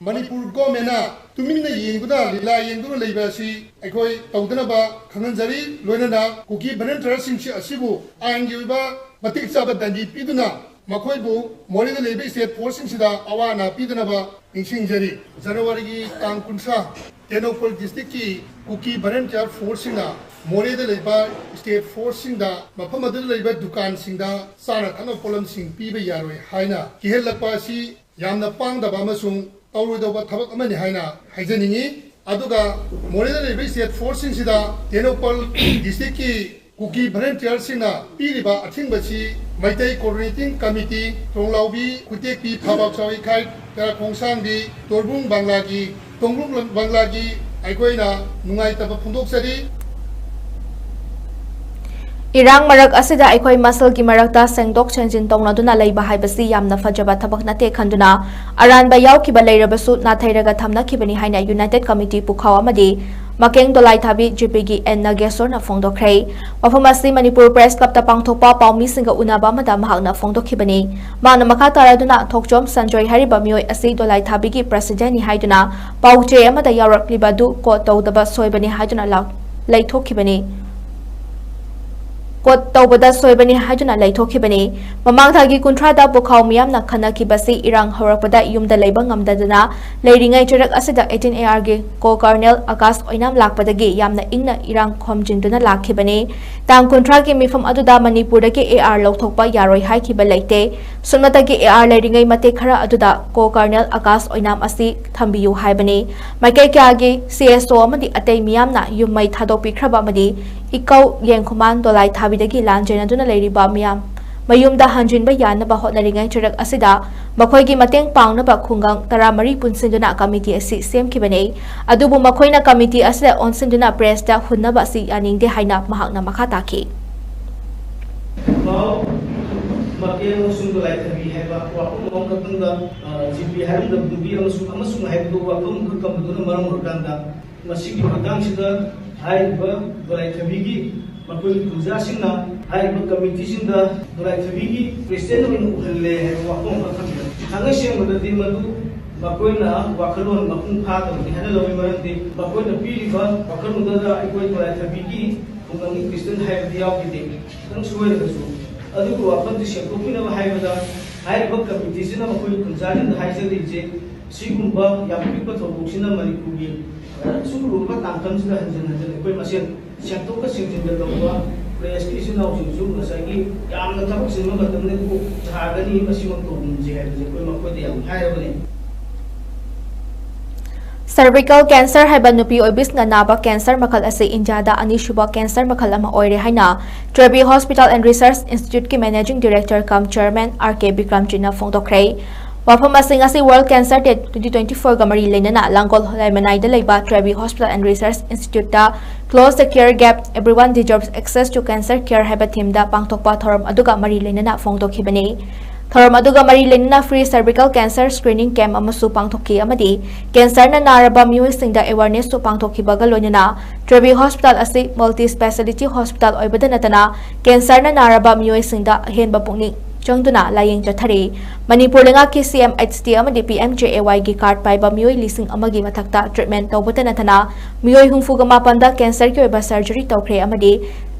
ꯃꯅꯤꯄꯨꯔ ꯒꯣꯔꯃꯦꯟꯅ ꯇꯨꯃꯤꯟꯅ ꯌꯦꯡꯗꯨꯅ, ꯂꯤꯂꯥ ꯌꯦꯡꯗꯨꯅ ꯂꯩꯕ ꯑꯁꯤ ꯑꯩꯈꯣꯏ ꯇꯧꯗꯅꯕ ꯈꯪꯍꯟꯖꯔꯤ꯫ ꯂꯣꯏꯅꯅ ꯀꯨꯀꯤ ꯚꯣꯂꯨꯟꯇꯤꯌꯔꯁꯤꯡꯁꯤ ꯑꯁꯤꯕꯨ ꯑꯥꯏꯟꯒꯤ ꯑꯣꯏꯕ ꯃꯇꯤꯛ ꯆꯥꯕ ꯗꯟꯗꯤ ꯄꯤꯗꯨꯅ ꯃꯈꯣꯏꯕꯨ ꯃꯣꯔꯦꯗ ꯂꯩꯕ ꯁ꯭ꯇꯦꯠ ꯐꯣꯔꯁꯁꯤꯡꯁꯤꯗ ꯑꯋꯥ ꯑꯅꯥ ꯄꯤꯗꯅꯕ ꯅꯤꯡꯁꯤꯡꯖꯔꯤ꯫ ꯖꯅꯋꯥꯔꯤꯒꯤ ꯇꯥꯡ ꯀꯨꯟꯊ꯭ꯔꯥ, ꯇꯦꯡꯅꯧꯄꯜ ꯗꯤꯁꯇ꯭ꯔꯤꯛꯀꯤ ꯀꯨꯀꯤ ꯚꯣꯂꯨꯟꯇꯤꯌꯔ ꯐꯣꯔꯁꯁꯤꯡꯅ ꯃꯣꯔꯦꯗ ꯂꯩꯕ ꯁ꯭ꯇꯦꯠ ꯐꯣꯔꯁꯁꯤꯡꯗ ꯃꯐꯝ ꯑꯗꯨꯗ ꯂꯩꯕ ꯗꯨꯀꯥꯟꯁꯤꯡꯗ ꯆꯥꯅ ꯊꯛꯅꯕ ꯄꯣꯠꯂꯝꯁꯤꯡ ꯄꯤꯕ ꯌꯥꯔꯣꯏ ꯍꯥꯏꯅ ꯀꯤꯍꯜꯂꯛꯄ ꯑꯁꯤ ꯌꯥꯝꯅ ꯄꯥꯡꯗꯕ ꯑꯃꯁꯨꯡ ꯇꯧꯔꯣꯏꯗꯧꯕ ꯊꯕꯛ ꯑꯃꯅꯤ ꯍꯥꯏꯅ ꯍꯥꯏꯖꯅꯤꯡꯏ꯫ ꯑꯗꯨꯒ ꯃꯣꯔꯦꯗ ꯂꯩꯔꯤꯕ ꯁ꯭ꯇꯦꯠ ꯐꯣꯔꯁꯁꯤꯡꯁꯤꯗ ꯇꯦꯡꯅꯧꯄꯜ ꯗꯤꯁꯇ꯭ꯔꯤꯛꯀꯤ ꯀꯨꯀꯤ ꯚꯣꯂꯨꯟꯇꯤꯌꯔꯁꯤꯡꯅ ꯄꯤꯔꯤꯕ ꯑꯊꯤꯡꯕꯁꯤ ꯃꯩꯇꯩ Coordinating Committee, ꯇ꯭ꯔꯣꯡꯂꯥꯎꯕꯤ, ꯈꯨꯇꯦꯛꯄꯤ, ꯐꯥꯕꯥꯛ ꯆꯥꯎꯏꯈꯥꯏ, ꯇꯔꯥꯈꯣꯡꯁꯥꯡꯕꯤ, ꯇꯣꯔꯕꯨꯡ ꯕꯪꯂꯥꯒꯤ, ꯇꯣꯡꯕ꯭ꯔꯨꯡ ꯕꯪꯂꯥꯒꯤ ꯑꯩꯈꯣꯏꯅ ꯅꯨꯡꯉꯥꯏꯇꯕ ꯐꯣꯡꯗꯣꯛꯆꯔꯤ꯫ ꯏꯔꯥꯡ ꯃꯔꯛ ꯑꯁꯤꯗ ꯑꯩꯈꯣꯏ ꯃꯁꯦꯜꯒꯤ ꯃꯔꯛꯇ ꯁꯦꯡꯗꯣꯛ ꯁꯦꯡꯖꯤꯟ ꯇꯧꯅꯗꯨꯅ ꯂꯩꯕ ꯍꯥꯏꯕꯁꯤ ꯌꯥꯝꯅ ꯐꯖꯕ ꯊꯕꯛ ꯅꯠꯇꯦ ꯈꯟꯗꯨꯅ ꯑꯔꯥꯟꯕ ꯌꯥꯎꯈꯤꯕ ꯂꯩꯔꯕꯁꯨ ꯅꯥꯊꯩꯔꯒ ꯊꯝꯅꯈꯤꯕꯅꯤ ꯍꯥꯏꯅ United Committee ꯄꯨꯈꯥꯎ ꯑꯃꯗꯤ ꯃꯀꯦꯡ ꯗꯣꯂꯥꯏꯊꯥꯕꯤ GPꯒꯤ N ꯅꯥꯒꯦꯁꯣꯔꯅ ꯐꯣꯡꯗꯣꯛꯈ꯭ꯔꯦ꯫ ꯋꯥꯐꯝ ꯑꯁꯤ ꯃꯅꯤꯄꯨꯔ Press Clubꯇ ꯄꯥꯡꯊꯣꯛꯄ ꯄꯥꯎꯃꯤꯁꯤꯡꯒ ꯎꯅꯕ ꯑꯃꯗ ꯃꯍꯥꯛꯅ ꯐꯣꯡꯗꯣꯛꯈꯤꯕꯅꯤ꯫ ꯃꯍꯥꯛꯅ ꯃꯈꯥ ꯇꯥꯔꯗꯨꯅ ꯊꯣꯛꯆꯣꯝ ꯁꯟꯖꯣꯏ ꯍꯥꯏꯔꯤꯕ ꯃꯤꯑꯣꯏ ꯑꯁꯤ ꯗꯣꯂꯥꯏꯊꯥꯕꯤꯒꯤ Presidentꯅꯤ ꯍꯥꯏꯗꯨꯅ ꯄꯥꯎ ꯆꯦ ꯑꯃꯗ ꯌꯥꯎꯔꯛꯂꯤꯕ ꯑꯗꯨ quote ꯇꯧꯗꯕ ꯁꯣꯏꯕꯅꯤ ꯍꯥꯏꯗꯨꯅ ꯂꯥꯎ-, ꯂꯩꯊꯣꯛꯈꯤꯕꯅꯤ꯫ Quote ꯇꯧꯕꯗ ꯁꯣꯏꯕꯅꯤ ꯍꯥꯏꯗꯨꯅ ꯂꯩꯊꯣꯛꯈꯤꯕꯅꯤ꯫ ꯃꯃꯥꯡ ꯊꯥꯒꯤ ꯀꯨꯟꯊ꯭ꯔꯥꯗ ꯄꯨꯈꯥꯎ ꯃꯤꯌꯥꯝꯅ ꯈꯟꯅꯈꯤꯕꯁꯤ ꯏꯔꯥꯡ ꯍꯧꯔꯛꯄꯗ ꯌꯨꯝꯗ ꯂꯩꯕ ꯉꯝꯗꯗꯅ ꯂꯩꯔꯤꯉꯩ ꯆꯩꯔꯛ ꯑꯁꯤꯗ eighteen ARꯒꯤ Co-Colonel ꯑꯀꯥꯁ ꯑꯣꯏꯅꯥꯝ ꯂꯥꯛꯄꯗꯒꯤ ꯌꯥꯝꯅ ꯏꯪꯅ ꯏꯔꯥꯡ ꯈꯣꯝꯖꯤꯟꯗꯨꯅ ꯂꯥꯛꯈꯤꯕꯅꯤ꯫ ꯇꯥꯡ ꯀꯨꯟꯊ꯭ꯔꯥꯒꯤ ꯃꯤꯐꯝ ꯑꯗꯨꯗ ꯃꯅꯤꯄꯨꯔꯗꯒꯤ AR ꯂꯧꯊꯣꯛꯄ ꯌꯥꯔꯣꯏ ꯍꯥꯏꯈꯤꯕ ꯂꯩꯇꯦ꯫ ꯁꯨꯞꯅꯇꯒꯤ AR ꯂꯩꯔꯤꯉꯩ ꯃꯇꯦꯛ ꯈꯔ ꯑꯗꯨꯗ Co-Colonel ꯑꯀꯥꯁ ꯑꯣꯏꯅꯥꯝ ꯑꯁꯤ ꯊꯝꯕꯤꯌꯨ ꯍꯥꯏꯕꯅꯤ꯫ ꯃꯥꯏꯀꯩ ꯀꯌꯥꯒꯤ CSO ꯑꯃꯗꯤ ꯑꯇꯩ ꯃꯤꯌꯥꯝꯅ ꯌꯨꯝ ꯃꯩ ꯊꯥꯗꯣꯛꯄꯤꯈ꯭ꯔꯕ ꯑꯃꯗꯤ ꯏꯀꯧ ꯌꯦꯡꯈꯨꯃꯥꯟ ꯗꯣꯂꯥꯏꯊꯥꯕꯤꯗꯒꯤ ꯂꯥꯟ ꯆꯦꯟꯅꯗꯨꯅ ꯂꯩꯔꯤꯕ ꯃꯤꯌꯥꯝ ꯃꯌꯨꯝꯗ ꯍꯟꯖꯤꯟꯕ ꯌꯥꯅꯕ ꯍꯣꯠꯅꯔꯤꯉꯩ ꯆꯩꯔꯛ ꯑꯁꯤꯗ ꯃꯈꯣꯏꯒꯤ ꯃꯇꯦꯡ ꯄꯥꯡꯅꯕ ꯈꯨꯡꯒꯪ ꯇꯔꯥꯃꯔꯤ ꯄꯨꯟꯁꯤꯟꯗꯨꯅ committee ꯑꯁꯤ ꯁꯦꯝꯈꯤꯕꯅꯤ꯫ ꯑꯗꯨꯕꯨ ꯃꯈꯣꯏꯅ committee ꯑꯁꯤꯗ ꯑꯣꯟꯁꯤꯟꯗꯨꯅ Pressꯇ ꯍꯨꯟꯅꯕ ꯑꯁꯤ ꯌꯥꯅꯤꯡꯗꯦ ꯍꯥꯏꯅ ꯃꯍꯥꯛꯅ ꯃꯈꯥ ꯇꯥꯈꯤ꯫ ꯃꯀꯦꯜ ꯑꯃꯁꯨꯡ ꯗꯣꯂꯥꯏꯊꯥꯕꯤ ꯍꯥꯏꯕ ꯋꯥꯐꯝ ꯑꯃꯈꯛꯇꯪꯗ, ꯑ, GP ꯍꯥꯏꯔꯝꯗꯕ ꯅꯨꯄꯤ ꯑꯃꯁꯨꯡ, ꯑꯃꯁꯨꯡ ꯍꯥꯏꯕꯗꯨ ꯋꯥꯐꯝ ꯑꯃꯈꯛ ꯀꯝꯕꯗꯨꯅ ꯃꯔꯝ ꯑꯣꯏꯔꯀꯥꯟꯗ, ꯃꯁꯤꯒꯤ ꯃꯇꯥꯡꯁꯤꯗ ꯍꯥꯏꯔꯤꯕ ꯗꯣꯂꯥꯏꯊꯥꯕꯤꯒꯤ ꯃꯈꯣꯏꯒꯤ ꯈꯨꯟꯖꯥꯁꯤꯡꯅ ꯍꯥꯏꯔꯤꯕ committeeꯁꯤꯡꯗ ꯗꯣꯂꯥꯏꯊꯥꯕꯤꯒꯤ President ꯑꯣꯏꯅ ꯎꯍꯜꯂꯦ ꯍꯥꯏꯕ ꯋꯥꯐꯝ ꯑꯃ ꯊꯝꯕꯤꯔꯝꯃꯤ꯫ ꯊꯥꯡꯒꯩ ꯁꯦꯡꯕꯗꯗꯤ ꯃꯗꯨ ꯃꯈꯣꯏꯅ ꯋꯥꯈꯜꯂꯣꯟ ꯃꯄꯨꯡ ꯐꯥꯗꯕꯅꯤ ꯍꯥꯏꯅ ꯂꯧꯏ, ꯃꯔꯝꯗꯤ ꯃꯈꯣꯏꯅ ꯄꯤꯔꯤꯕ ꯋꯥꯈꯜꯂꯣꯟꯗꯨꯗ ꯑꯩꯈꯣꯏ ꯗꯣꯂꯥꯏꯊꯥꯕꯤꯒꯤ ꯈꯨꯡꯒꯪꯒꯤ President ꯍꯥꯏꯕꯗꯤ ꯌꯥꯎꯈꯤꯗꯦ꯫ ꯈꯤꯇꯪ ꯁꯣꯏꯔꯒꯁꯨ ꯑꯗꯨꯒꯤ ꯋꯥꯐꯝꯁꯤ ꯁꯦꯡꯗꯣꯛꯄꯤꯅꯕ ꯍꯥꯏꯕꯗ ꯍꯥꯏꯔꯤꯕ committeeꯁꯤꯅ ꯃꯈꯣꯏꯒꯤ ꯈꯨꯟꯖꯥꯁꯤꯡꯗ ꯍꯥꯏꯖꯔꯤꯁꯦ, ꯁꯤꯒꯨꯝꯕ ꯌꯥꯝ ꯄꯤꯛꯄ ꯊꯧꯗꯣꯛꯁꯤꯅ ꯃꯅꯤꯄꯨꯔꯒꯤ, ꯑ, ꯑꯁꯨꯛ ꯂꯨꯔꯕ ꯇꯥꯡꯀꯛꯁꯤꯗ ꯍꯟꯖꯤꯟ ꯍꯟꯖꯤꯟ ꯑꯩꯈꯣꯏ ꯃꯁꯦꯟ ꯁꯦꯡꯗꯣꯛꯀ ꯁꯦꯡꯖꯤꯟꯒ ꯇꯧꯕ Pressꯀꯤ ꯏꯆꯤꯟ ꯏꯅꯥꯎꯁꯤꯡꯁꯨ ꯉꯁꯥꯏꯒꯤ ꯌꯥꯝꯅ ꯊꯕꯛ ꯆꯤꯟꯕ ꯃꯇꯝꯗ ꯀꯣꯛ ꯊꯥꯒꯅꯤ, ꯃꯁꯤꯃꯛ ꯇꯧꯒꯨꯝꯁꯦ ꯍꯥꯏꯕꯁꯦ ꯑꯩꯈꯣꯏ ꯃꯈꯣꯏꯗ ꯌꯥꯝ ꯍꯥꯏꯔꯕꯅꯤ꯫ Cervical cancer ꯍꯥꯏꯕ ꯅꯨꯄꯤ ꯑꯣꯏꯕꯤꯁꯤꯡꯅ ꯅꯥꯕ cancer ꯃꯈꯜ ꯑꯁꯤ ꯏꯟꯗꯤꯌꯥꯗ ꯑꯅꯤꯁꯨꯕ cancer ꯃꯈꯜ ꯑꯃ ꯑꯣꯏꯔꯦ ꯍꯥꯏꯅ Trevi Hospital and Research Instituteꯀꯤ Managing Director cum Chairman R K Bikramjitꯅ ꯐꯣꯡꯗꯣꯛꯈ꯭ꯔꯦ꯫ ꯋꯥꯐꯝ ꯑꯁꯤ ꯉꯁꯤ World Cancer Day twenty twenty-fourꯒ ꯃꯔꯤ ꯂꯩꯅꯅ ꯂꯥꯡꯒꯣꯜ ꯂꯩꯃꯅꯥꯏꯗ ꯂꯩꯕ Trevi Hospital and Research Instituteꯇ Close the Care gap, Everyone Deserves Access to Cancer Care ꯍꯥꯏꯕ themeꯗ ꯄꯥꯡꯊꯣꯛꯄ ꯊꯧꯔꯝ ꯑꯗꯨꯒ ꯃꯔꯤ ꯂꯩꯅꯅ ꯐꯣꯡꯗꯣꯛꯈꯤꯕꯅꯤ꯫ ꯊꯧꯔꯝ ꯑꯗꯨꯒ ꯃꯔꯤ ꯂꯩꯅꯅ free cervical cancer screening camp ꯑꯃꯁꯨ ꯄꯥꯡꯊꯣꯛꯈꯤ ꯑꯃꯗꯤ cancerꯅ ꯅꯥꯔꯕ ꯃꯤꯑꯣꯏꯁꯤꯡꯗ awarenessꯁꯨ ꯄꯥꯡꯊꯣꯛꯈꯤꯕꯒ ꯂꯣꯏꯅꯅ Trevi Hospital ꯑꯁꯤ multi speciality hospital ꯑꯣꯏꯕꯗ ꯅꯠꯇꯅ cancerꯅ ꯅꯥꯔꯕ ꯃꯤꯑꯣꯏꯁꯤꯡꯗ ꯑꯍꯦꯟꯕ ꯄꯨꯛꯅꯤꯡ ꯆꯪꯗꯨꯅ ꯂꯥꯌꯦꯡ ꯆꯠꯊꯔꯤ꯫ ꯃꯅꯤꯄꯨꯔ ꯂꯩꯉꯥꯛꯀꯤ C M H T ꯑꯃꯗꯤ P M J A Yꯒꯤ card ꯄꯥꯏꯕ ꯃꯤꯑꯣꯏ ꯂꯤꯁꯤꯡ ꯑꯃꯒꯤ ꯃꯊꯛꯇ treatment ꯇꯧꯕꯇ ꯅꯠꯇꯅ ꯃꯤꯑꯣꯏ ꯍꯨꯝꯐꯨꯒ ꯃꯥꯄꯟꯗ cancerꯒꯤ ꯑꯣꯏꯕ surgery ꯇꯧꯈ꯭ꯔꯦ ꯑꯃꯗꯤ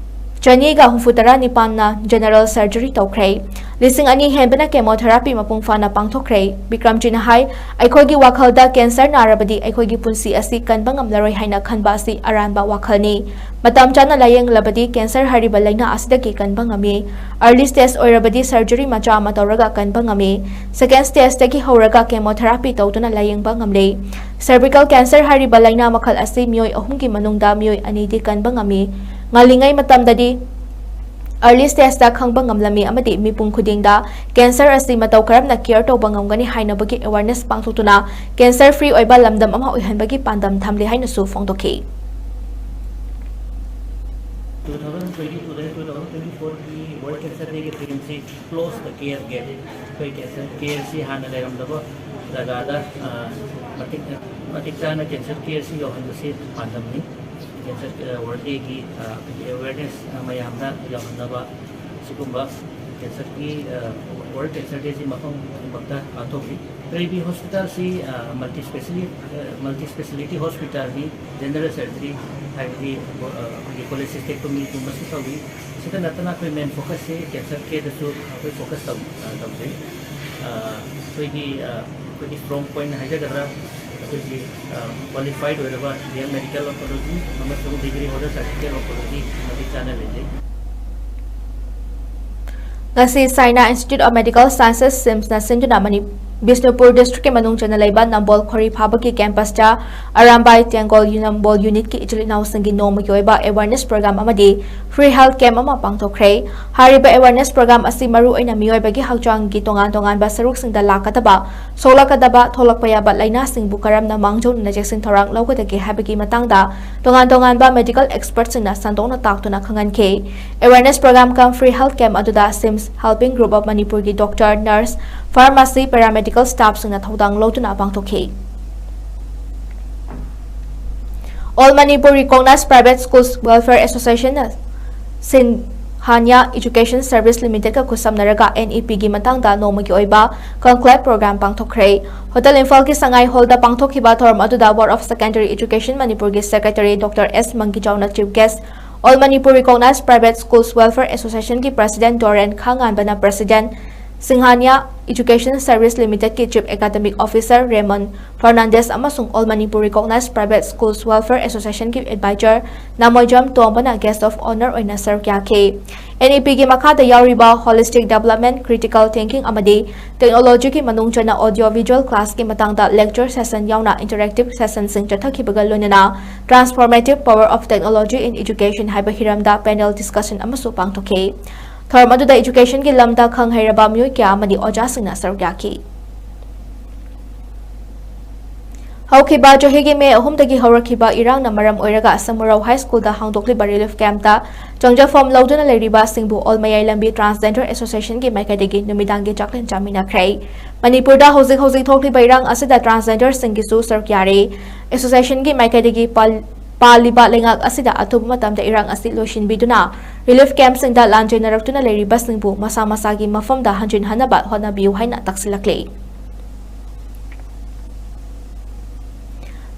ꯆꯅꯤꯒ ꯍꯨꯝꯐꯨꯇꯔꯥ ꯅꯤꯄꯥꯟꯅ general surgery ꯇꯧꯈ꯭ꯔꯦ꯫ ꯂꯤꯁꯤꯡ ꯑꯅꯤ ꯍꯦꯟꯕꯅ chemotherapy ꯃꯄꯨꯡ ꯐꯥꯅ ꯄꯥꯡꯊꯣꯛꯈ꯭ꯔꯦ꯫ ꯕꯤꯀ꯭ꯔꯝꯖꯤꯠꯅ ꯍꯥꯏ, ꯑꯩꯈꯣꯏꯒꯤ ꯋꯥꯈꯜꯗ cancer ꯅꯥꯔꯕꯗꯤ ꯑꯩꯈꯣꯏꯒꯤ ꯄꯨꯟꯁꯤ ꯑꯁꯤ ꯀꯟꯕ ꯉꯝꯂꯔꯣꯏ ꯍꯥꯏꯅ ꯈꯟꯕ ꯑꯁꯤ ꯑꯔꯥꯟꯕ ꯋꯥꯈꯜꯅꯤ꯫ ꯃꯇꯝ ꯆꯥꯅ ꯂꯥꯌꯦꯡꯂꯕꯗꯤ cancer ꯍꯥꯏꯔꯤꯕ ꯂꯥꯏꯅꯥ ꯑꯁꯤꯗꯒꯤ ꯀꯟꯕ ꯉꯝꯃꯤ꯫ Early stage ꯑꯣꯏꯔꯕꯗꯤ surgery ꯃꯆꯥ ꯑꯃ ꯇꯧꯔꯒ ꯀꯟꯕ ꯉꯝꯃꯤ꯫ Second stageꯇꯒꯤ ꯍꯧꯔꯒ chemotherapy ꯇꯧꯗꯨꯅ ꯂꯥꯌꯦꯡꯕ ꯉꯝꯂꯦ꯫ Cervical cancer ꯍꯥꯏꯔꯤꯕ ꯂꯥꯏꯅꯥ ꯃꯈꯜ ꯑꯁꯤ ꯃꯤꯑꯣꯏ ꯑꯍꯨꯝꯒꯤ ꯃꯅꯨꯡꯗ ꯃꯤꯑꯣꯏ ꯑꯅꯤꯗꯤ ꯀꯟꯕ ꯉꯝꯃꯤ꯫ ꯉꯜꯂꯤꯉꯩ ꯃꯇꯝꯗꯗꯤ early stageꯇ ꯈꯪꯕ ꯉꯝꯂꯝꯃꯤ ꯑꯃꯗꯤ ꯃꯤꯄꯨꯝ ꯈꯨꯗꯤꯡꯗ cancer ꯑꯁꯤ ꯃꯇꯧ ꯀꯔꯝꯅ care ꯇꯧꯕ ꯉꯝꯒꯅꯤ ꯍꯥꯏꯅꯕꯒꯤ awareness ꯄꯥꯡꯊꯣꯛꯇꯨꯅ cancer free ꯑꯣꯏꯕ ꯂꯝꯗꯝ ꯑꯃ ꯑꯣꯏꯍꯟꯕꯒꯤ ꯄꯥꯟꯗꯝ ꯊꯝꯂꯤ ꯍꯥꯏꯅꯁꯨ ꯐꯣꯡꯗꯣꯛꯈꯤ꯫ Two thousand twenty-two ꯗꯒꯤ two thousand twenty-fourꯒꯤ World Cancer Dayꯒꯤ themeꯁꯤ Close the Care Gap꯫ ꯑꯩꯈꯣꯏ cancer careꯁꯤ ꯍꯥꯟꯅ ꯂꯩꯔꯝꯗꯕ ꯖꯒꯥꯗ, ꯑ, ꯃꯇꯤꯛ, ꯃꯇꯤꯛ ꯆꯥꯅ cancer careꯁꯤ ꯌꯧꯍꯟꯕꯁꯤ ꯄꯥꯟꯗꯝꯅꯤ꯫ Cancer, ꯑ, World Dayꯒꯤ, ꯑ, ꯑꯩꯈꯣꯏꯒꯤ awareness, ꯑ, ꯃꯌꯥꯝꯗ ꯌꯧꯍꯟꯅꯕ ꯁꯤꯒꯨꯝꯕ cancerꯒꯤ, ꯑ, World Cancer Dayꯁꯤ ꯃꯐꯝ ꯈꯨꯗꯤꯡꯃꯛꯇ ꯄꯥꯡꯊꯣꯛꯂꯤ꯫ Trevi Hospitalꯁꯤ, ꯑ, multi speciali-, ꯑ, multi speciality hospitalꯅꯤ꯫ General surgery ꯍꯥꯏꯕꯗꯤ, ꯑ, ꯑꯩꯈꯣꯏꯒꯤ cholecystectomyꯒꯨꯝꯕꯁꯨ ꯇꯧꯏ꯫ ꯁꯤꯗ ꯅꯠꯇꯅ ꯑꯩꯈꯣꯏ main focusꯁꯤ cancer careꯗꯁꯨ ꯑꯩꯈꯣꯏ focus ꯇꯧ-, ꯑ, ꯇꯧꯖꯩ꯫ ꯑ, ꯑꯩꯈꯣꯏꯒꯤ, ꯑ, ꯑꯩꯈꯣꯏꯒꯤ strong point ꯍꯥꯏꯖꯒꯗ꯭ꯔꯥ, ꯑꯩꯈꯣꯏꯒꯤ, ꯑ, qualified ꯑꯣꯏꯔꯕ real medical oncology ꯑꯃꯁꯨꯡ degree holder certificate oncology ꯃꯇꯤꯛ ꯆꯥꯅ ꯂꯩꯖꯩ꯫ ꯉꯁꯤ China Institute of Medical Sciences, SIMSꯅ ꯁꯤꯟꯗꯨꯅ ꯃꯅꯤ-, ꯕꯤꯁꯅꯨꯄꯨꯔ district ꯀꯤ ꯃꯅꯨꯡ ꯆꯟꯅ ꯂꯩꯕ ꯅꯝꯕꯣꯜ ꯈꯣꯔꯤ ꯐꯥꯕꯒꯤ campus ꯇ ꯑꯔꯥꯝꯕꯥꯏ ꯇꯦꯡꯒꯣꯜ ꯅꯝꯕꯣꯜ unit ꯀꯤ ꯏꯆꯤꯜ ꯏꯅꯥꯎꯁꯤꯡꯒꯤ ꯅꯣꯡꯃꯒꯤ ꯑꯣꯏꯕ awareness program ꯑꯃꯗꯤ free health camp ꯑꯃ ꯄꯥꯡꯊꯣꯛꯈ꯭ꯔꯦ꯫ ꯍꯥꯏꯔꯤꯕ awareness program ꯑꯁꯤ ꯃꯔꯨꯑꯣꯏꯅ ꯃꯤꯑꯣꯏꯕꯒꯤ ꯍꯛꯆꯥꯡꯒꯤ ꯇꯣꯉꯥꯟ ꯇꯣꯉꯥꯟꯕ ꯁꯔꯨꯛꯁꯤꯡꯗ ꯂꯥꯛꯀꯗꯕ, ꯁꯣꯛꯂꯛꯀꯗꯕ, ꯊꯣꯛꯂꯛꯄ ꯌꯥꯕ ꯂꯥꯏꯅꯥꯁꯤꯡꯕꯨ ꯀꯔꯝꯅ ꯃꯥꯡꯖꯧꯅꯅ ꯆꯦꯛꯁꯤꯟ ꯊꯧꯔꯥꯡ ꯂꯧꯒꯗꯒꯦ ꯍꯥꯏꯕꯒꯤ ꯃꯇꯥꯡꯗ ꯇꯣꯉꯥꯟ ꯇꯣꯉꯥꯟꯕ medical expert ꯁꯤꯡꯅ ꯁꯟꯗꯣꯛꯅ ꯇꯥꯛꯇꯨꯅ ꯈꯪꯍꯟꯈꯤ꯫ Awareness program cum free health camp ꯑꯗꯨꯗ SIMS Helping Group of ꯃꯅꯤꯄꯨꯔꯒꯤ doctor, nurse, pharmacy, paramedical staff ꯁꯤꯡꯅ ꯊꯧꯗꯥꯡ ꯂꯧꯗꯨꯅ ꯄꯥꯡꯊꯣꯛꯈꯤ꯫ All Manipur Recognized Private Schools Welfare Association ꯅ ꯁꯤꯟꯍꯥꯅꯤꯌꯥ Education Service Limited ꯀ ꯈꯨꯠꯁꯝꯅꯔꯒ N E P ꯒꯤ ꯃꯇꯥꯡꯗ ꯅꯣꯡꯃꯒꯤ ꯑꯣꯏꯕ conclave program ꯄꯥꯡꯊꯣꯛꯈ꯭ꯔꯦ꯫ Hotel ꯏꯝꯐꯥꯜꯒꯤ ꯁꯉꯥꯏ hall ꯗ ꯄꯥꯡꯊꯣꯛꯈꯤꯕ ꯊꯧꯔꯝ ꯑꯗꯨꯗ Board of Secondary Education ꯃꯅꯤꯄꯨꯔꯒꯤ secretary doctor S ꯃꯪꯒꯤꯖꯥꯎꯅ chief guest, All Manipur Recognized Private Schools Welfare Association ꯒꯤ president ꯗꯣꯔꯦꯟ ꯈꯥꯉꯥꯟꯕꯅ president, ꯁꯤꯡꯍꯥꯅꯤꯌꯥ Education Service Limited ꯀꯤ chief academic officer Ramon Fernandes ꯑꯃꯁꯨꯡ All Manipur Recognized Private Schools Welfare Association ꯒꯤ advisor ꯅꯥꯃꯣꯏꯖꯝ ꯇꯣꯝꯕꯅ guest of honour ꯑꯣꯏꯅ ꯁꯔꯨꯛ ꯌꯥꯈꯤ꯫ N E P ꯒꯤ ꯃꯈꯥꯗ ꯌꯥꯎꯔꯤꯕ holistic development, critical thinking ꯑꯃꯗꯤ technology ꯒꯤ ꯃꯅꯨꯡ ꯆꯟꯅ audio visual class ꯀꯤ ꯃꯇꯥꯡꯗ lecture session ꯌꯥꯎꯅ interactive session ꯁꯤꯡ ꯆꯠꯊꯈꯤꯕꯒ ꯂꯣꯏꯅꯅ Transformative Power of Technology in Education ꯍꯥꯏꯕ ꯍꯤꯔꯝꯗ panel discussion ꯑꯃꯁꯨ ꯄꯥꯡꯊꯣꯛꯈꯤ꯫ ꯊꯧꯔꯝ ꯑꯗꯨꯗ education ꯒꯤ ꯂꯝꯗ ꯈꯪ ꯍꯩꯔꯕ ꯃꯤꯑꯣꯏ ꯀꯌꯥ ꯑꯃꯗꯤ ꯑꯣꯖꯥꯁꯤꯡꯅ ꯁꯔꯨꯛ ꯌꯥꯈꯤ꯫ ꯍꯧꯈꯤꯕ ꯆꯍꯤꯒꯤ ꯃꯦ ꯑꯍꯨꯝꯗꯒꯤ ꯍꯧꯔꯛꯈꯤꯕ ꯏꯔꯥꯡꯅ ꯃꯔꯝ ꯑꯣꯏꯔꯒ ꯁꯃꯨꯔꯧ High School ꯗ ꯍꯥꯡꯗꯣꯛꯂꯤꯕ relief camp ꯇ ꯆꯪꯖꯐꯝ ꯂꯧꯗꯨꯅ ꯂꯩꯔꯤꯕꯁꯤꯡꯕꯨ All ꯃꯌꯥꯏ ꯂꯝꯕꯤ Transgender Association ꯒꯤ ꯃꯥꯏꯀꯩꯗꯒꯤ ꯅꯨꯃꯤꯗꯥꯡꯒꯤ ꯆꯥꯛꯂꯦꯟ ꯆꯥꯃꯤꯟꯅꯈ꯭ꯔꯦ꯫ ꯃꯅꯤꯄꯨꯔꯗ ꯍꯧꯖꯤꯛ ꯍꯧꯖꯤꯛ ꯊꯣꯛꯂꯤꯕ ꯏꯔꯥꯡ ꯑꯁꯤꯗ transgender ꯁꯤꯡꯒꯤꯁꯨ ꯁꯔꯨꯛ ꯌꯥꯔꯤ꯫ Association ꯒꯤ ꯃꯥꯏꯀꯩꯗꯒꯤ ꯄꯥꯜ-, ꯄꯥꯜꯂꯤꯕ ꯂꯩꯉꯥꯛ ꯑꯁꯤꯗ ꯑꯊꯨꯕ ꯃꯇꯝꯗ ꯏꯔꯥꯡ ꯑꯁꯤ ꯂꯣꯏꯁꯤꯟꯕꯤꯗꯨꯅ relief camp ꯁꯤꯡꯗ ꯂꯥꯟꯖꯦꯟꯅꯔꯛꯇꯨꯅ ꯂꯩꯔꯤꯕꯁꯤꯡꯕꯨ ꯃꯁꯥ ꯃꯁꯥꯒꯤ ꯃꯐꯝꯗ ꯍꯟꯖꯤꯟꯍꯟꯅꯕ ꯍꯣꯠꯅꯕꯤꯌꯨ ꯍꯥꯏꯅ ꯇꯛꯁꯤꯜꯂꯛꯂꯤ꯫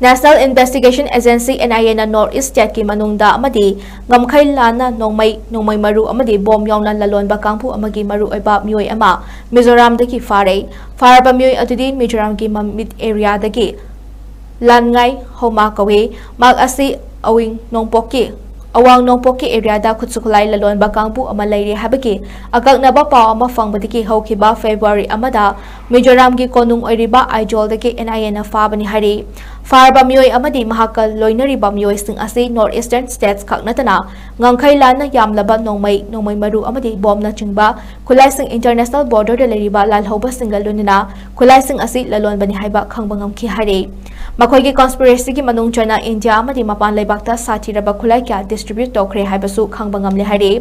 National Investigation Agency, N I A ꯅ North East State ꯀꯤ ꯃꯅꯨꯡꯗ ꯑꯃꯗꯤ ꯉꯝꯈꯩ ꯂꯥꯟꯅ ꯅꯣꯡꯃꯩ, ꯅꯣꯡꯃꯩ ꯃꯔꯨ ꯑꯃꯗꯤ bomb ꯌꯥꯎꯅ ꯂꯂꯣꯟꯕ ꯀꯥꯡꯕꯨ ꯑꯃꯒꯤ ꯃꯔꯨꯑꯣꯏꯕ ꯃꯤꯑꯣꯏ ꯑꯃ ꯃꯤꯖꯣꯔꯥꯝꯗꯒꯤ ꯐꯥꯔꯦ꯫ ꯐꯥꯔꯕ ꯃꯤꯑꯣꯏ ꯑꯗꯨꯗꯤ ꯃꯤꯖꯣꯔꯥꯝꯒꯤ ꯃꯃꯤꯠ area ꯗꯒꯤ ꯂꯥꯟꯉꯥꯏ ꯍꯧꯃꯥ ꯀꯧꯏ꯫ ꯃꯍꯥꯛ ꯑꯁꯤ ꯑꯋꯤꯡ ꯅꯣꯡꯄꯣꯛꯀꯤ ꯑꯋꯥꯡ ꯅꯣꯡꯄꯣꯛꯀꯤ ꯑꯦꯔꯤꯌꯥꯗ ꯈꯨꯠꯁꯨ ꯈꯨꯠꯂꯥꯏ ꯂꯂꯣꯟꯕ ꯀꯥꯡꯕꯨ ꯑꯃ ꯂꯩꯔꯦ ꯍꯥꯏꯕꯒꯤ ꯑꯀꯛꯅꯕ ꯄꯥꯎ ꯑꯃ ꯐꯪꯕꯗꯒꯤ ꯍꯧꯈꯤꯕ ꯐꯦꯕ꯭ꯔꯨꯋꯥꯔꯤ ꯑꯃꯗ ꯃꯤꯖꯣꯔꯥꯝꯒꯤ ꯀꯣꯅꯨꯡ ꯑꯣꯏꯔꯤꯕ ꯑꯥꯏꯖꯣꯜꯗꯒꯤ NIAꯅ ꯐꯥꯕꯅꯤ ꯍꯥꯏꯔꯤ꯫ ꯐꯥꯔꯕ ꯃꯤꯑꯣꯏ ꯑꯃꯗꯤ ꯃꯍꯥꯛꯀ ꯂꯣꯏꯅꯔꯤꯕ ꯃꯤꯑꯣꯏꯁꯤꯡ ꯑꯁꯤ North Eastern States ꯈꯛ ꯅꯠꯇꯅ ꯉꯝꯈꯩ ꯂꯥꯟꯅ ꯌꯥꯝꯂꯕ ꯅꯣꯡꯃꯩ, ꯅꯣꯡꯃꯩ ꯃꯔꯨ ꯑꯃꯗꯤ ꯕꯣꯝꯅꯆꯤꯡꯕ ꯈꯨꯠꯂꯥꯏꯁꯤꯡ international borderꯗ ꯂꯩꯔꯤꯕ ꯂꯥꯜꯍꯧꯕꯁꯤꯡꯒ ꯂꯣꯏꯅꯅ ꯈꯨꯠꯂꯥꯏꯁꯤꯡ ꯑꯁꯤ ꯂꯂꯣꯟꯕꯅꯤ ꯍꯥꯏꯕ ꯈꯪꯕ ꯉꯝꯈꯤ ꯍꯥꯏꯔꯤ꯫ ꯃꯈꯣꯏꯒꯤ conspiracyꯒꯤ ꯃꯅꯨꯡ ꯆꯟꯅ ꯏꯟꯗꯤꯌꯥ ꯑꯃꯗꯤ ꯃꯄꯥꯟ ꯂꯩꯕꯥꯛꯇ ꯁꯥꯊꯤꯔꯕ ꯈꯨꯠꯂꯥꯏ ꯀꯌꯥ distribute ꯇꯧꯈ꯭ꯔꯦ ꯍꯥꯏꯕꯁꯨ ꯈꯪꯕ ꯉꯝꯂꯦ ꯍꯥꯏꯔꯤ꯫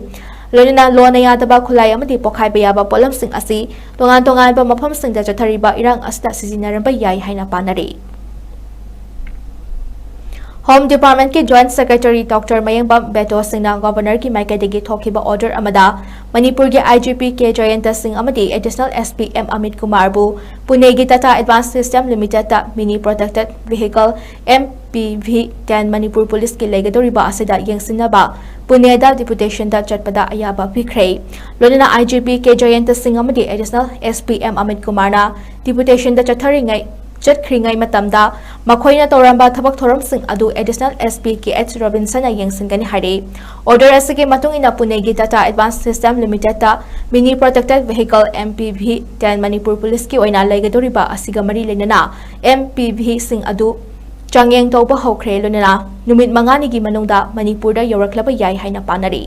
ꯂꯣꯏꯅꯅ ꯂꯣꯟꯅ ꯌꯥꯗꯕ ꯈꯨꯠꯂꯥꯏ ꯑꯃꯗꯤ ꯄꯣꯈꯥꯏꯕ ꯌꯥꯕ ꯄꯣꯠꯂꯝꯁꯤꯡ ꯑꯁꯤ ꯇꯣꯉꯥꯟ ꯇꯣꯉꯥꯟꯕ ꯃꯐꯝꯁꯤꯡꯗ ꯆꯠꯊꯔꯤꯕ ꯏꯔꯥꯡ ꯑꯁꯤꯗ ꯁꯤꯖꯤꯟꯅꯔꯝꯕ ꯌꯥꯏ ꯍꯥꯏꯅ ꯄꯥꯅꯔꯤ꯫ Home Departmentꯀꯤ Joint Secretary Doctor ꯃꯌꯦꯡꯕꯝ ꯕꯦꯇꯣ ꯁꯤꯡꯅ Governorꯒꯤ ꯃꯥꯏꯀꯩꯗꯒꯤ ꯊꯣꯛꯈꯤꯕ order ꯑꯃꯗ ꯃꯅꯤꯄꯨꯔꯒꯤ IGP ꯀꯦ ꯖꯌꯟꯇ ꯁꯤꯡ ꯑꯃꯗꯤ Additional SP M Amit ꯀꯨꯃꯥꯔꯕꯨ ꯄꯨꯅꯦꯒꯤ Tata Advanced System Limitedꯇ Mini Protected Vehicle MPV ten Manipur ꯄꯨꯂꯤꯁꯀꯤ ꯂꯩꯒꯗꯧꯔꯤꯕ ꯑꯁꯤꯗ ꯌꯦꯡꯁꯤꯟꯅꯕ ꯄꯨꯅꯦꯗ deputationꯗ ꯆꯠꯄꯗ ꯑꯌꯥꯕ ꯄꯤꯈ꯭ꯔꯦ꯫ ꯂꯣꯏꯅꯅ IGP ꯀꯦ ꯖꯌꯟꯇ ꯁꯤꯡ ꯑꯃꯗꯤ Additional SP M ꯑꯃꯤꯠ ꯀꯨꯃꯥꯔꯅ deputationꯗ ꯆꯠꯊꯔꯤꯉꯩ ꯆꯠꯈ꯭ꯔꯤꯉꯩ ꯃꯇꯝꯗ ꯃꯈꯣꯏꯅ ꯇꯧꯔꯝꯕ ꯊꯕꯛ ꯊꯧꯔꯝꯁꯤꯡ ꯑꯗꯨ Additional SP ꯀꯦ ꯑꯦꯆ ꯔꯣꯕꯤꯟꯁꯟꯅ ꯌꯦꯡꯁꯤꯟꯒꯅꯤ ꯍꯥꯏꯔꯤ꯫ Order ꯑꯁꯤꯒꯤ ꯃꯇꯨꯡ ꯏꯟꯅ ꯄꯨꯅꯦꯒꯤ Tata Advanced System Limitedꯇ Mini Protected Vehicle MPV ten Manipur ꯄꯨꯂꯤꯁꯀꯤ ꯑꯣꯏꯅ ꯂꯩꯒꯗꯧꯔꯤꯕ ꯑꯁꯤꯒ ꯃꯔꯤ ꯂꯩꯅꯅ MPVꯁꯤꯡ ꯑꯗꯨ ꯆꯥꯡꯌꯦꯡ ꯇꯧꯕ ꯍꯧꯈ꯭ꯔꯦ꯫ ꯂꯣꯏꯅꯅ ꯅꯨꯃꯤꯠ ꯃꯉꯥꯅꯤꯒꯤ ꯃꯅꯨꯡꯗ ꯃꯅꯤꯄꯨꯔꯗ ꯌꯧꯔꯛꯂꯕ ꯌꯥꯏ ꯍꯥꯏꯅ ꯄꯥꯅꯔꯤ꯫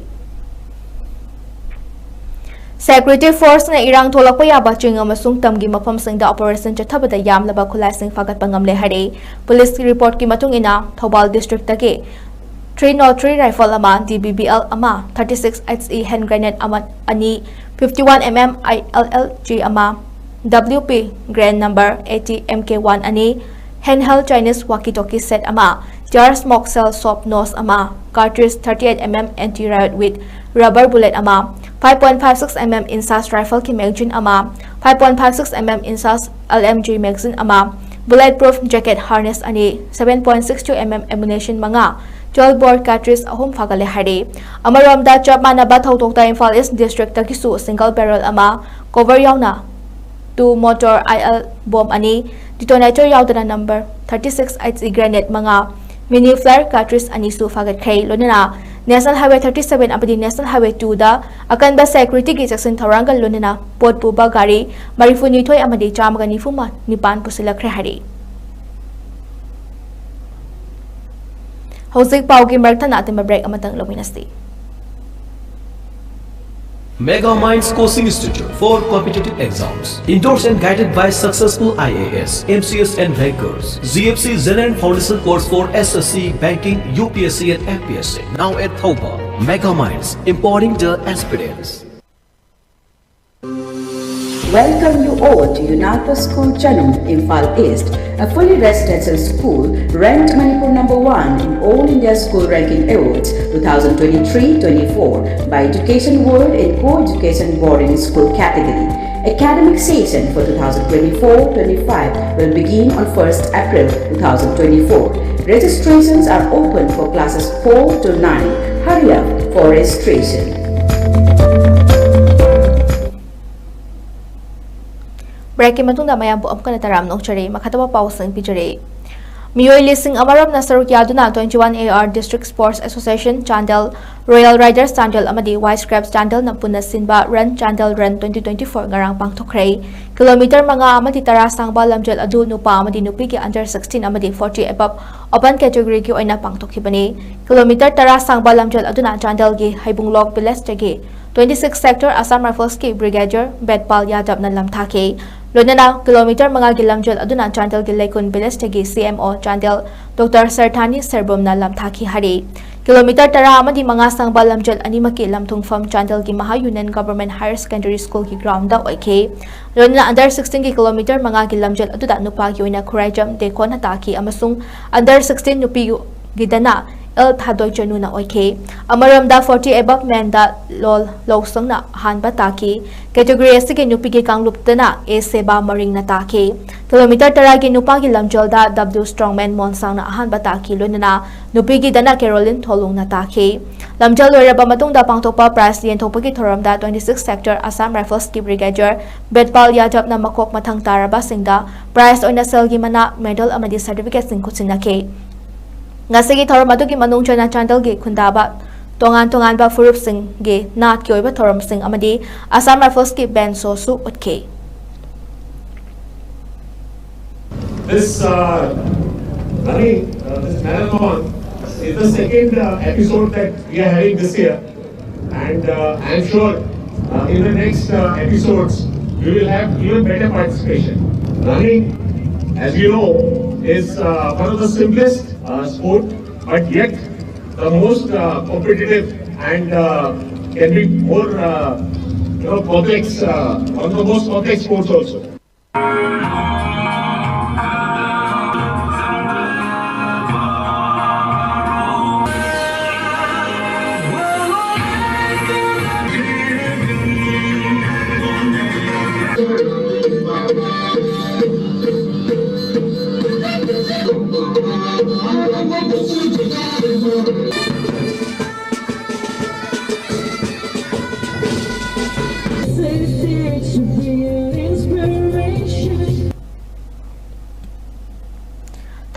Security Forceꯅ ꯏꯔꯥꯡ ꯊꯣꯛꯂꯛꯄ ꯌꯥꯕ ꯆꯤꯡ ꯑꯃꯁꯨꯡ ꯇꯝꯒꯤ ꯃꯐꯝꯁꯤꯡꯗ operation ꯆꯠꯊꯕꯗ ꯌꯥꯝꯂꯕ ꯈꯨꯠꯂꯥꯏꯁꯤꯡ ꯐꯥꯒꯠꯄ ꯉꯝꯂꯦ ꯍꯥꯏꯔꯦ꯫ Policeꯀꯤ reportꯀꯤ ꯃꯇꯨꯡ ꯏꯟꯅ, Thoubal districtꯇꯒꯤ three nought three rifle ꯑꯃ, DBBL ꯑꯃ, thirty-six HE hand grenade ꯑꯃ, ꯑꯅꯤ, fifty-one MM ILLG ꯑꯃ, WP Garand number eighty MK one ꯑꯅꯤ, handheld Chinese walkie-talkie set ꯑꯃ, tear smoke shell soft nose ꯑꯃ, cartridge thirty-eight MM anti-riot with rubber bullet ꯑꯃ, five point five six MM INSAS rifleꯀꯤ magazine ꯑꯃ, five point five six MM INSAS LMG magazine ꯑꯃ, bulletproof jacket harness ꯑꯅꯤ, seven point six two MM ammunition ꯃꯉꯥ, twelve bore cartridge ꯑꯍꯨꯝ ꯐꯥꯒꯠꯂꯦ ꯍꯥꯏꯔꯤ꯫ ꯑꯃꯔꯣꯝꯗ, ꯆꯞ ꯃꯥꯟꯅꯕ ꯊꯧꯗꯣꯛꯇ ꯏꯝꯐꯥꯜ East districtꯇꯒꯤꯁꯨ single barrel ꯑꯃ, cover ꯌꯥꯎꯅ two motor IL bomb ꯑꯅꯤ, detonator ꯌꯥꯎꯗꯅ number thirty-six HE grenade ꯃꯉꯥ, mini flare cartridge ꯑꯅꯤꯁꯨ ꯐꯥꯒꯠꯈ꯭ꯔꯦ꯫ ꯂꯣꯏꯅꯅ National Highway thirty seven ꯑꯃꯗꯤ National Highway two ꯗ ꯑꯀꯟꯕ security ꯒꯤ ꯆꯦꯛꯁꯤꯟ ꯊꯧꯔꯥꯡꯒ ꯂꯣꯏꯅꯅ ꯄꯣꯠ ꯄꯨꯕ ꯒꯥꯔꯤ ꯃꯔꯤꯐꯨ ꯅꯤꯊꯣꯏ ꯑꯃꯗꯤ ꯆꯥꯝꯃꯒ ꯅꯤꯐꯨ ꯅꯤꯄꯥꯟ ꯄꯨꯁꯤꯜꯂꯛꯈ꯭ꯔꯦ ꯍꯥꯏꯔꯤ꯫ ꯍꯧꯖꯤꯛ ꯄꯥꯎꯒꯤ ꯃꯔꯛ ꯊꯠꯅ ꯑꯇꯦꯟꯕ break ꯑꯃꯇꯪ ꯂꯧꯃꯤꯟꯅꯁꯤ꯫ Mega Minds Coaching Institute for competitive exams. Endorsed and guided by successful I A S, M C S and rankers. G F C General Foundation Course for S S C, Banking, U P S C and F P S C. Now at Thoubal. Mega Minds, empowering the aspirants. Welcome you all to Yunata School Chanung, Imphal East, a fully residential school ranked Manipur number one in All India School Ranking Awards two thousand twenty-three twenty-four by Education World in Co-Education Boarding School category. Academic session for two thousand twenty-four twenty-five will begin on first April two thousand twenty-four. Registrations are open for classes four to nine. Hurry up for registration. Break ꯀꯤ ꯃꯇꯨꯡꯗ ꯃꯌꯥꯝꯕꯨ ꯑꯃꯨꯛ ꯍꯟꯅ ꯇꯔꯥꯝꯅ ꯑꯣꯛꯆꯔꯤ꯫ ꯃꯈꯥ ꯇꯥꯕ ꯄꯥꯎꯁꯤꯡ ꯄꯤꯖꯔꯤ꯫ ꯃꯤꯑꯣꯏ ꯂꯤꯁꯤꯡ ꯑꯃꯔꯣꯝꯅ ꯁꯔꯨꯛ ꯌꯥꯗꯨꯅ twenty-one A R District Sports Association Chandel, Royal Riders Chandel ꯑꯃꯗꯤ White Scraps Chandel ꯅ ꯄꯨꯟꯅ ꯁꯤꯟꯕ Run Chandel Run twenty twenty-four ꯉꯔꯥꯡ ꯄꯥꯡꯊꯣꯛꯈ꯭ꯔꯦ꯫ Kilometre ꯃꯉꯥ ꯑꯃꯗꯤ ꯇꯔꯥ ꯁꯥꯡꯕ ꯂꯝꯖꯦꯜ ꯑꯗꯨ ꯅꯨꯄꯥ ꯑꯃꯗꯤ ꯅꯨꯄꯤꯒꯤ under sixteen ꯑꯃꯗꯤ forty above open category ꯒꯤ ꯑꯣꯏꯅ ꯄꯥꯡꯊꯣꯛꯈꯤꯕꯅꯤ꯫ Kilometre ꯇꯔꯥ ꯁꯥꯡꯕ ꯂꯝꯖꯦꯜ ꯑꯗꯨꯅ ꯆꯥꯟꯗꯦꯜꯒꯤ ꯍꯩꯕꯨꯡꯂꯣꯛ village ꯇꯒꯤ twenty-six Sector Assam Rifles ꯀꯤ Brigadier ꯕꯦꯠꯄꯥꯜ ꯌꯥꯗꯕꯅ ꯂꯝꯊꯥꯈꯤ꯫ ꯂꯣꯏꯅꯅ kilometre ꯃꯉꯥꯒꯤ ꯂꯝꯖꯦꯜ ꯑꯗꯨꯅ ꯆꯥꯟꯗꯦꯜꯒꯤ ꯂꯩꯀꯨꯟ village ꯇꯒꯤ C M O Chandel Doctor ꯁꯔꯊꯥꯅꯤ ꯁꯔꯕꯨꯝꯅ ꯂꯝꯊꯥꯈꯤ ꯍꯥꯏꯔꯤ꯫ Kilometre ꯇꯔꯥ ꯑꯃꯗꯤ ꯃꯉꯥ ꯁꯥꯡꯕ ꯂꯝꯖꯦꯜ ꯑꯅꯤꯃꯛꯀꯤ ꯂꯝꯊꯨꯡꯐꯝ ꯆꯥꯟꯗꯦꯜꯒꯤ ꯃꯍꯥ Union Government Higher Secondary School ꯒꯤ ground ꯗ ꯑꯣꯏꯈꯤ꯫ ꯂꯣꯏꯅꯅ under sixteen ꯒꯤ kilometre ꯃꯉꯥꯒꯤ ꯂꯝꯖꯦꯜ ꯑꯗꯨꯗ ꯅꯨꯄꯥꯒꯤ ꯑꯣꯏꯅ ꯈꯨꯔꯥꯏꯖꯝ ꯗꯦꯈꯣꯟꯅ ꯇꯥꯈꯤ ꯑꯃꯁꯨꯡ under sixteen ꯅꯨꯄꯤꯒꯤꯗꯅ ꯑꯦꯜ ꯊꯥꯗꯣꯏ ꯆꯅꯨꯅ ꯑꯣꯏꯈꯤ꯫ ꯑꯃꯔꯣꯝꯗ forty above men ꯗ ꯂꯣꯜ ꯂꯧꯁꯪꯅ ꯑꯍꯥꯟꯕ ꯇꯥꯈꯤ꯫ Category ꯑꯁꯤꯒꯤ ꯅꯨꯄꯤꯒꯤ ꯀꯥꯡꯂꯨꯞꯇꯅ ꯑꯦ ꯁꯦꯕꯥ ꯃꯔꯤꯡꯅ ꯇꯥꯈꯤ꯫ Kilometre ꯇꯔꯥꯒꯤ ꯅꯨꯄꯥꯒꯤ ꯂꯝꯖꯦꯜꯗ W Strongman ꯃꯣꯟꯁꯥꯡꯅ ꯑꯍꯥꯟꯕ ꯇꯥꯈꯤ, ꯂꯣꯏꯅꯅ ꯅꯨꯄꯤꯒꯤꯗꯅ ꯀꯦꯔꯣꯂꯤꯟ ꯊꯣꯂꯨꯡꯅ ꯇꯥꯈꯤ꯫ ꯂꯝꯖꯦꯜ ꯂꯣꯏꯔꯕ ꯃꯇꯨꯡꯗ ꯄꯥꯡꯊꯣꯛꯄ prize ꯌꯦꯟꯊꯣꯛꯄꯒꯤ ꯊꯧꯔꯝꯗ twenty-six Sector Assam Rifles ꯀꯤ Brigadier ꯕꯦꯠꯄꯥꯜ ꯌꯥꯗꯕꯅ ꯃꯀꯣꯛ ꯃꯊꯪ ꯇꯥꯔꯕꯁꯤꯡꯗ prize ꯑꯣꯏꯅ ꯁꯦꯜꯒꯤ ꯃꯅꯥ, medal ꯑꯃꯗꯤ certificate ꯁꯤꯡ ꯈꯨꯠꯁꯤꯟꯅꯈꯤ꯫ ꯉꯁꯤꯒꯤ ꯊꯧꯔꯝ ꯑꯗꯨꯒꯤ ꯃꯅꯨꯡ ꯆꯟꯅ ꯆꯥꯟꯗꯦꯜꯒꯤ ꯈꯨꯟꯗꯥꯕ ꯇꯣꯉꯥꯟ ꯇꯣꯉꯥꯟꯕ ꯐꯨꯔꯨꯞꯁꯤꯡꯒꯤ ꯅꯥꯠꯀꯤ ꯑꯣꯏꯕ ꯊꯧꯔꯝꯁꯤꯡ ꯑꯃꯗꯤ Assam Riflesꯀꯤ band showꯁꯨ ꯎꯠꯈꯤ꯫ This uh, running, uh, this marathon is the second uh, episode that we are having this year, and uh, I'm sure uh, in the next uh, episodes we will have even better participation. Running, as you know, is uh, one of the simplest uh, sport, but yet the most uh, competitive and uh, can be more uh, you know complex, uh, one of the most complex sports also.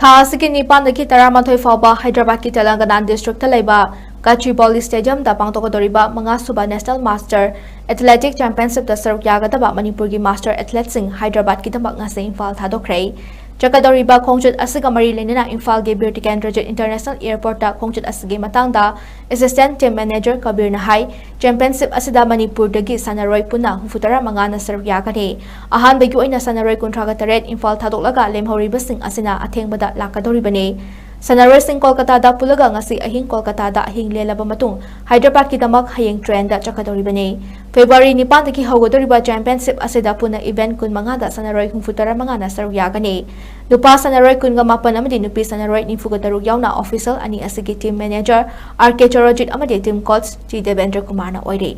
ꯊꯥ ꯑꯁꯤꯒꯤ ꯅꯤꯄꯥꯟꯗꯒꯤ ꯇꯔꯥꯃꯥꯊꯣꯏ ꯐꯥꯎꯕ ꯍꯥꯏꯗ꯭ꯔꯕꯥꯗꯀꯤ ꯇꯦꯂꯪꯒꯅꯥ district ꯂꯩꯕ ꯒꯥꯆꯤꯕꯧꯂꯤ ꯁ꯭ꯇꯦꯗꯤꯌꯝꯗ ꯄꯥꯡꯊꯣꯛꯀꯗꯧꯔꯤꯕ ꯃꯉꯥꯁꯨꯕ national master athletic ꯆꯦꯝꯄꯤꯌꯟꯁꯤꯞꯇ ꯁꯔꯨꯛ ꯌꯥꯒꯗꯕ ꯃꯅꯤꯄꯨꯔꯒꯤ master ꯑꯦꯊꯂꯦꯠꯁꯤꯡ ꯍꯥꯏꯗ꯭ꯔꯕꯥꯗꯀꯤꯗꯃꯛ ꯉꯁꯤ ꯏꯝꯐꯥꯜ ꯊꯥꯗꯣꯛꯈ꯭ꯔꯦ꯫ ꯆꯠꯀꯗꯧꯔꯤꯕ ꯈꯣꯡꯆꯠ ꯑꯁꯤꯒ ꯃꯔꯤ ꯂꯩꯅꯅ ꯏꯝꯐꯥꯜꯒꯤ ꯕꯤꯔ ꯇꯤꯀꯦꯟꯗ꯭ꯔꯖꯤꯠ ꯏꯟꯇꯔꯅꯦꯁꯅꯦꯜ ꯑꯦꯌꯔꯄꯣꯔꯠꯇ ꯈꯣꯡꯆꯠ ꯑꯁꯤꯒꯤ ꯃꯇꯥꯡꯗ ꯑꯦꯁꯤꯁꯇꯦꯟꯠ ꯇꯤꯝ ꯃꯦꯅꯦꯖꯔ ꯀꯕꯤꯔꯅ ꯍꯥꯏ, ꯆꯦꯝꯄꯤꯌꯟꯁꯤꯞ ꯑꯁꯤꯗ ꯃꯅꯤꯄꯨꯔꯗꯒꯤ ꯁꯥꯟꯅꯔꯣꯏ ꯄꯨꯟꯅ ꯍꯨꯝꯐꯨꯇꯔꯥ ꯃꯉꯥꯅ ꯁꯔꯨꯛ ꯌꯥꯒꯅꯤ꯫ ꯑꯍꯥꯟꯕꯒꯤ ꯑꯣꯏꯅ ꯁꯥꯟꯅꯔꯣꯏ ꯀꯨꯟꯊ꯭ꯔꯥꯒ ꯇꯔꯦꯠ ꯏꯝꯐꯥꯜ ꯊꯥꯗꯣꯛꯂꯒ ꯂꯦꯝꯍꯧꯔꯤꯕꯁꯤꯡ ꯑꯁꯤꯅ ꯑꯊꯦꯡꯕꯗ ꯂꯥꯛꯀꯗꯧꯔꯤꯕꯅꯤ꯫ ꯁꯥꯟꯅꯔꯣꯏꯁꯤꯡ ꯀꯣꯜꯀꯇꯥꯗ ꯄꯨꯜꯂꯒ ꯉꯁꯤ ꯑꯍꯤꯡ ꯀꯣꯜꯀꯇꯥꯗ ꯑꯍꯤꯡ ꯂꯦꯜꯂꯕ ꯃꯇꯨꯡ ꯍꯥꯏꯗ꯭ꯔꯕꯥꯗꯀꯤꯗꯃꯛ ꯍꯌꯦꯡ ꯇ꯭ꯔꯦꯟꯗ ꯆꯠꯀꯗꯧꯔꯤꯕꯅꯤ꯫ ꯐꯦꯕ꯭ꯔꯨꯋꯥꯔꯤ ꯅꯤꯄꯥꯟꯗꯒꯤ ꯍꯧꯒꯗꯧꯔꯤꯕ ꯆꯦꯝꯄꯤꯌꯟꯁꯤꯞ ꯑꯁꯤꯗ ꯄꯨꯟꯅ ꯏꯚꯦꯟꯠ ꯀꯨꯟꯃꯉꯥꯗ ꯁꯥꯟꯅꯔꯣꯏ ꯍꯨꯝꯐꯨꯇꯔꯥ ꯃꯉꯥꯅ ꯁꯔꯨꯛ ꯌꯥꯒꯅꯤ꯫ ꯅꯨꯄꯥ ꯁꯥꯟꯅꯔꯣꯏ ꯀꯨꯟꯒ ꯃꯥꯄꯟ ꯑꯃꯗꯤ ꯅꯨꯄꯤ ꯁꯥꯟꯅꯔꯣꯏ ꯅꯤꯐꯨꯒ ꯇꯔꯨꯛ ꯌꯥꯎꯅ ꯑꯣꯐꯤꯁꯤꯌꯦꯜ ꯑꯅꯤ ꯑꯁꯤꯒꯤ ꯇꯤꯝ ꯃꯦꯅꯦꯖꯔ ꯑꯥꯔ ꯀꯦ ꯆꯣꯔꯣꯖꯤꯠ ꯑꯃꯗꯤ ꯇꯤꯝ ꯀꯣꯆ ꯇꯤ ꯗꯦꯕꯦꯟꯗ꯭ꯔ ꯀꯨꯃꯥꯔꯅ ꯑꯣꯏꯔꯤ꯫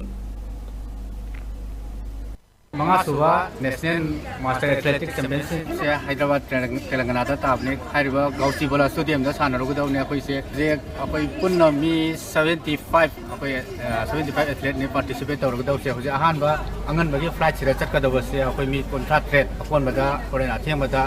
ꯃꯉꯥꯁꯨꯕ National Master Athletic Championship ꯁꯦ ꯍꯥꯏꯗ꯭ꯔꯕꯥꯗ, ꯇꯦꯂꯪ-, ꯇꯦꯂꯪꯒꯅꯥꯗ ꯇꯥꯕꯅꯤ꯫ ꯍꯥꯏꯔꯤꯕ ꯒꯥꯎꯆꯤꯕꯣꯂꯥ Stadium ꯗ ꯁꯥꯟꯅꯔꯨꯒꯗꯧꯅꯤ꯫ ꯑꯩꯈꯣꯏꯁꯦ ꯍꯧꯖꯤꯛ ꯑꯩꯈꯣꯏ ꯄꯨꯟꯅ ꯃꯤ seventy five, ꯑꯩꯈꯣꯏ, ꯑ, seventy five athlete ꯅꯤ participate ꯇꯧꯔꯨꯒꯗꯧꯁꯦ꯫ ꯍꯧꯖꯤꯛ ꯑꯍꯥꯟꯕ ꯑꯉꯟꯕꯒꯤ flight ꯁꯤꯗ ꯆꯠꯀꯗꯧꯕꯁꯦ ꯑꯩꯈꯣꯏ ꯃꯤ ꯀꯨꯟꯊ꯭ꯔꯥ ꯇꯔꯦꯠ꯫ ꯑꯀꯣꯟꯕꯗ ꯍꯣꯔꯦꯟ ꯑꯊꯦꯡꯕꯗ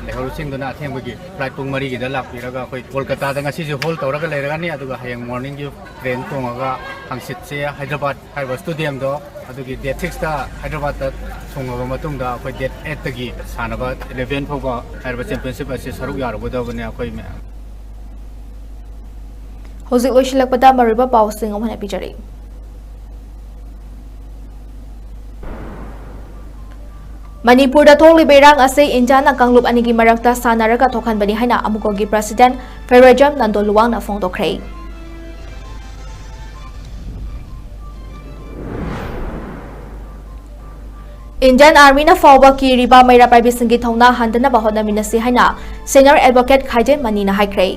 ꯂꯩꯍꯧꯔꯨꯁꯤꯡꯗꯨꯅ ꯑꯊꯦꯡꯕꯒꯤ flight ꯄꯨꯡ ꯃꯔꯤꯒꯤꯗ ꯂꯥꯛꯄꯤꯔꯒ ꯑꯩꯈꯣꯏ ꯀꯣꯜꯀꯇꯥꯗ ꯉꯁꯤꯁꯦ hold ꯇꯧꯔꯒ ꯂꯩꯔꯒꯅꯤ꯫ ꯑꯗꯨꯒ ꯍꯌꯦꯡ morning ꯒꯤ train ꯇꯣꯡꯉꯒ ꯍꯪꯆꯤꯠꯁꯦ ꯍꯥꯏꯗ꯭ꯔꯕꯥꯗ ꯍꯥꯏꯔꯤꯕ stadium ꯗꯣ, ꯑꯗꯨꯒꯤ date six ꯇ ꯍꯥꯏꯗ꯭ꯔꯕꯥꯗꯇ ꯊꯨꯡꯉꯕ ꯃꯇꯨꯡꯗ ꯑꯩꯈꯣꯏ date eight ꯇꯒꯤ ꯁꯥꯟꯅꯕ eleven ꯐꯥꯎꯕ ꯍꯥꯏꯔꯤꯕ championship ꯑꯁꯤ ꯁꯔꯨꯛ ꯌꯥꯔꯨꯒꯗꯕꯅꯤ ꯑꯩꯈꯣꯏ ꯃꯌꯥꯝ꯫ ꯍꯧꯖꯤꯛ ꯂꯣꯏꯁꯤꯜꯂꯛꯄꯗ ꯃꯔꯨꯑꯣꯏꯕ ꯄꯥꯎꯁꯤꯡ ꯑꯃꯨꯛ ꯍꯟꯅ ꯄꯤꯖꯔꯤ꯫ ꯃꯅꯤꯄꯨꯔꯗ ꯊꯣꯛꯂꯤꯕ ꯏꯔꯥꯡ ꯑꯁꯤ ꯏꯟꯗꯤꯌꯥꯅ ꯀꯥꯡꯂꯨꯞ ꯑꯅꯤꯒꯤ ꯃꯔꯛꯇ ꯁꯥꯟꯅꯔꯒ ꯊꯣꯛꯍꯟꯕꯅꯤ ꯍꯥꯏꯅ ꯑꯃꯨꯀꯣꯒꯤ president ꯐꯦꯔꯣꯖꯝ ꯅꯟꯗꯣꯂꯨꯋꯥꯡꯅ ꯐꯣꯡꯗꯣꯛꯈ꯭ꯔꯦ꯫ Indian Army ꯅ ꯐꯥꯎꯕ ꯀꯤꯔꯤꯕ ꯃꯩꯔꯥ ꯄꯥꯏꯕꯤꯁꯤꯡꯒꯤ ꯊꯧꯅꯥ ꯍꯟꯗꯅꯕ ꯍꯣꯠꯅꯃꯤꯟꯅꯁꯤ ꯍꯥꯏꯅ senior advocate ꯈꯥꯏꯗꯦꯝ ꯃꯅꯤꯅ ꯍꯥꯏꯈ꯭ꯔꯦ꯫